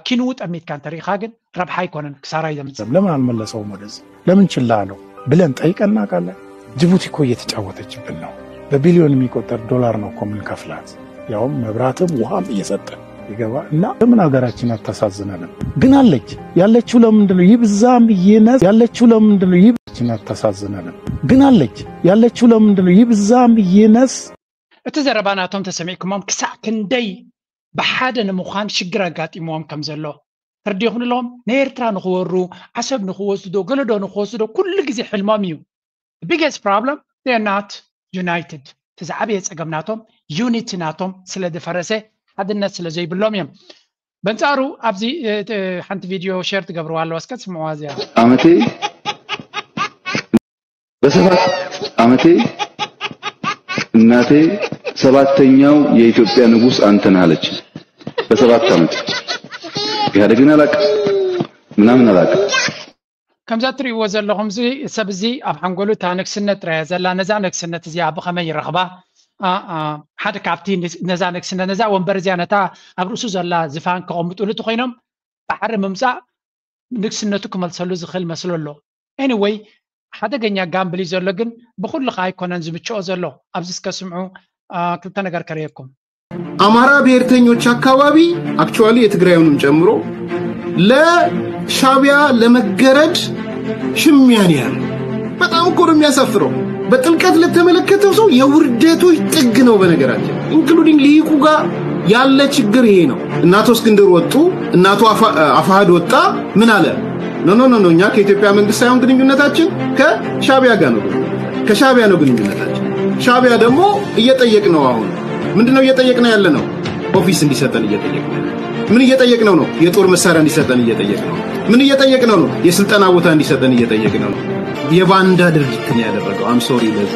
ኪንኡ ጠሚትካ እንተሪኢኻ ግን ረብሓ ኣይኮነን ክሳራ እዩ ዘምፅእ። ለምን አልመለሰውም ወደዚህ ለምን ችላ አለው ብለን ጠይቀን እናውቃለን? ጅቡቲ እኮ እየተጫወተችብን ነው። በቢሊዮን የሚቆጠር ዶላር ነው እኮ የምንከፍላት፣ ያውም መብራትም ውሃም እየሰጠን ይገባ እና ለምን ሀገራችን አታሳዝነንም? ግን አለች ያለችው ለምንድን ነው ይብዛም ይነስ ያለችው ለምንድን ነው ይብዛም አታሳዝነንም? ግን አለች ያለችው ለምንድን ነው ይብዛም ይነስ እቲ ዘረባ ናቶም ተሰሚዕኩሞም ክሳዕ ክንደይ ብሓደ ንምዃን ሽግር ኣጋጢምዎም ከም ዘሎ ተረዲእኹም ኣለኹም። ንኤርትራ ንኽወሩ፣ ዓሰብ ንኽወስዱ ዶ፣ ገለዶ ንኽወስዱ ዶ፣ ኩሉ ግዜ ሕልሞም እዩ። The biggest problem, they are not united። እቲ ዝዓበየ ጸገም ናቶም ዩኒቲ ናቶም ስለ ዝፈረሰ፣ ሓድነት ስለ ዘይብሎም እዮም። በንጻሩ ኣብዚ ሓንቲ ቪድዮ ሸር ትገብርዋ ኣለዋ፣ እስከ ትስምዕዋ እዚኣ። ዓመቴ በሰባት ዓመቴ እናቴ ሰባተኛው የኢትዮጵያ ንጉስ አንተ ነህ አለች። በሰባት ዓመት ኢህአዴግን አላቅ ምናምን አላቅ። ከምዛ እትርእይዎ ዘለኹም እዚ ሰብ እዚ ኣብ ሓንጎሉ እታ ንግስነት ጥራይ እያ ዘላ። ነዛ ንግስነት እዚኣ ብኸመይ ይረኽባ? ሓደ ካብቲ ነዛ ንግስነት ነዛ ወንበር እዚኣ ነታ ኣብ ርእሱ ዘላ ዝፋን ከቐምጡሉ እንተኾይኖም ባሕሪ ምምፃእ ንግስነቱ ክመልሰሉ ዝኽእል መስሎ ኣሎ። Anyway ሓደገኛ ጋምብል እዩ ዘሎ፣ ግን ብኹሉ ከዓ ኣይኮነን ዝምችኦ ዘሎ። ኣብዚ እስከ ስምዑ፣ ክልተ ነገር ከርእየኩም። አማራ ብሔርተኞች አካባቢ actually የትግራዩንም ጨምሮ ለሻቢያ ለመገረድ ሽሚያን ያለ በጣም እኮ ነው የሚያሳፍረው። በጥልቀት ለተመለከተው ሰው የውርደቶች ጥግ ነው። በነገራችን including ሊቁ ጋር ያለ ችግር ይሄ ነው። እናቶ እስክንድር ወጡ፣ እናቶ አፋሃድ ወጣ። ምን አለ? ኖ ኖ ኖ፣ እኛ ከኢትዮጵያ መንግስት ሳይሆን ግንኙነታችን ከሻቢያ ጋር ነው። ከሻቢያ ነው ግንኙነታችን። ሻቢያ ደግሞ እየጠየቅ ነው። አሁን ምንድነው እየጠየቅነው ያለ ነው? ኦፊስ እንዲሰጠን እየጠየቅነው። ምን እየጠየቅነው ነው? የጦር መሳሪያ እንዲሰጠን እየጠየቅነው። ምን እየጠየቅነው ነው? የስልጠና ቦታ እንዲሰጠን እየጠየቅነው ነው። የባንዳ ድርጊት ነው ያደረገው። I'm sorry ለዛ።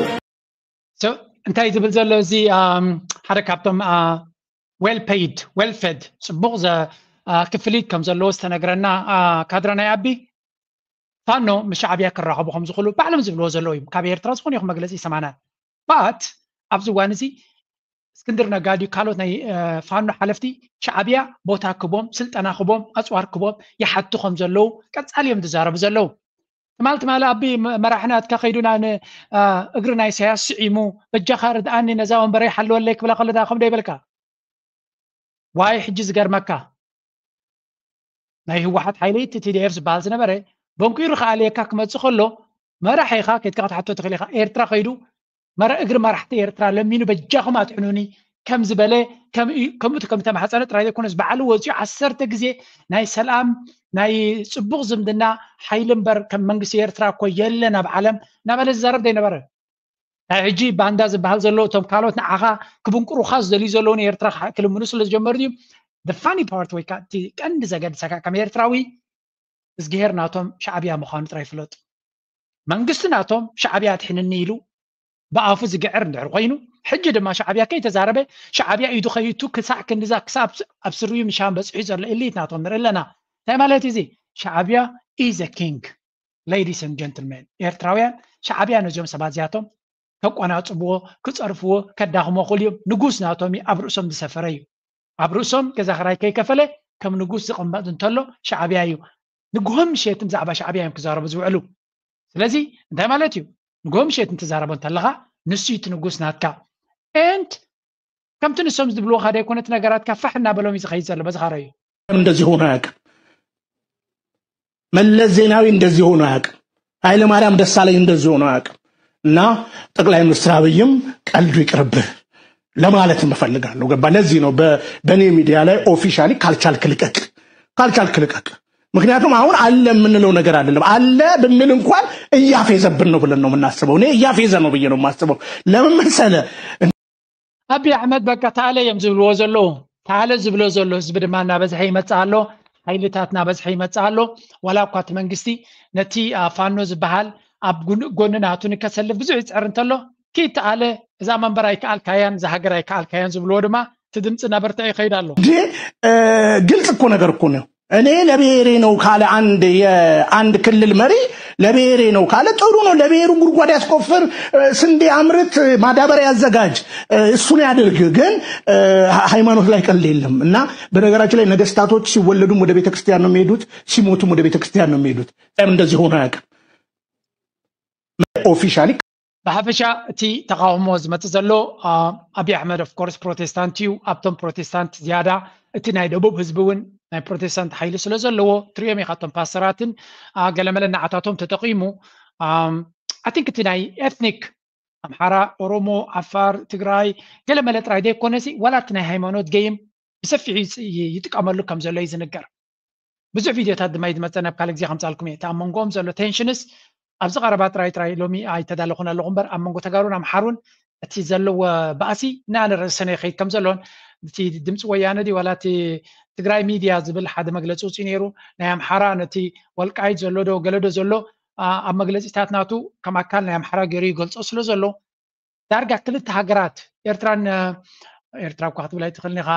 እንታይ ዝብል ዘሎ እዚ ሓደ ካብቶም well paid well fed ጽቡቕ ክፍሊት ከም ዘለዎ ዝተነግረና ካድረ ናይ ኣቢ ፋኖ ምስ ሻዕብያ ክራኸቡ ከም ዝኽእሉ ባዕሎም ዝብልዎ ዘለዉ እዩ። ካብ ኤርትራ ዝኾነ ይኹን መግለፂ ይሰማና። but ኣብዚ እዋን እዚ እስክንድር ነጋ ድዩ ካልኦት ናይ ፋኖ ሓለፍቲ ሻዕብያ ቦታ ክቦም፣ ስልጠና ክቦም፣ ኣፅዋር ክቦም ይሓቱ ከም ዘለዉ ቀፃሊ እዮም ዝዛረቡ ዘለዉ። ትማል ትማል ኣቢ መራሒ ናትካ ከይዱ እግሪ ናይ ኢሳያስ ስዒሙ፣ በጃኻ ርድኣኒ ነዛ ወንበረይ ሓልወለይ ክብላ ከሎ ዳ ከም ዶ ይበልካ? ዋይ ሕጂ ዝገርመካ ናይ ህወሓት ሓይሊ እቲ ቲ ዲ ኤፍ ዝበሃል ዝነበረ በንቂሩ ከኣልየካ ክመፅእ ከሎ መራሒ ኢኻ ከይድካ ክትሓቶ ትኽእል ኢኻ። ኤርትራ ከይዱ መረ እግሪ መራሕቲ ኤርትራ ለሚኑ በጃኹም ኣጥዕኑኒ ከም ዝበለ ከምኡ ከምኡ ከም ተማሕፀነ ጥራይ ዘይኮነስ ባዕሉ ወፂኡ ዓሰርተ ግዜ ናይ ሰላም ናይ ፅቡቕ ዝምድና ሓይሊ እምበር ከም መንግስቲ ኤርትራ እኮ የለን ኣብ ዓለም እናበለ ዝዛረብ ዘይነበረ ናይ ሕጂ ባንዳ ዝበሃል ዘሎ እቶም ካልኦት ንዓኻ ክብንቅሩኻ ዝደልዩ ዘለዉ ንኤርትራ ክልምኑ ስለ ዝጀመሩ ድዩ? The funny part ወይ ከዓ እቲ ቀንዲ ዘገድሰካ ከም ኤርትራዊ እዝግሄር ናቶም ሻዕብያ ምዃኑ ጥራይ ፍለጡ። መንግስቲ ናቶም ሻዕብያ ኣድሕንኒ ኢሉ ብኣፉ ዝግዕር እንድሕር ኮይኑ ሕጂ ድማ ሻዕብያ ከይተዛረበ ሻዕብያ ኢዱ ከይቱ ክሳዕ ክንድዛ ክሳብ ኣብ ስርዩ ምሻን በፅሑ ዘሎ ኢሊት ናቶም ንርኢ ኣለና። እንታይ ማለት እዚ? ሻዕብያ is a king ladies and gentlemen ኤርትራውያን። ሻዕብያ ነዚኦም ሰባት እዚኣቶም ከቋናፅብዎ ክፀርፍዎ ከዳኽሞ ክእሉ እዮም። ንጉስ ናቶም እዩ ኣብ ርእሶም ዝሰፈረ እዩ። ኣብ ርእሶም ገዛ ክራይ ከይከፈለ ከም ንጉስ ዝቕመጥ እንተሎ ሻዕብያ እዩ። ንግሆ ምሸት ብዛዕባ ሻዕብያ እዮም ክዛረቡ ዝውዕሉ። ስለዚ እንታይ ማለት እዩ? ንግሆ ምሸት እንትዛረቦ እንተለኻ ንሱ እቲ ንጉስ ናትካ and ከምቲ ንሶም ዝብልዎ ካደ ኣይኮነ እቲ ነገራትካ ፋሕ እናበሎም እዩ ዝኸይድ ዘሎ በዚ ካረ እዩ። እንደዚህ ሆኖ አያውቅም። መለስ ዜናዊ እንደዚህ ሆኖ አያውቅም። ኃይለ ማርያም ደሳለኝ እንደዚህ ሆኖ አያውቅም። እና ጠቅላይ ሚኒስትር አብይም ቀልዱ ይቅርብህ ለማለት እፈልጋለሁ። ገባ? ለዚህ ነው በእኔ ሚዲያ ላይ officially ካልቻልክ ልቀቅ፣ ካልቻልክ ልቀቅ። ምክንያቱም አሁን አለ የምንለው ነገር አይደለም። አለ ብንል እንኳን እያፌዘብን ነው ብለን ነው የምናስበው። እኔ እያፌዘ ነው ብዬ ነው የማስበው። ለምን መሰለ? ኣቢ ኣሕመድ በቃ ታለ እዮም ዝብልዎ ዘለዉ። ታለ ዝብሎ ዘሎ ህዝቢ ድማ እናበዝሐ ይመፅእ ኣሎ። ሓይልታት እናበዝሐ ይመፅእ ኣሎ። ዋላ እኳ እቲ መንግስቲ ነቲ ፋኖ ዝበሃል ኣብ ጎኒ ናቱ ንከሰልፍ ብዙሕ ይፅዕር እንተሎ ኪድ ተኣለ እዛ መንበር ኣይከኣልካያን እዛ ሃገር ኣይከኣልካያን ዝብልዎ ድማ እቲ ድምፂ እናበርትዐ ይኸይድ ኣሎ። ግልጽ እኮ ነገር እኮ ነው። እኔ ለብሔሬ ነው ካለ አንድ የአንድ ክልል መሪ ለብሔሬ ነው ካለ ጥሩ ነው። ለብሔሩ ጉድጓድ ያስቆፍር፣ ስንዴ አምርት፣ ማዳበሪያ ያዘጋጅ፣ እሱን ያድርግ። ግን ሃይማኖት ላይ ቀልድ የለም። እና በነገራችን ላይ ነገስታቶች ሲወለዱም ወደ ቤተክርስቲያን ነው የሚሄዱት፣ ሲሞቱም ወደ ቤተክርስቲያን ነው የሚሄዱት። እንደዚህ ሆኖ አያውቅም። Officially ብሓፈሻ እቲ ተቃውሞ ዝመፅእ ዘሎ ኣብይ ኣሕመድ of course ፕሮቴስታንት እዩ። ኣብቶም ፕሮቴስታንት ዝያዳ እቲ ናይ ደቡብ ህዝቢ እውን ናይ ፕሮቴስታንት ሓይሊ ስለ ዘለዎ ትሪኦም ኢካ እቶም ፓስተራትን ገለመለ ንዓታቶም ተጠቂሙ I think እቲ ናይ ኤትኒክ ኣምሓራ፣ ኦሮሞ፣ ዓፋር፣ ትግራይ ገለመለ ጥራይ ዘይኮነሲ ዋላ እቲ ናይ ሃይማኖት ገይም ብሰፊሑ ይጥቀመሉ ከም ዘሎ እዩ ዝንገር። ብዙሕ ቪድዮታት ድማ እዩ ዝመፀ ናብ ካልእ ግዜ ከምፃልኩም እየ እቲ ኣብ መንጎኦም ዘሎ ቴንሽንስ ኣብዚ ቀረባ ጥራይ ጥራይ ሎሚ ኣይተዳለኹን ኣለኹ እምበር ኣብ መንጎ ተጋሩን ኣምሓሩን እቲ ዘለዎ ባእሲ እናነረሰነ ይኸይድ ከም ዘሎን እቲ ድምፂ ወያነ ድዩ ዋላ እቲ ትግራይ ሚድያ ዝብል ሓደ መግለፂ ውፅኡ ነይሩ ናይ ኣምሓራ ነቲ ወልቃይት ዘሎ ዶ ገለዶ ዘሎ ኣብ መግለፂታት ናቱ ከም ኣካል ናይ ኣምሓራ ገይሩ ይገልፆ ስለ ዘሎ ዳርጋ ክልተ ሃገራት ኤርትራን ኤርትራ እኳ ክትብል ኣይትኽእልን ኢኻ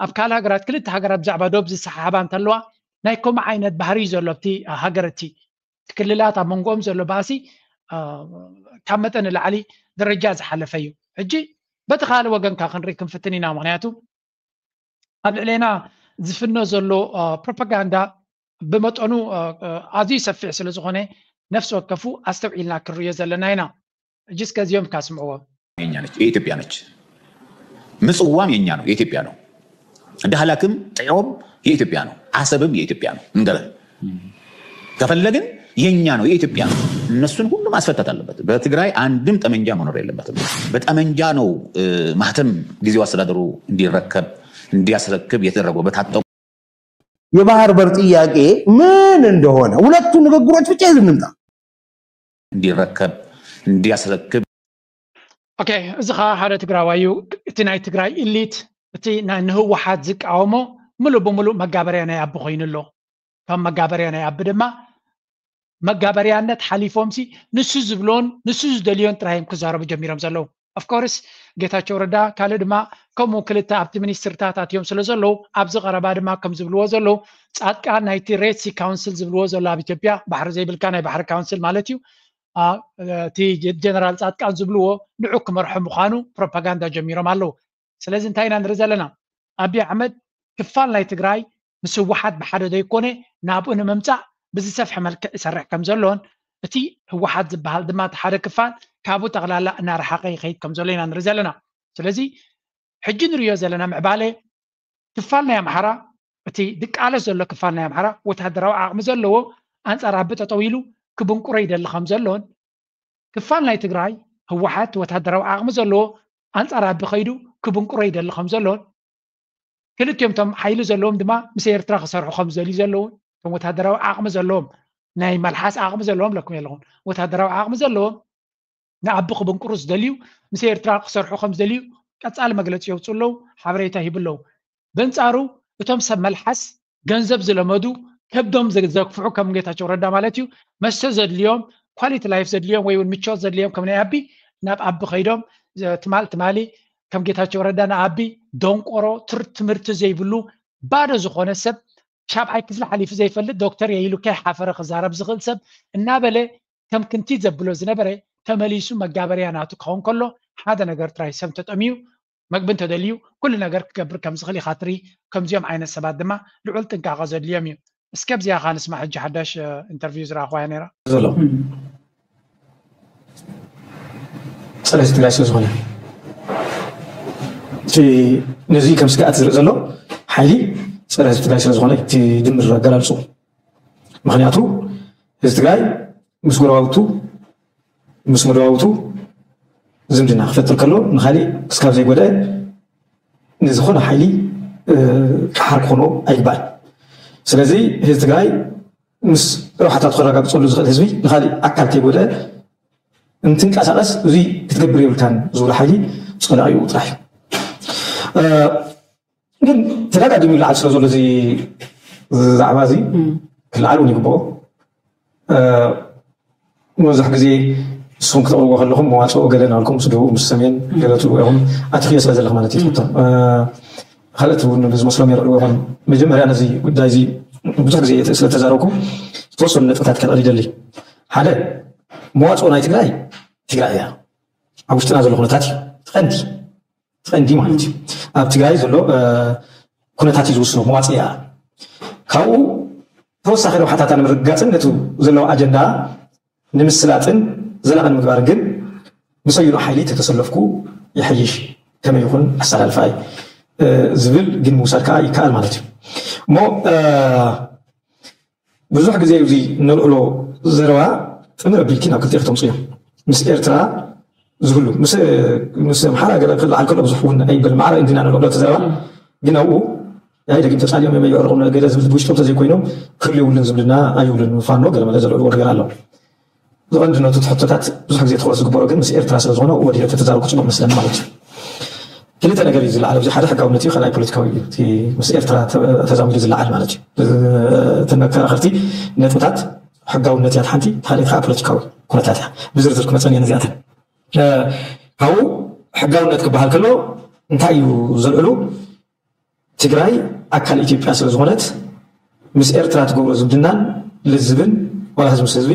ኣብ ካልእ ሃገራት ክልተ ሃገራት ብዛዕባ ዶብ ዝሰሓሓባ እንተለዋ ናይ ከምኡ ዓይነት ባህሪ እዩ ዘሎ ኣብቲ ሃገር እቲ ክልላት ኣብ መንጎኦም ዘሎ ባእሲ ካብ መጠን ንላዕሊ ደረጃ ዝሓለፈ እዩ ሕጂ በቲ ካልእ ወገንካ ክንርኢ ክንፍትን ኢና ምክንያቱ ኣብ ልዕሌና ዝፍኖ ዘሎ ፕሮፓጋንዳ ብመጠኑ ኣዝዩ ሰፊሕ ስለ ዝኾነ ነፍሲ ወከፉ ኣስተውዒልና ክንርእዮ ዘለና ኢና። ሕጂ እስከ እዚኦም እካ ስምዕዎም። የኛ ነች፣ የኢትዮጵያ ነች። ምጽዋም የኛ ነው፣ የኢትዮጵያ ነው። ዳህላክም ጥዮም የኢትዮጵያ ነው። አሰብም የኢትዮጵያ ነው። እንገበል ከፈለግን የኛ ነው፣ የኢትዮጵያ ነው። እነሱን ሁሉ ማስፈታት አለበት። በትግራይ አንድም ጠመንጃ መኖር የለበትም። በጠመንጃ ነው ማህተም ጊዜው አስተዳደሩ እንዲረከብ እንዲያስረክብ የተደረገው በታጠቁ የባህር በር ጥያቄ ምን እንደሆነ ሁለቱ ንግግሮች ብቻ ይዘን እንምጣ። እንዲረከብ እንዲያስረክብ ኦኬ፣ እዚ ኸዓ ሓደ ትግራዋይ እዩ። እቲ ናይ ትግራይ ኢሊት እቲ ናይ ንህወሓት ዝቃወሞ ምሉእ ብምሉእ መጋበርያ ናይ ኣቢ ኮይኑ ኣሎ። ካብ መጋበርያ ናይ ኣቢ ድማ መጋበርያነት ሓሊፎምሲ ንሱ ዝብሎን ንሱ ዝደልዮን ጥራይ እዮም ክዛረቡ ጀሚሮም ዘለዉ። Of course ጌታቸው ረዳ ካልእ ድማ ከምኡ ክልተ ኣብቲ ሚኒስትርታት ኣትዮም ስለ ዘለዉ ኣብዚ ቀረባ ድማ ከም ዝብልዎ ዘለዉ ፃድቃን ናይቲ ሬድ ሲ ካውንስል ዝብልዎ ዘሎ ኣብ ኢትዮጵያ ባሕሪ ዘይብልካ ናይ ባሕሪ ካውንስል ማለት እዩ እቲ ጀነራል ፃድቃን ዝብልዎ ንዑ ክመርሑ ምዃኑ ፕሮፓጋንዳ ጀሚሮም ኣለዉ። ስለዚ እንታይ ኢና ንርኢ ዘለና? ኣብይ ኣሕመድ ክፋል ናይ ትግራይ ምስ ህወሓት ብሓደ ዘይኮነ ናብኡ ንምምፃእ ብዝሰፍሐ መልክዕ ይሰርሕ ከም ዘሎን እቲ ህወሓት ዝበሃል ድማ እቲ ሓደ ክፋል ካብኡ ጠቕላላ እናረሓቐ ይኸይድ ከም ዘሎ ኢና ንርኢ ዘለና። ስለዚ ሕጂ ንሪኦ ዘለና ምዕባለ ክፋል ናይ ኣምሓራ እቲ ድቃለስ ዘሎ ክፋል ናይ ኣምሓራ ወታደራዊ ዓቕሚ ዘለዎ ኣንፃር ኣቢ ጠጠው ኢሉ ክብንቁሮ ይደሊ ከም ዘሎን ክፋል ናይ ትግራይ ህወሓት ወታደራዊ ዓቕሚ ዘለዎ ኣንፃር ኣቢ ከይዱ ክብንቁሮ ይደሊ ከም ዘሎን ክልቲኦም እቶም ሓይሊ ዘለዎም ድማ ምስ ኤርትራ ክሰርሑ ከም ዝደልዩ ዘለውን እቶም ወታደራዊ ዓቕሚ ዘለዎም ናይ መልሓስ ዓቕሚ ዘለዎም ለኩም የለኹም ወታደራዊ ዓቕሚ ዘለዎም ንኣቢ ክብንቁሩ ዝደልዩ ምስ ኤርትራ ክሰርሑ ከም ዝደልዩ ቀፃሊ መግለፂ የውፅኡ ኣለዉ፣ ሓበሬታ ይህቡ ኣለዉ። በንፃሩ እቶም ሰብ መልሓስ ገንዘብ ዝለመዱ ከብዶም ዘግፍሑ ከም ጌታቸው ረዳ ማለት እዩ መስተ ዘድልዮም ኳሊቲ ላይፍ ዘድልዮም ወይ እውን ምቾት ዘድልዮም ከም ናይ ኣቢ ናብ ኣቢ ከይዶም ትማል ትማሊ ከም ጌታቸው ረዳ ንኣቢ ደንቆሮ ትምህርቲ ዘይብሉ ባዶ ዝኾነ ሰብ ሻብዓይ ክፍሊ ሓሊፉ ዘይፈልጥ ዶክተር የኢሉ ከይሓፈረ ክዛረብ ዝኽእል ሰብ እናበለ ከም ክንቲት ዘብሎ ዝነበረ ተመሊሱ መጋበርያ ናቱ ክኸውን ከሎ ሓደ ነገር ጥራይ ሰብ ተጠምዩ መግቢ እንተደልዩ ኩሉ ነገር ክገብር ከም ዝኽእል ኢኻ ትርኢ። ከምዚኦም ዓይነት ሰባት ድማ ልዑል ጥንቃቐ ዘድልዮም እዩ። እስከ ኣብዚኣ ኻ ንስማዕ ሕጂ ሓዳሽ ኢንተርቪው ዝረኣኽዋያ ነይራ ዘሎ ፀረ ህዝቢ ትግራይ ስለ ዝኾነ እቲ ነዚ ከም ስግኣት ዝርኢ ዘሎ ሓይሊ ፀረ ህዝቢ ትግራይ ስለ ዝኾነ እቲ ድምር ኣገላልፁ ምክንያቱ ህዝቢ ትግራይ ምስ ጎረባብቱ ምስ መደባብቱ ዝምድና ክፈጥር ከሎ ንካሊእ ክስካብ ዘይጎደአ ንዝኾነ ሓይሊ ክሓር ክኾኖ ኣይግባእን። ስለዚ ህዝቢ ትግራይ ምስ ረብሓታቱ ከረጋግፀሉ ዝኽእል ህዝቢ ንካሊእ ኣካል ከይጎደአ እንትንቀሳቐስ እዙይ ክትገብር የብልካን ዝብሎ ሓይሊ ፀላኢኡ ጥራሕ እዩ። ግን ተደጋጊሙ ይለዓል ስለ ዘሎ እዚ ዛዕባ እዚ ክለዓል እውን ይግብኦ። ብዙሕ ግዜ ንስኹም ክትቕርቦ ከለኹም መዋፅኦ ገለ ናልኩም ምስ ደቡብ ምስ ሰሜን ገለ ትብልዎ ኢኹም ኣትኽዮ ስለ ዘለኹ ማለት እዩ ትፍቶ ካልኦት እውን ብዝመስሎም የልዕልዎ ይኾኑ። መጀመርያ ነዚ ጉዳይ እዚ ብዙሕ ግዜ ስለተዛረብኩ ዝተወሰኑ ነጥብታት ከልዕል ይደሊ። ሓደ መዋፅኦ ናይ ትግራይ ትግራይ እያ። ኣብ ውሽጥና ዘሎ ኩነታት እዩ ትቐንዲ ትቐንዲ ማለት እዩ ኣብ ትግራይ ዘሎ ኩነታት እዩ ዝውስኖ መዋፅያ ካብኡ ተወሳኺ ረብሓታታ ንምርግጋፅን ነቲ ዘለዎ ኣጀንዳ ንምስላጥን ዘላቒ ንምግባርን ግን ብሰዩኑ ሓይሊ ተተሰለፍኩ ይሐይሽ ከመይ ይኹን ኣሰላልፋይ ዝብል ግን ምውሳድ ከዓ ይከኣል ማለት እዩ እሞ ብዙሕ ግዜ እዚ ነልዕሎ ዘረባ ጥምር ኣቢልኪ ናብ ክልተ ከተምፅዮ ምስ ኤርትራ ዝህሉ ምስ ኣምሓራ ገለ ክለዓል ከሎ ብዙሕ እውን ኣይበል ማዕረ እንዲና ነልዕሎ ተዘረባ ግን ኣብኡ ናይ ደጊም ተፃሊኦም እዮም የዕርቑ ገለ ዝብል ብውሽጦም ተዘይኮይኖም ክህሉ የብሉን ዝብልና ኣይብሉን ፋኖ ገለ መለ ዘልዕልዎ ነገር ኣሎ ዝቐንድነቱ ትሕቶታት ብዙሕ ግዜ ትኩረት ዝግበሮ ግን ምስ ኤርትራ ስለ ዝኾነ ወዲለ ተተዛረብኩ ፅቡቅ መስለኒ ማለት እዩ ክልተ ነገር እዩ ዝለዓል ኣብዚ ሓደ ሕጋውነት እዩ ካልኣይ ፖለቲካዊ እዩ እቲ ምስ ኤርትራ ተዛሚዱ ዝለዓል ማለት እዩ እቲ መከራኸርቲ ነጥብታት ሕጋውነት እያ ሓንቲ ካልኣይቲ ከዓ ፖለቲካዊ ኩነታት እያ ብዝርዝር ክመፀን እየ ነዚኣተን ካብኡ ሕጋውነት ክበሃል ከሎ እንታይ እዩ ዘልዕሉ ትግራይ ኣካል ኢትዮጵያ ስለ ዝኾነት ምስ ኤርትራ ትገብሮ ዝምድናን ልዝብን ዋላ ህዝቢ ምስ ህዝቢ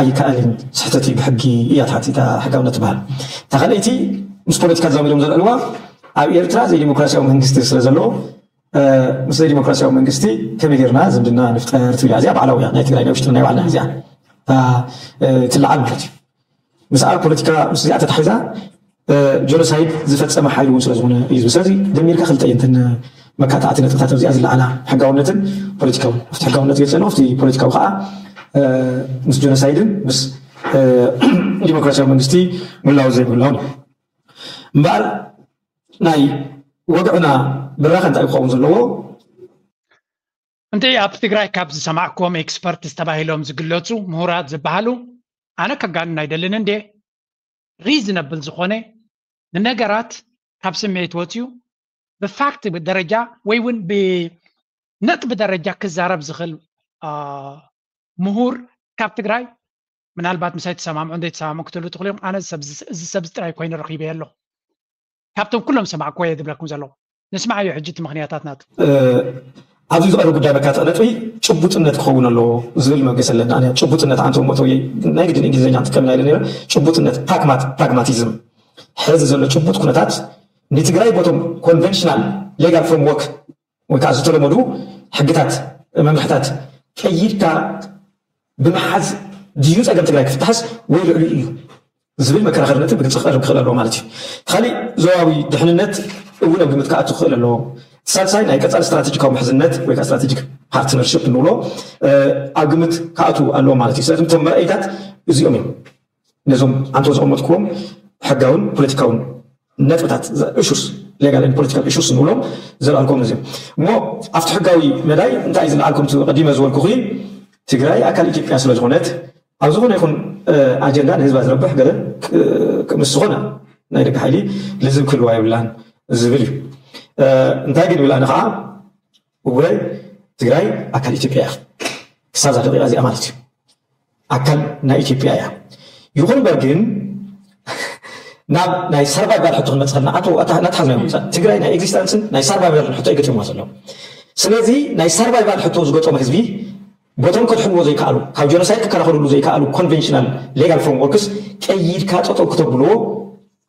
ኣይከኣልን ስሕተት እዩ ብሕጊ እያ ትሓቲታ ሕጋውነት ትበሃል እታ ካልኣይቲ ምስ ፖለቲካ ተዛሚዶም ዘልዕልዋ ኣብ ኤርትራ ዘይዲሞክራሲያዊ መንግስቲ ስለ ዘሎ ምስ ዘይዲሞክራሲያዊ መንግስቲ ከመይ ጌርና ዝምድና ንፍጠር ትብል እዚኣ ባዕላዊ እያ ናይ ትግራይ ናይ ውሽጥና ናይ ባዕልና እዚኣ ትለዓል ማለት እዩ ምስ ኣብ ፖለቲካ ምስ እዚኣ ተታሒዛ ጆኖሳይድ ዝፈፀመ ሓይሊ እውን ስለዝኾነ እዩ ዝብል ስለዚ ደሚርካ ክልተ እየንትን መካታዕቲ ነጥብታት ኣብዚኣ ዝለዓላ ሕጋውነትን ፖለቲካዊ ኣብቲ ሕጋውነት ገልፀ ኣለዎ ኣብቲ ፖለቲካዊ ከዓ ምስ ጆኖሳይድን ምስ ዲሞክራሲያዊ መንግስቲ ምላው ዘይብላውን እምበኣር ናይ ወግዕና ብራኸ እንታይ ክኸውን ዘለዎ እንተ ኣብ ትግራይ ካብ ዝሰማዕክዎም ኤክስፐርትስ ተባሂሎም ዝግለፁ ምሁራት ዝበሃሉ ኣነ ከጋንን ኣይደልን እንዴ ሪዝነብል ዝኾነ ንነገራት ካብ ስምዒት ወፅዩ ብፋክት ደረጃ ወይ እውን ብነጥቢ ደረጃ ክዛረብ ዝኽእል ምሁር ካብ ትግራይ ምናልባት ምሳይ ተሰማምዑ እንደ ተሰማምዑ ክትህሉ ትኽእሉ እዮም ኣነ እዚ ሰብ ጥራይ ኮይኑ ረኺበ ኣለኹ ካብቶም ኩሎም ዝሰማዕኩዎ እየ ዝብለኩም ዘለኹ ንስማዓዮ ሕጂ እቲ ምኽንያታት ናቱ ኣብዚ ዝቐርብ ጉዳይ መካትዕ ነጥቢ ጭቡጥነት ክኸውን ኣለዎ ዝብል መገስ ኣለና። ኣነ ጭቡጥነት ኣንተ ሞተው ናይ ግድን እንግሊዝኛ ንጥቀም ኢና ኢለ ነይረ። ጭቡጥነት፣ ፕራግማት ፕራግማቲዝም፣ ሕዚ ዘሎ ጭቡጥ ኩነታት ንትግራይ ቦቶም ኮንቨንሽናል ሌጋል ፍሬምወርክ ወይ ከዓ ዝተለመዱ ሕግታት፣ መምርሕታት ቀይድካ ብምሓዝ ድዩ ፀገም ትግራይ ክፍታሕስ ወይ ልዕሊኡ እዩ ዝብል መከራኸሪ ነጥብ ብግልፂ ክቐርብ ክኽእል ኣለዎ ማለት እዩ። እቲ ካሊእ ዞባዊ ድሕንነት እውን ኣብ ግምት ክኣቱ ክኽእል ኣለዎ። እቲ ሳልሳይ ናይ ቀፃሊ ስትራቴጂካዊ ምሕዝነት ወይ ከዓ ስትራቴጂክ ፓርትነርሽፕ እንብሎ ኣብ ግምት ክኣቱ ኣለዎ ማለት እዩ። ስለዚ እቶም መርኣይታት እዚኦም እዮም። ነዞም ኣንቶ ዘቐመጥኩዎም ሕጋውን ፖለቲካውን ነጥብታት፣ እሹስ፣ ሌጋል ፖለቲካል እሹስ ንብሎም ዘልኣልኩም እዚኦም እሞ ኣብቲ ሕጋዊ መዳይ እንታይ ዝለዓልኩም ቀዲመ ዝበልኩኺ ትግራይ ኣካል ኢትዮጵያ ስለ ዝኾነት ኣብ ዝኾነ ይኹን ኣጀንዳ ንህዝባ ዝረብሕ ገለ ምስ ዝኾነ ናይ ደቂ ሓይሊ ልዝብ ክህልዋ የብላን ዝብል እዩ። እንታይ ግን ይብል ኣነ ከዓ እወ ትግራይ ኣካል ኢትዮጵያ እያ ክሳብ እዛ ደቂቃ እዚኣ ማለት እዩ። ኣካል ናይ ኢትዮጵያ እያ። ይኹን እምበር ግን ናብ ናይ ሰርቫይቫል ሕቶ ክንመፅእ ከለና ኣቶ ናትሓዝና ይወፃ ትግራይ ናይ ኤግዚስተንስን ናይ ሰርቫይቫል ሕቶ ይገጥምዋ ዘሎ። ስለዚ ናይ ሰርቫይቫል ሕቶ ዝገጠሙ ህዝቢ ቦቶም ከድሕንዎ ዘይከኣሉ ካብ ጀኖሳይድ ክከላኸልሉ ዘይከኣሉ ኮንቨንሽናል ሌጋል ፍሬምወርክስ ቀይድካ ጠጠው ክተብልዎ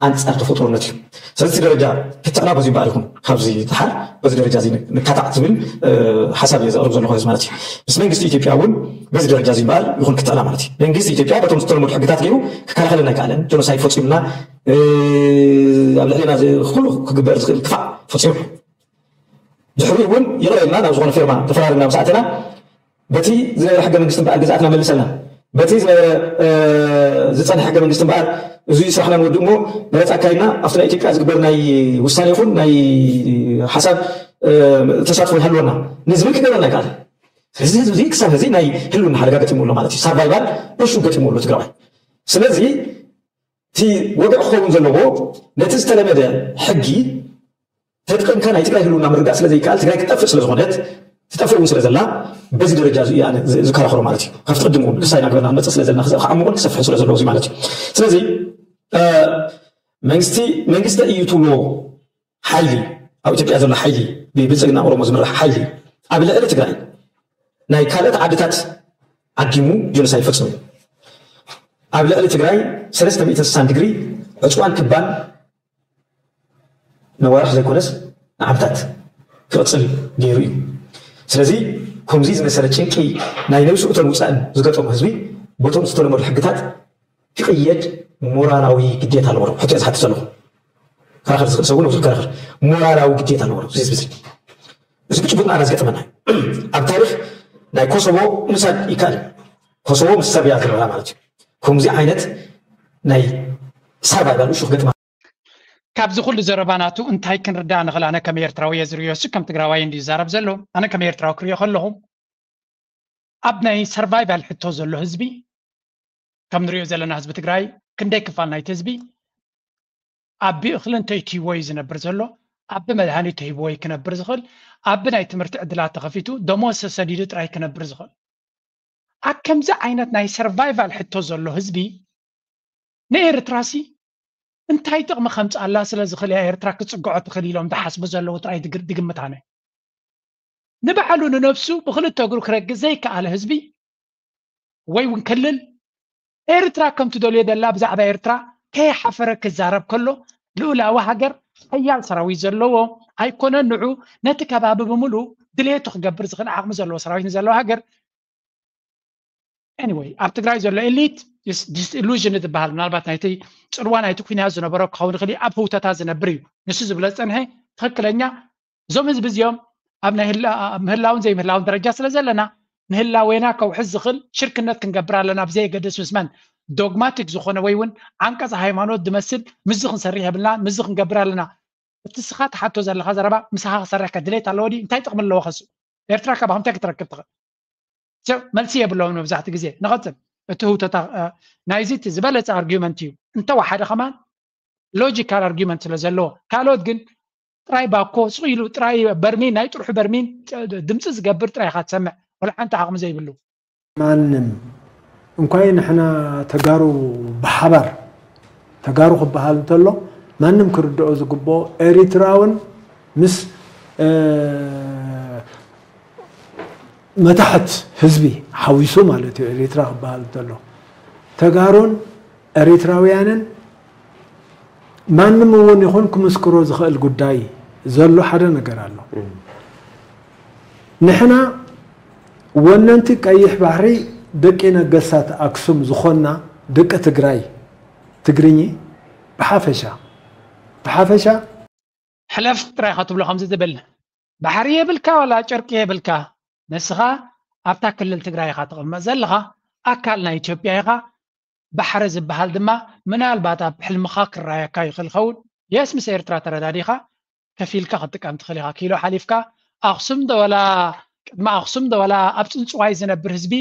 ኣንፃር ተፈጥሮነት እዩ። ስለዚ ደረጃ ክትዕና በዚ በዓል ይኹን ካብዚ ተሓር በዚ ደረጃ እዚ ንካታዕ ዝብል ሓሳብ እየ ዘቕርብ ዘለኹ ማለት እዩ። ምስ መንግስቲ ኢትዮጵያ እውን በዚ ደረጃ እዚ በዓል ይኹን ክትዕና ማለት እዩ። መንግስቲ ኢትዮጵያ በቶም ዝተለመዱ ሕግታት ገይሩ ክከላኸለና ኣይከኣለን። ጀኖሳይድ ፈፂሙና ኣብ ልዕሊና ኩሉ ክግበር ዝኽእል ክፋእ ፈፂሙ ድሕሪ እውን ይቕረ ኢልና ናብ ዝኾነ ፌርማ ተፈራሪምና ምስ ኣተና በቲ ዝነበረ ሕገ መንግስቲ እምበኣር ግዝኣትና መልሰልና በቲ ዝነበረ ዝፀንሐ ሕገ መንግስቲ እምበኣር እዚ ስራሕና ንወድእ እሞ መረፃ ኣካይድና ኣብቲ ናይ ኢትዮጵያ ዝግበር ናይ ውሳኔ ይኹን ናይ ሓሳብ ተሳትፎ ይሃልወና ንዝብል ክገብረና ይከኣል። እዚ ህዝቢ ክሳብ ሕዚ ናይ ህልውና ሓደጋ ገጢሙ ኣሎ ማለት እዩ። ሳርቫይቫል እሹ ገጢሙ ኣሎ ትግራዋይ። ስለዚ እቲ ወግዒ ክኸውን ዘለዎ ነቲ ዝተለመደ ሕጊ ተጥቀምካ ናይ ትግራይ ህልውና ምርዳእ ስለ ዘይከኣል ትግራይ ክትጠፍእ ስለ ዝኾነት ትጠፍእ እውን ስለ ዘላ በዚ ደረጃ እዚ እያ ዝከራኸሮ ማለት እዩ። ካብቲ ቅድም እውን ክሳይ ናግበርና ክመፅእ ስለ ዘለና ክዓምቑን ክሰፍሕ ስለ ዘለዎ እዚ ማለት እዩ። ስለዚ መንግስቲ መንግስቲ እዩ ትብሎ ሓይሊ ኣብ ኢትዮጵያ ዘሎ ሓይሊ ብብልፅግና ኦሮሞ ዝምራሕ ሓይሊ ኣብ ልዕሊ ትግራይ ናይ ካልኦት ዓድታት ዓዲሙ ጀኖሳይድ ፈፂሙ ኣብ ልዕሊ ትግራይ ሰለስተ ሚእትን ስሳን ዲግሪ ዕፅዋን ክባን ነዋርሕ ዘይኮነስ ንዓመታት ክቕፅል ገይሩ እዩ። ስለዚ ከምዚ ዝመሰለ ጭንቂ ናይ ነብሲ እቶን ውፃእን ዝገጠሙ ህዝቢ ቦቶም ዝተለመዱ ሕግታት ክቕየድ ሞራላዊ ግዴታ ኣለዎ። ሕቶ እየ ዝሓትት ዘለኹ። ከራኸር ዝኽእል ሰብ እውን ኣብዚ ከራኸር ሞራላዊ ግዴታ ኣለዎ። እዚ ህዝቢ እዚ እዚ ብጭቡጥ ንኣና ዝገጥመና ኣብ ታሪክ ናይ ኮሶቮ ምሳድ ይከኣል። ኮሶቮ ምስ ሰርቢያ ዝነበራ ማለት እዩ። ከምዚ ዓይነት ናይ ሳርቫይቫል እሹ ክገጥማ ካብዚ ኩሉ ዘረባ ናቱ እንታይ ክንርዳእ ንኽእል? ኣነ ከም ኤርትራዊ እየ ዝርእዮ፣ እሱ ከም ትግራዋይ እንድዩ ዝዛረብ ዘሎ። ኣነ ከም ኤርትራዊ ክርእዮ ከለኹ ኣብ ናይ ሰርቫይቫል ሕቶ ዘሎ ህዝቢ ከም ንሪኦ ዘለና ህዝቢ ትግራይ ክንደይ ክፋል ናይቲ ህዝቢ ኣብ እኽሊ እንተይትሂቦ እዩ ዝነብር ዘሎ፣ ኣብ መድሃኒት ተሂብዎ እዩ ክነብር ዝኽእል፣ ኣብ ናይ ትምህርቲ ዕድላት ተኸፊቱ ደሞዝ ተሰዲዱ ጥራይ ክነብር ዝኽእል። ኣብ ከምዚ ዓይነት ናይ ሰርቫይቫል ሕቶ ዘሎ ህዝቢ ንኤርትራሲ እንታይ ጥቕሚ ከምፅኣላ ስለ ዝኽእል እያ ኤርትራ ክፅግዖ ትኽእል ኢሎም ዝሓስቡ ዘለዉ ጥራይ ድግምት ኣነ። ንባዕሉ ንነብሱ ብኽልተ እግሩ ክረግፅ ዘይከኣለ ህዝቢ ወይ እውን ክልል ኤርትራ ከም ትደልዮ ደላ ብዛዕባ ኤርትራ ከይሓፈረ ክዛረብ ከሎ ልኡላዊ ሃገር ሓያል ሰራዊት ዘለዎ ኣይኮነን ንዑ ነቲ ከባቢ ብምሉኡ ድሌቱ ክገብር ዝኽእል ዓቕሚ ዘለዎ ሰራዊት ንዘለዎ ሃገር anyway ኣብ ትግራይ ዘሎ ኤሊት ዲስኢሉዥን ዝበሃል ምናልባት ናይቲ ፅልዋ ናይቲ ኩናት ዝነበሮ ክኸውን ይኽእል ኣብ ህውተታ ዝነብር እዩ ንሱ ዝብሎ ዝፀንሐ ትኽክለኛ እዞም ህዝቢ እዚኦም ኣብ ናይ ምህላውን ዘይምህላውን ደረጃ ስለ ዘለና ንህላዌና ከውሕስ ዝኽእል ሽርክነት ክንገብር ኣለና ብዘየገድስ ምስ መን ዶግማቲክ ዝኾነ ወይ እውን ዓንቀፅ ሃይማኖት ዝመስል ምስዚ ክንሰርሕ የብልና ምስዚ ክንገብር ኣለና እቲ ስኻ ትሓቶ ዘለኻ ዘረባ ምሳኻ ክሰርሕ ከድሌት ኣለዎ ድዩ እንታይ ጥቕሚ ኣለዎ ከሱ ኤርትራ ካባኹም እንታይ ክትረክብ ትኽእል መልሲ የብለውን መብዛሕቲ ግዜ ንቐፅል እቲ ህውተታ ናይዚ እቲ ዝበለፀ ኣርጊመንት እዩ እንተወሓደ ከማን ሎጂካል ኣርጊመንት ስለ ዘለዎ ካልኦት ግን ጥራይ ባኮ ስቕ ኢሉ ጥራይ በርሚን ናይ ጥርሑ በርሚን ድምፂ ዝገብር ጥራይ ኢኻ ትሰምዕ ወላ ሓንቲ ዓቕሚ ዘይብሉ ማንም እንኳይ ንሕና ተጋሩ ብሓባር ተጋሩ ክበሃል እንተሎ ማንም ክርድኦ ዝግብኦ ኤሪትራውን ምስ መታሕት ህዝቢ ሓዊሱ ማለት እዩ። ኤሪትራ ክበሃል እንተሎ ተጋሩን ኤሪትራውያንን ማንም እውን ይኹን ክምስክሮ ዝኽእል ጉዳይ ዘሎ ሓደ ነገር ኣሎ። ንሕና ወነንቲ ቀይሕ ባሕሪ ደቂ ነገስታት ኣክሱም ዝኾንና ደቂ ትግራይ ትግርኚ ብሓፈሻ ብሓፈሻ ሕለፍ ጥራይ ኢኻ ትብሎ ከምዚ ዝብል ባሕሪ የብልካ ዋላ ጨርቂ የብልካ ንስኻ ኣብታ ክልል ትግራይ ኢኻ ትቕመጥ ዘለኻ ኣካል ናይ ኢትዮጵያ ኢኻ ባሕሪ ዝበሃል ድማ ምናልባት ኣብ ሕልምኻ ክረኣየካ ይኽእል ኸውን የስ ምስ ኤርትራ ተረዳዲኻ ከፊልካ ክትጥቀም ትኽእል ኢኻ ኪሎ ሓሊፍካ ኣኽሱም ዶ ወላ ቅድሚ ኣኽሱም ዶ ወላ ኣብ ፅንፅዋይ ዝነብር ህዝቢ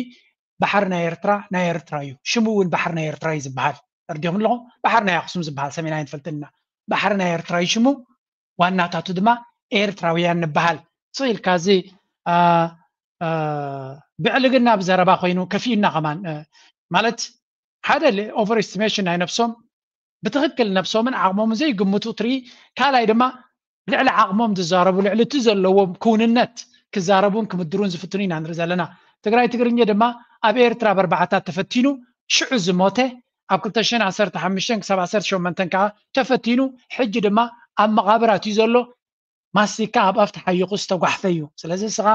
ባሕሪ ናይ ኤርትራ ናይ ኤርትራ እዩ ሽሙ እውን ባሕሪ ናይ ኤርትራ እዩ ዝበሃል ተርዲኹም ኣለኹም ባሕሪ ናይ ኣኽሱም ዝበሃል ሰሜን ኣይንፈልጥን ኢና ባሕሪ ናይ ኤርትራ እዩ ሽሙ ዋናታቱ ድማ ኤርትራውያን ንበሃል ስቕ ኢልካ እዚ ብዕልግና ብዘረባ ኮይኑ ከፊኡና ከማን ማለት ሓደ ኦቨር ኤስቲሜሽን ናይ ነብሶም ብትኽክል ነብሶምን ዓቕሞምን ዘይግምቱ ትርኢ ካልኣይ ድማ ልዕሊ ዓቕሞም ዝዛረቡ ልዕሊ እቲ ዘለዎም ክውንነት ክዛረቡን ክምድሩን ዝፍትኑ ኢና ንርኢ ዘለና ትግራይ ትግርኛ ድማ ኣብ ኤርትራ በርባዕታት ተፈቲኑ ሽዑ ዝሞተ ኣብ ክልተ ሽሕን ዓሰርተ ሓሙሽተን ክሳብ ዓሰርተ ሸሞንተን ከዓ ተፈቲኑ ሕጂ ድማ ኣብ መቓብራት እዩ ዘሎ ማስቲካ ኣብ ኣፍ ተሓይቑ ዝተጓሕፈ እዩ ስለዚ እስኻ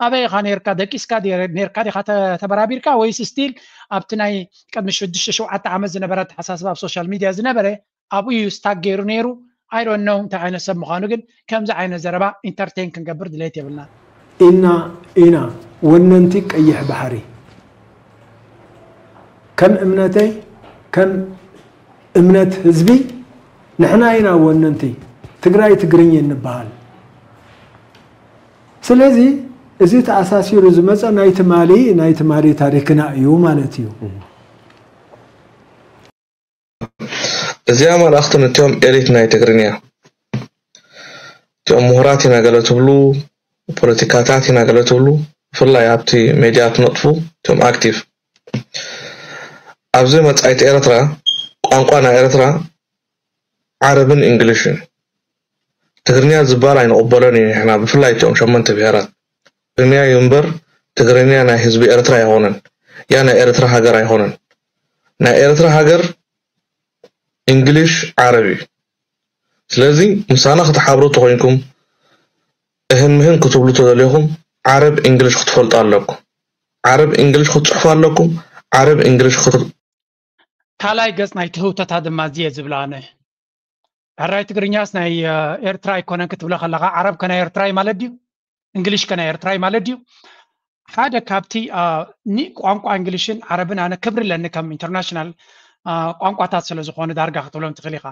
ኣበይ ኢኻ ነርካ ደቂስካ ነርካ ዲኻ ተበራቢርካ ወይስ ስቲል ኣብቲ ናይ ቅድሚ ሽዱሽተ ሸውዓተ ዓመት ዝነበረ ኣተሓሳስባ ኣብ ሶሻል ሚድያ ዝነበረ ኣብኡ እዩ ስታክ ገይሩ ነይሩ I don't know እንታይ ዓይነት ሰብ ምዃኑ ግን ከምዚ ዓይነት ዘረባ ኢንተርቴን ክንገብር ድሌት የብልና ኢና ኢና ወነንቲ ቀይሕ ባሕሪ ከም እምነተይ ከም እምነት ህዝቢ ንሕና ኢና ወነንቲ ትግራይ ትግርኝ እንበሃል ስለዚ እዚ ተኣሳሲሩ ዝመፀ ናይ ትማሊ ናይ ትማሊ ታሪክና እዩ ማለት እዩ እዚኣ መልእኽቲ ንቲኦም ኤሊት ናይ ትግርኛ እቲኦም ምሁራት ኢና ገለ ትብሉ ፖለቲካታት ኢና ገለ ትብሉ ብፍላይ ኣብቲ ሜድያ ትነጥፉ እቲኦም ኣክቲቭ ኣብዚ መጻኢት ኤርትራ ቋንቋ ናይ ኤርትራ ዓረብን እንግሊሽን ትግርኛ ዝበሃል ኣይንቕበሎን እዩ ንሕና ብፍላይ እቲኦም ሸሞንተ ብሄራት ትግርኛ እዩ እምበር ትግርኛ ናይ ህዝቢ ኤርትራ ኣይኾነን ያ ናይ ኤርትራ ሃገር ኣይኾነን ናይ ኤርትራ ሃገር እንግሊሽ ዓረብ እዩ ስለዚ ምሳና ክትሓብሩ ተኾይንኩም እህን ምህን ክትብሉ ተደሊኹም ዓረብ እንግሊሽ ክትፈልጡ ኣለኩም ዓረብ እንግሊሽ ክትፅሕፉ ኣለኩም ዓረብ እንግሊሽ ካልኣይ ገጽ ናይ ትህውተታ ድማ እዚየ ዝብላ ኣነ ሕራይ ትግርኛስ ናይ ኤርትራ ኣይኮነን ክትብሎ ከለኻ ዓረብ ከናይ ኤርትራይ ማለት ድዩ እንግሊሽ ከናይ ኤርትራይ ማለት ድዩ ሓደ ካብቲ ቋንቋ እንግሊሽን ዓረብን ኣነ ክብሪ ኣለኒ ከም ኢንተርናሽናል ቋንቋታት ስለ ዝኾኑ ዳርጋ ክትብሎም ትኽእል ኢኻ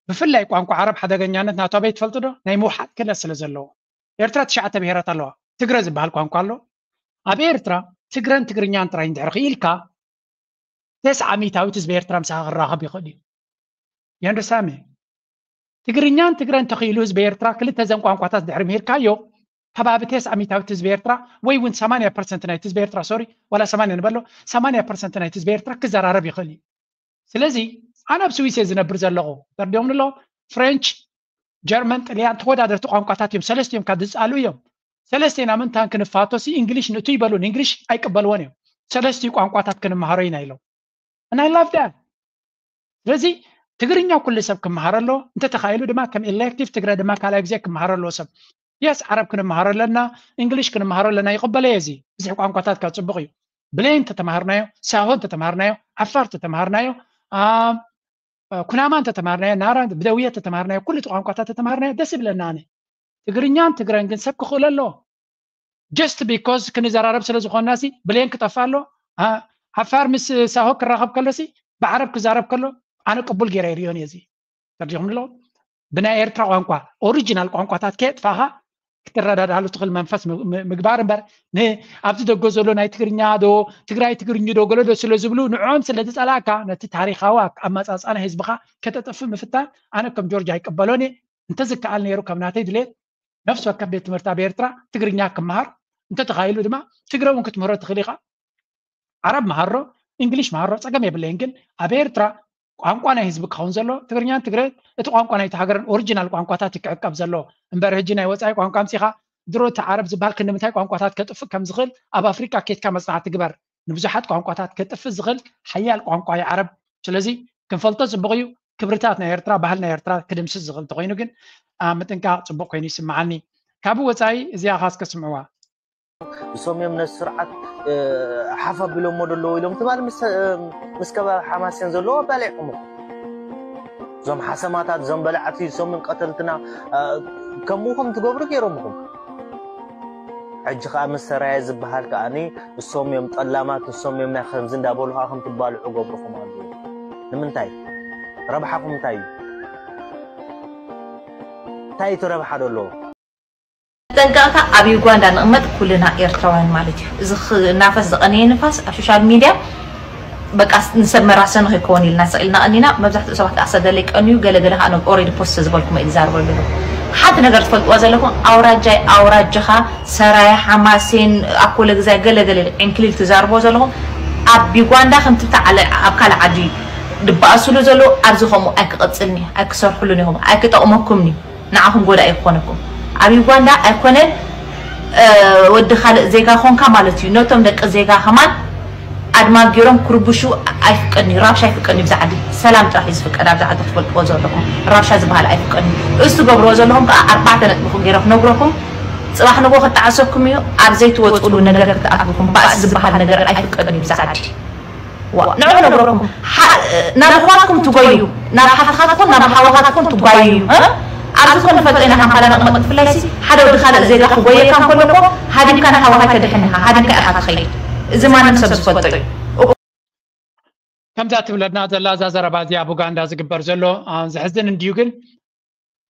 ብፍላይ ቋንቋ ዓረብ ሓደገኛነት ናቱ ኣበይ ትፈልጡ ዶ ናይ ምውሓጥ ክእለት ስለ ዘለዎ ኤርትራ ትሽዓተ ብሄራት ኣለዋ ትግረ ዝበሃል ቋንቋ ኣሎ ኣብ ኤርትራ ትግረን ትግርኛን ጥራይ እንድሕር ክኢልካ ተስዓ ሚታዊት ህዝቢ ኤርትራ ምሳኻ ክራኸብ ይኽእል እዩ you understand me ትግርኛን ትግረን ተኽኢሉ ህዝቢ ኤርትራ ክልተ ዘን ቋንቋታት ድሕሪ ምሂርካዮ ከባቢ ተስዓ ሚታዊት ህዝቢ ኤርትራ ወይ እውን ሰማንያ ፐርሰንት ናይቲ ህዝቢ ኤርትራ ሶሪ ዋላ ሰማንያ ንበሎ ሰማንያ ፐርሰንት ናይቲ ህዝቢ ኤርትራ ክዘራረብ ይኽእል እዩ ስለዚ ኣነ ኣብ ስዊስ እየ ዝነብር ዘለኹ ተርዲኦም ንሎ ፍሬንች ጀርመን ጥልያን ተወዳደርቲ ቋንቋታት እዮም ሰለስቲኦም ካብ ዝፃሉ እዮም ሰለስቴና ምንታን ክንፋቶሲ እንግሊሽ ንእቱ ይበሉን እንግሊሽ ኣይቅበልዎን እዮም ሰለስቲኡ ቋንቋታት ክንመሃሮ ኢና ኢሎም and I love that ስለዚ ትግርኛ ኩሉ ሰብ ክመሃር ኣሎ እንተተኻኢሉ ድማ ከም ኤሌክቲቭ ትግረ ድማ ካልኣይ ግዜ ክመሃር ኣለዎ ሰብ የስ ዓረብ ክንመሃሮ ኣለና እንግሊሽ ክንመሃሮ ኣለና ይቕበለ እዚ ብዙሕ ቋንቋታት ካብ ፅቡቕ እዩ ብሌን ተተማሃርናዮ ሳሆ እንተተማሃርናዮ ዓፋር ተተማሃርናዮ ኩናማ እንተተማሃርናዮ ናራ ብደውየ ተተማሃርናዮ ኩሉ ቋንቋታት ተተማሃርናዮ ደስ ይብለና ኣነ ትግርኛን ትግረን ግን ሰብ ክኽእሎ ኣሎ just because ክንዘራረብ ስለ ዝኾንና ሲ ብሌን ክጠፋ ኣሎ ዓፋር ምስ ሳሆ ክራኸብ ከሎ ሲ ብዓረብ ክዛረብ ከሎ ኣነ ቅቡል ገይረ ይርዮን እየ እዚ ተርዲኹም ኣለኹም ብናይ ኤርትራ ቋንቋ ኦሪጂናል ቋንቋታት ከየጥፋኻ ክትረዳድኣሉ ትኽእል መንፈስ ምግባር እምበር ኣብዚ ደጎ ዘሎ ናይ ትግርኛ ዶ ትግራይ ትግርኝ ዶ ገለዶ ስለ ዝብሉ ንዕኦም ስለ ዝፀላእካ ነቲ ታሪካዊ ኣመፃፅኣ ናይ ህዝብኻ ከተጠፍእ ምፍታን ኣነ ከም ጆርጅ ኣይቀበሎን እየ እንተዝከኣል ነይሩ ከም ናተይ ድሌት ነፍሲ ወከፍ ቤት ትምህርቲ ኣብ ኤርትራ ትግርኛ ክመሃር እንተተኻኢሉ ድማ ትግረ እውን ክትምህሮ ትኽእል ኢኻ ዓረብ መሃሮ እንግሊሽ መሃሮ ፀገም የብለይን ግን ኣብ ኤርትራ ቋንቋ ናይ ህዝቢ ክኸውን ዘሎ ትግርኛን ትግረ እቲ ቋንቋ ናይቲ ሃገርን ኦሪጂናል ቋንቋታት እዩ ክዕቀብ ዘሎ እምበር ህጂ ናይ ወፃኢ ቋንቋ ኣምፂኻ ድሮ እቲ ዓረብ ዝበሃል ክንዲ ምንታይ ቋንቋታት ከጥፍእ ከም ዝኽእል ኣብ ኣፍሪቃ ኬድካ መጽናዕቲ ግበር። ንብዙሓት ቋንቋታት ከጥፍእ ዝኽእል ሓያል ቋንቋ እዩ ዓረብ። ስለዚ ክንፈልጦ ጽቡቕ እዩ። ክብርታት ናይ ኤርትራ፣ ባህሊ ናይ ኤርትራ ክድምስስ ዝኽእል እንተኾይኑ ግን ኣብ ምጥንቃቕ ጽቡቕ ኮይኑ ይስምዓኒ። ካብኡ ወጻኢ እዚኣ ኻስ ከስምዕዋ። እሶም እዮም ነቲ ስርዓት ሓፍ ኣቢሎሞ ዘለዉ ኢሎም ትማል ምስ ከባቢ ሓማሴን ዘለዉ ኣባሊዕኹም። እዞም ሓሰማታት፣ እዞም በላዕቲ፣ እሶምን ቀተልትና ከምኡ ከም ትገብሩ ገይሮምኹም። ሕጂ ከዓ ምስ ሰራየ ዝበሃል ከዓኒ እሶም እዮም ጠላማት፣ እሶም እዮም ናይ ከምዚ እንዳበሉ ከዓ ከም ትባልዑ ገብርኹም ኣለዉ። ንምንታይ? ረብሓኹም እንታይ እዩ? እንታይ እቲ ረብሓ ደለዎ? ጠንቀቕካ ኣብ ዩጋንዳ ንቕመጥ ኩልና ኤርትራውያን ማለት እዩ። እዚ ክናፈስ ዝቐነየ ንፋስ ኣብ ሶሻል ሚድያ በቃ ንሰብ መራሰኒ ከይከውን ኢልና ስቕ ኢልና ቀኒና። መብዛሕትኡ ሰባት ከዓ ሰደለይ ቀንዩ፣ ገለገለ ከዓ ኦሬዲ ፖስት ዝበልኩም እየ ዝዛርበሉ ኣለኹ። ሓንቲ ነገር ትፈልጥዋ ዘለኹም ኣውራጃይ ኣውራጃኻ ሰራየ ሓማሴን ኣኮለ ግዛይ ገለገለ ዕንክሊል ትዛርቦ ዘለኹም ኣብ ዩጋንዳ ከምቲ ኣብ ካልእ ዓዲ ድበኣስሉ ዘለዉ ኣብዚ ከምኡ ኣይክቐጽልኒ ኣይክሰርሕሉን ኢኹም ኣይክጠቕመኩምኒ። ንዓኹም ጎዳኢ ክኾነኩም ኣብ ዩጋንዳ ኣይኮነን። ወዲ ካልእ ዜጋ ኾንካ ማለት እዩ። ነቶም ደቂ ዜጋ ከማን ኣድማ ገይሮም ክርብሹ ኣይፍቀድን እዩ። ራብሻ ኣይፍቀድን እዩ። ብዛ ዓዲ ሰላም ጥራሕ እዩ ዝፍቀድ። ኣብዛ ዓዲ ክትፈልጥዎ ዘለኹም ራብሻ ዝበሃል ኣይፍቀድን እዩ። እዚ ትገብርዎ ዘለኹም ከዓ ኣርባዕተ ነጥቢ ገይረ ክነግረኩም። ፅባሕ ንጎ ክጠዓሰኩም እዩ። ኣብ ዘይትወፅእሉ ነገር ክትኣትውኩም ባእሲ ዝበሃል ነገር ኣይፍቀድን እዩ ብዛ ዓዲ። ንዑ ነግረኩም ናብ ኣሕዋትኩም ትጎዩ ናብ ሓፍትኻትኩም ናብ ሓወኻትኩም ትጓዩ። ኣብዚ ኮን ንፈልጦ ኢና ካምፓላ ነቕመጥ ብፍላይ ሓደ ወዲ ካልእ ዜጋ ክጎየካ እንከሎ እኮ ሃዲምካ ንሓወኻ ተድሕን ኢኻ ሃዲምካ ኢኻ ትኸይድ። እዚ ማንም ሰብ ዝፈልጦ እዩ። ከምዛ ትብለና ዘላ እዛ ዘረባ እዚኣ ኣብ ኡጋንዳ ዝግበር ዘሎ ዘሕዝን እንድዩ። ግን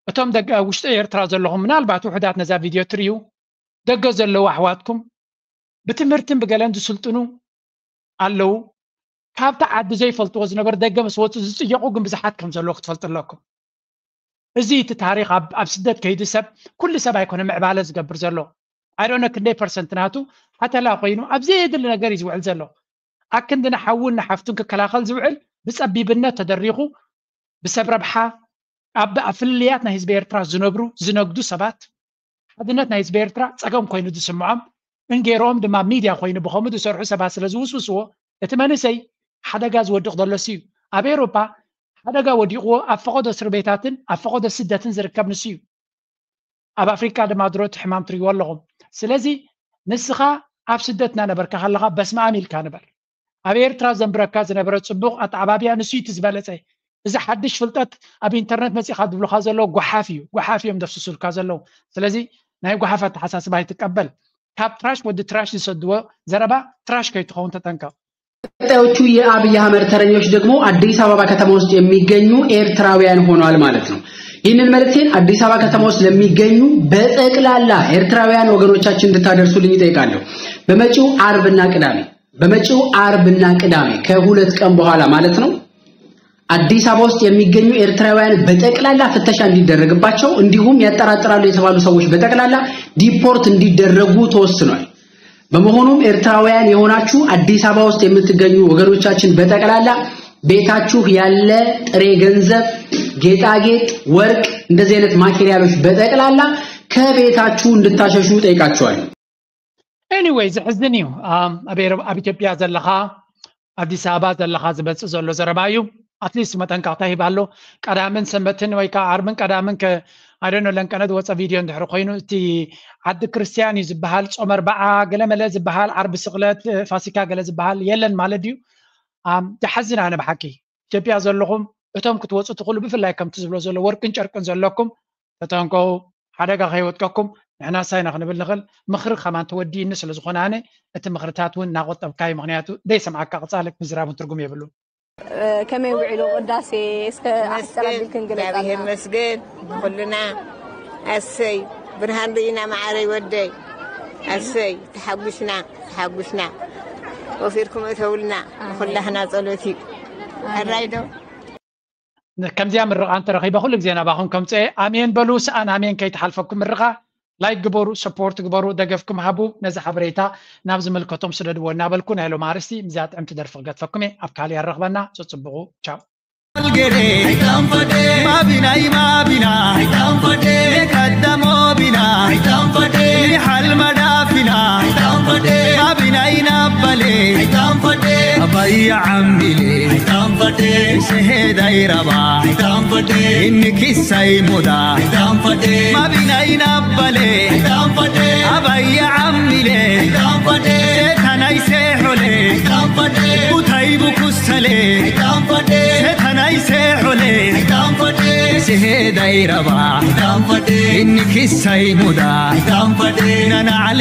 እቶም ደገ ውሽጢ ኤርትራ ዘለኹም ምናልባት ውሕዳት ነዛ ቪድዮ ትርእዩ ደገ ዘለዉ ኣሕዋትኩም ብትምህርትን ብገለን ዝስልጥኑ ኣለዉ። ካብቲ ዓዲ ዘይፈልጥዎ ዝነበሩ ደገ ምስ ወፁ ዝፅየቑ ግን ብዙሓት ከም ዘለዉ ክትፈልጡ ኣለኩም። እዚ እቲ ታሪኽ ኣብ ስደት ከይዱ ሰብ ኩሉ ሰብ ኣይኮነ ምዕባለ ዝገብር ዘሎ። ኣይዶነ ክንደይ ፐርሰንት ናቱ ሓተላ ኮይኑ ኣብ ዘየድሊ ነገር እዩ ዝውዕል ዘሎ። ኣክንዲ ንሓውን ንሓፍቱን ክከላኸል ዝውዕል ብፀቢብነት ተደሪኹ ብሰብ ረብሓ ኣብ ኣብ ፍልልያት ናይ ህዝቢ ኤርትራ ዝነብሩ ዝነግዱ ሰባት ሓድነት ናይ ህዝቢ ኤርትራ ጸገም ኮይኑ ዝስምዖም እንጌርኦም ድማ ሚድያ ኮይኑ ብኸምኡ ዝሰርሑ ሰባት ስለ ዝውስውስዎ እቲ መንእሰይ ሓደጋ ዝወድቕ ዘሎ እሱ እዩ። ኣብ ኤውሮጳ ሓደጋ ወዲቕዎ ኣብ ፈቐዶ እስር ቤታትን ኣብ ፈቐዶ ስደትን ዝርከብ ንሱ እዩ። ኣብ ኣፍሪቃ ድማ ድሮ እቲ ሕማም ትሪእዎ ኣለኹም። ስለዚ ንስኻ ኣብ ስደት እናነበርካ ከለኻ በስመኣም ኢልካ ንበር። ኣብ ኤርትራ ዘንብረካ ዝነበረ ጽቡቕ ኣተዓባብያ ንሱ እዩ እቲ ዝበለጸ። እዚ ሓድሽ ፍልጠት ኣብ ኢንተርነት መጺኻ ዝብሉኻ ዘለዉ ጓሓፍ እዩ። ጓሓፍ እዮም ዘፍስሱልካ ዘለዉ። ስለዚ ናይ ጓሓፍ ኣተሓሳስባ ኣይትቀበል። ካብ ትራሽ ወዲ ትራሽ ዝሰድዎ ዘረባ ትራሽ ከይትኸውን ተጠንቀቕ። ቀጣዮቹ የአብይ አህመድ ተረኞች ደግሞ አዲስ አበባ ከተማ ውስጥ የሚገኙ ኤርትራውያን ሆነዋል ማለት ነው። ይህንን መልእክቴን አዲስ አበባ ከተማ ውስጥ ለሚገኙ በጠቅላላ ኤርትራውያን ወገኖቻችን እንድታደርሱልኝ እጠይቃለሁ። በመጪው አርብና ቅዳሜ በመጪው አርብና ቅዳሜ ከሁለት ቀን በኋላ ማለት ነው አዲስ አበባ ውስጥ የሚገኙ ኤርትራውያን በጠቅላላ ፍተሻ እንዲደረግባቸው እንዲሁም ያጠራጥራሉ የተባሉ ሰዎች በጠቅላላ ዲፖርት እንዲደረጉ ተወስኗል። በመሆኑም ኤርትራውያን የሆናችሁ አዲስ አበባ ውስጥ የምትገኙ ወገኖቻችን በጠቅላላ ቤታችሁ ያለ ጥሬ ገንዘብ፣ ጌጣጌጥ፣ ወርቅ፣ እንደዚህ አይነት ማቴሪያሎች በጠቅላላ ከቤታችሁ እንድታሸሹ ጠይቃችኋል። Anyway፣ ዘሕዝን እዩ። ኣብ ኢትዮጵያ ዘለኻ ኣዲስ ኣበባ ዘለኻ ዝመፅእ ዘሎ ዘረባ እዩ። ኣትሊስት መጠንቀቕታ ሂብ ኣሎ። ቀዳምን ሰንበትን ወይ ከዓ ዓርብን ቀዳምን ከ I don't know ለንቀነ ዝወፀ ቪድዮ እንድሕር ኮይኑ እቲ ዓዲ ክርስትያን እዩ ዝበሃል ፆመ ኣርብዓ ገለመለ ዝበሃል ዓርቢ ስቕለት ፋሲካ ገለ ዝበሃል የለን ማለት ድዩ? ዝሓዝን ኣነ ብሓቂ ኢትዮጵያ ዘለኹም እቶም ክትወፁ ትኽእሉ ብፍላይ ከምቲ ዝብሎ ዘሎ ወርቅን ጨርቅን ዘለኩም ተጠንቀቑ፣ ሓደጋ ከይወጥቀኩም ንሕና ሳይና ክንብል ንኽእል። ምኽሪ ከማን ተወዲእኒ ስለ ዝኾነ ኣነ እቲ ምኽርታት እውን እናቆጠብካዩ ምኽንያቱ ዘይሰምዓካ ቅፃልክ ምዝራብ እውን ትርጉም የብሉን። ከመይ ውዒሉ ቅዳሴ እስከ ኣሕፅር ኣቢልክን ግለፃልና። መስገን ኩልና ኣሰይ ብርሃን ርኢና መዓረይ ወደይ ኣሰይ ተሓጉስና ተሓጉስና ወፊርኩም እተውልና ኩላህና ፀሎት እዩ። ሕራይ ዶ? ከምዚኣ ምርቓ እንተረኺበ ኩሉ ግዜ ናባኹም ከምፅኦ ኣሜን በሉ። ሰኣን ኣሜን ከይትሓልፈኩም ምርቓ። ላይክ ግበሩ፣ ሰፖርት ግበሩ፣ ደገፍኩም ሃቡ። ነዚ ሓበሬታ ናብ ዝምልከቶም ስደድዎ እናበልኩ ናይ ሎም ኣርስቲ ምዛ ጥዕምቲ ደርፊ ክገድፈኩም እየ። ኣብ ካልእ ኣረኽበና። ጽጽብቑ። ቻው። ዓሚሌ ኣይታንፈዴ፣ ስሄዳይ ረባ ኣይታንፈዴ፣ እንክሳይ ሙዳ ኣይታንፈዴ፣ ማቢናይ ናበሌ ኣይታንፈዴ፣ ኣባየ ዓሚሌ ኣይታንፈዴ፣ ሴታናይ ሴሖሌ ኣይታንፈዴ፣ ቡታይ ቡኩሰሌ ኣይታንፈዴ፣ ሴታናይ ሴሖሌ ኣይታንፈዴ፣ ስሄዳይ ረባ ኣይታንፈዴ፣ እንክሳይ ሙዳ ኣይታንፈዴ፣ ናናዓሌ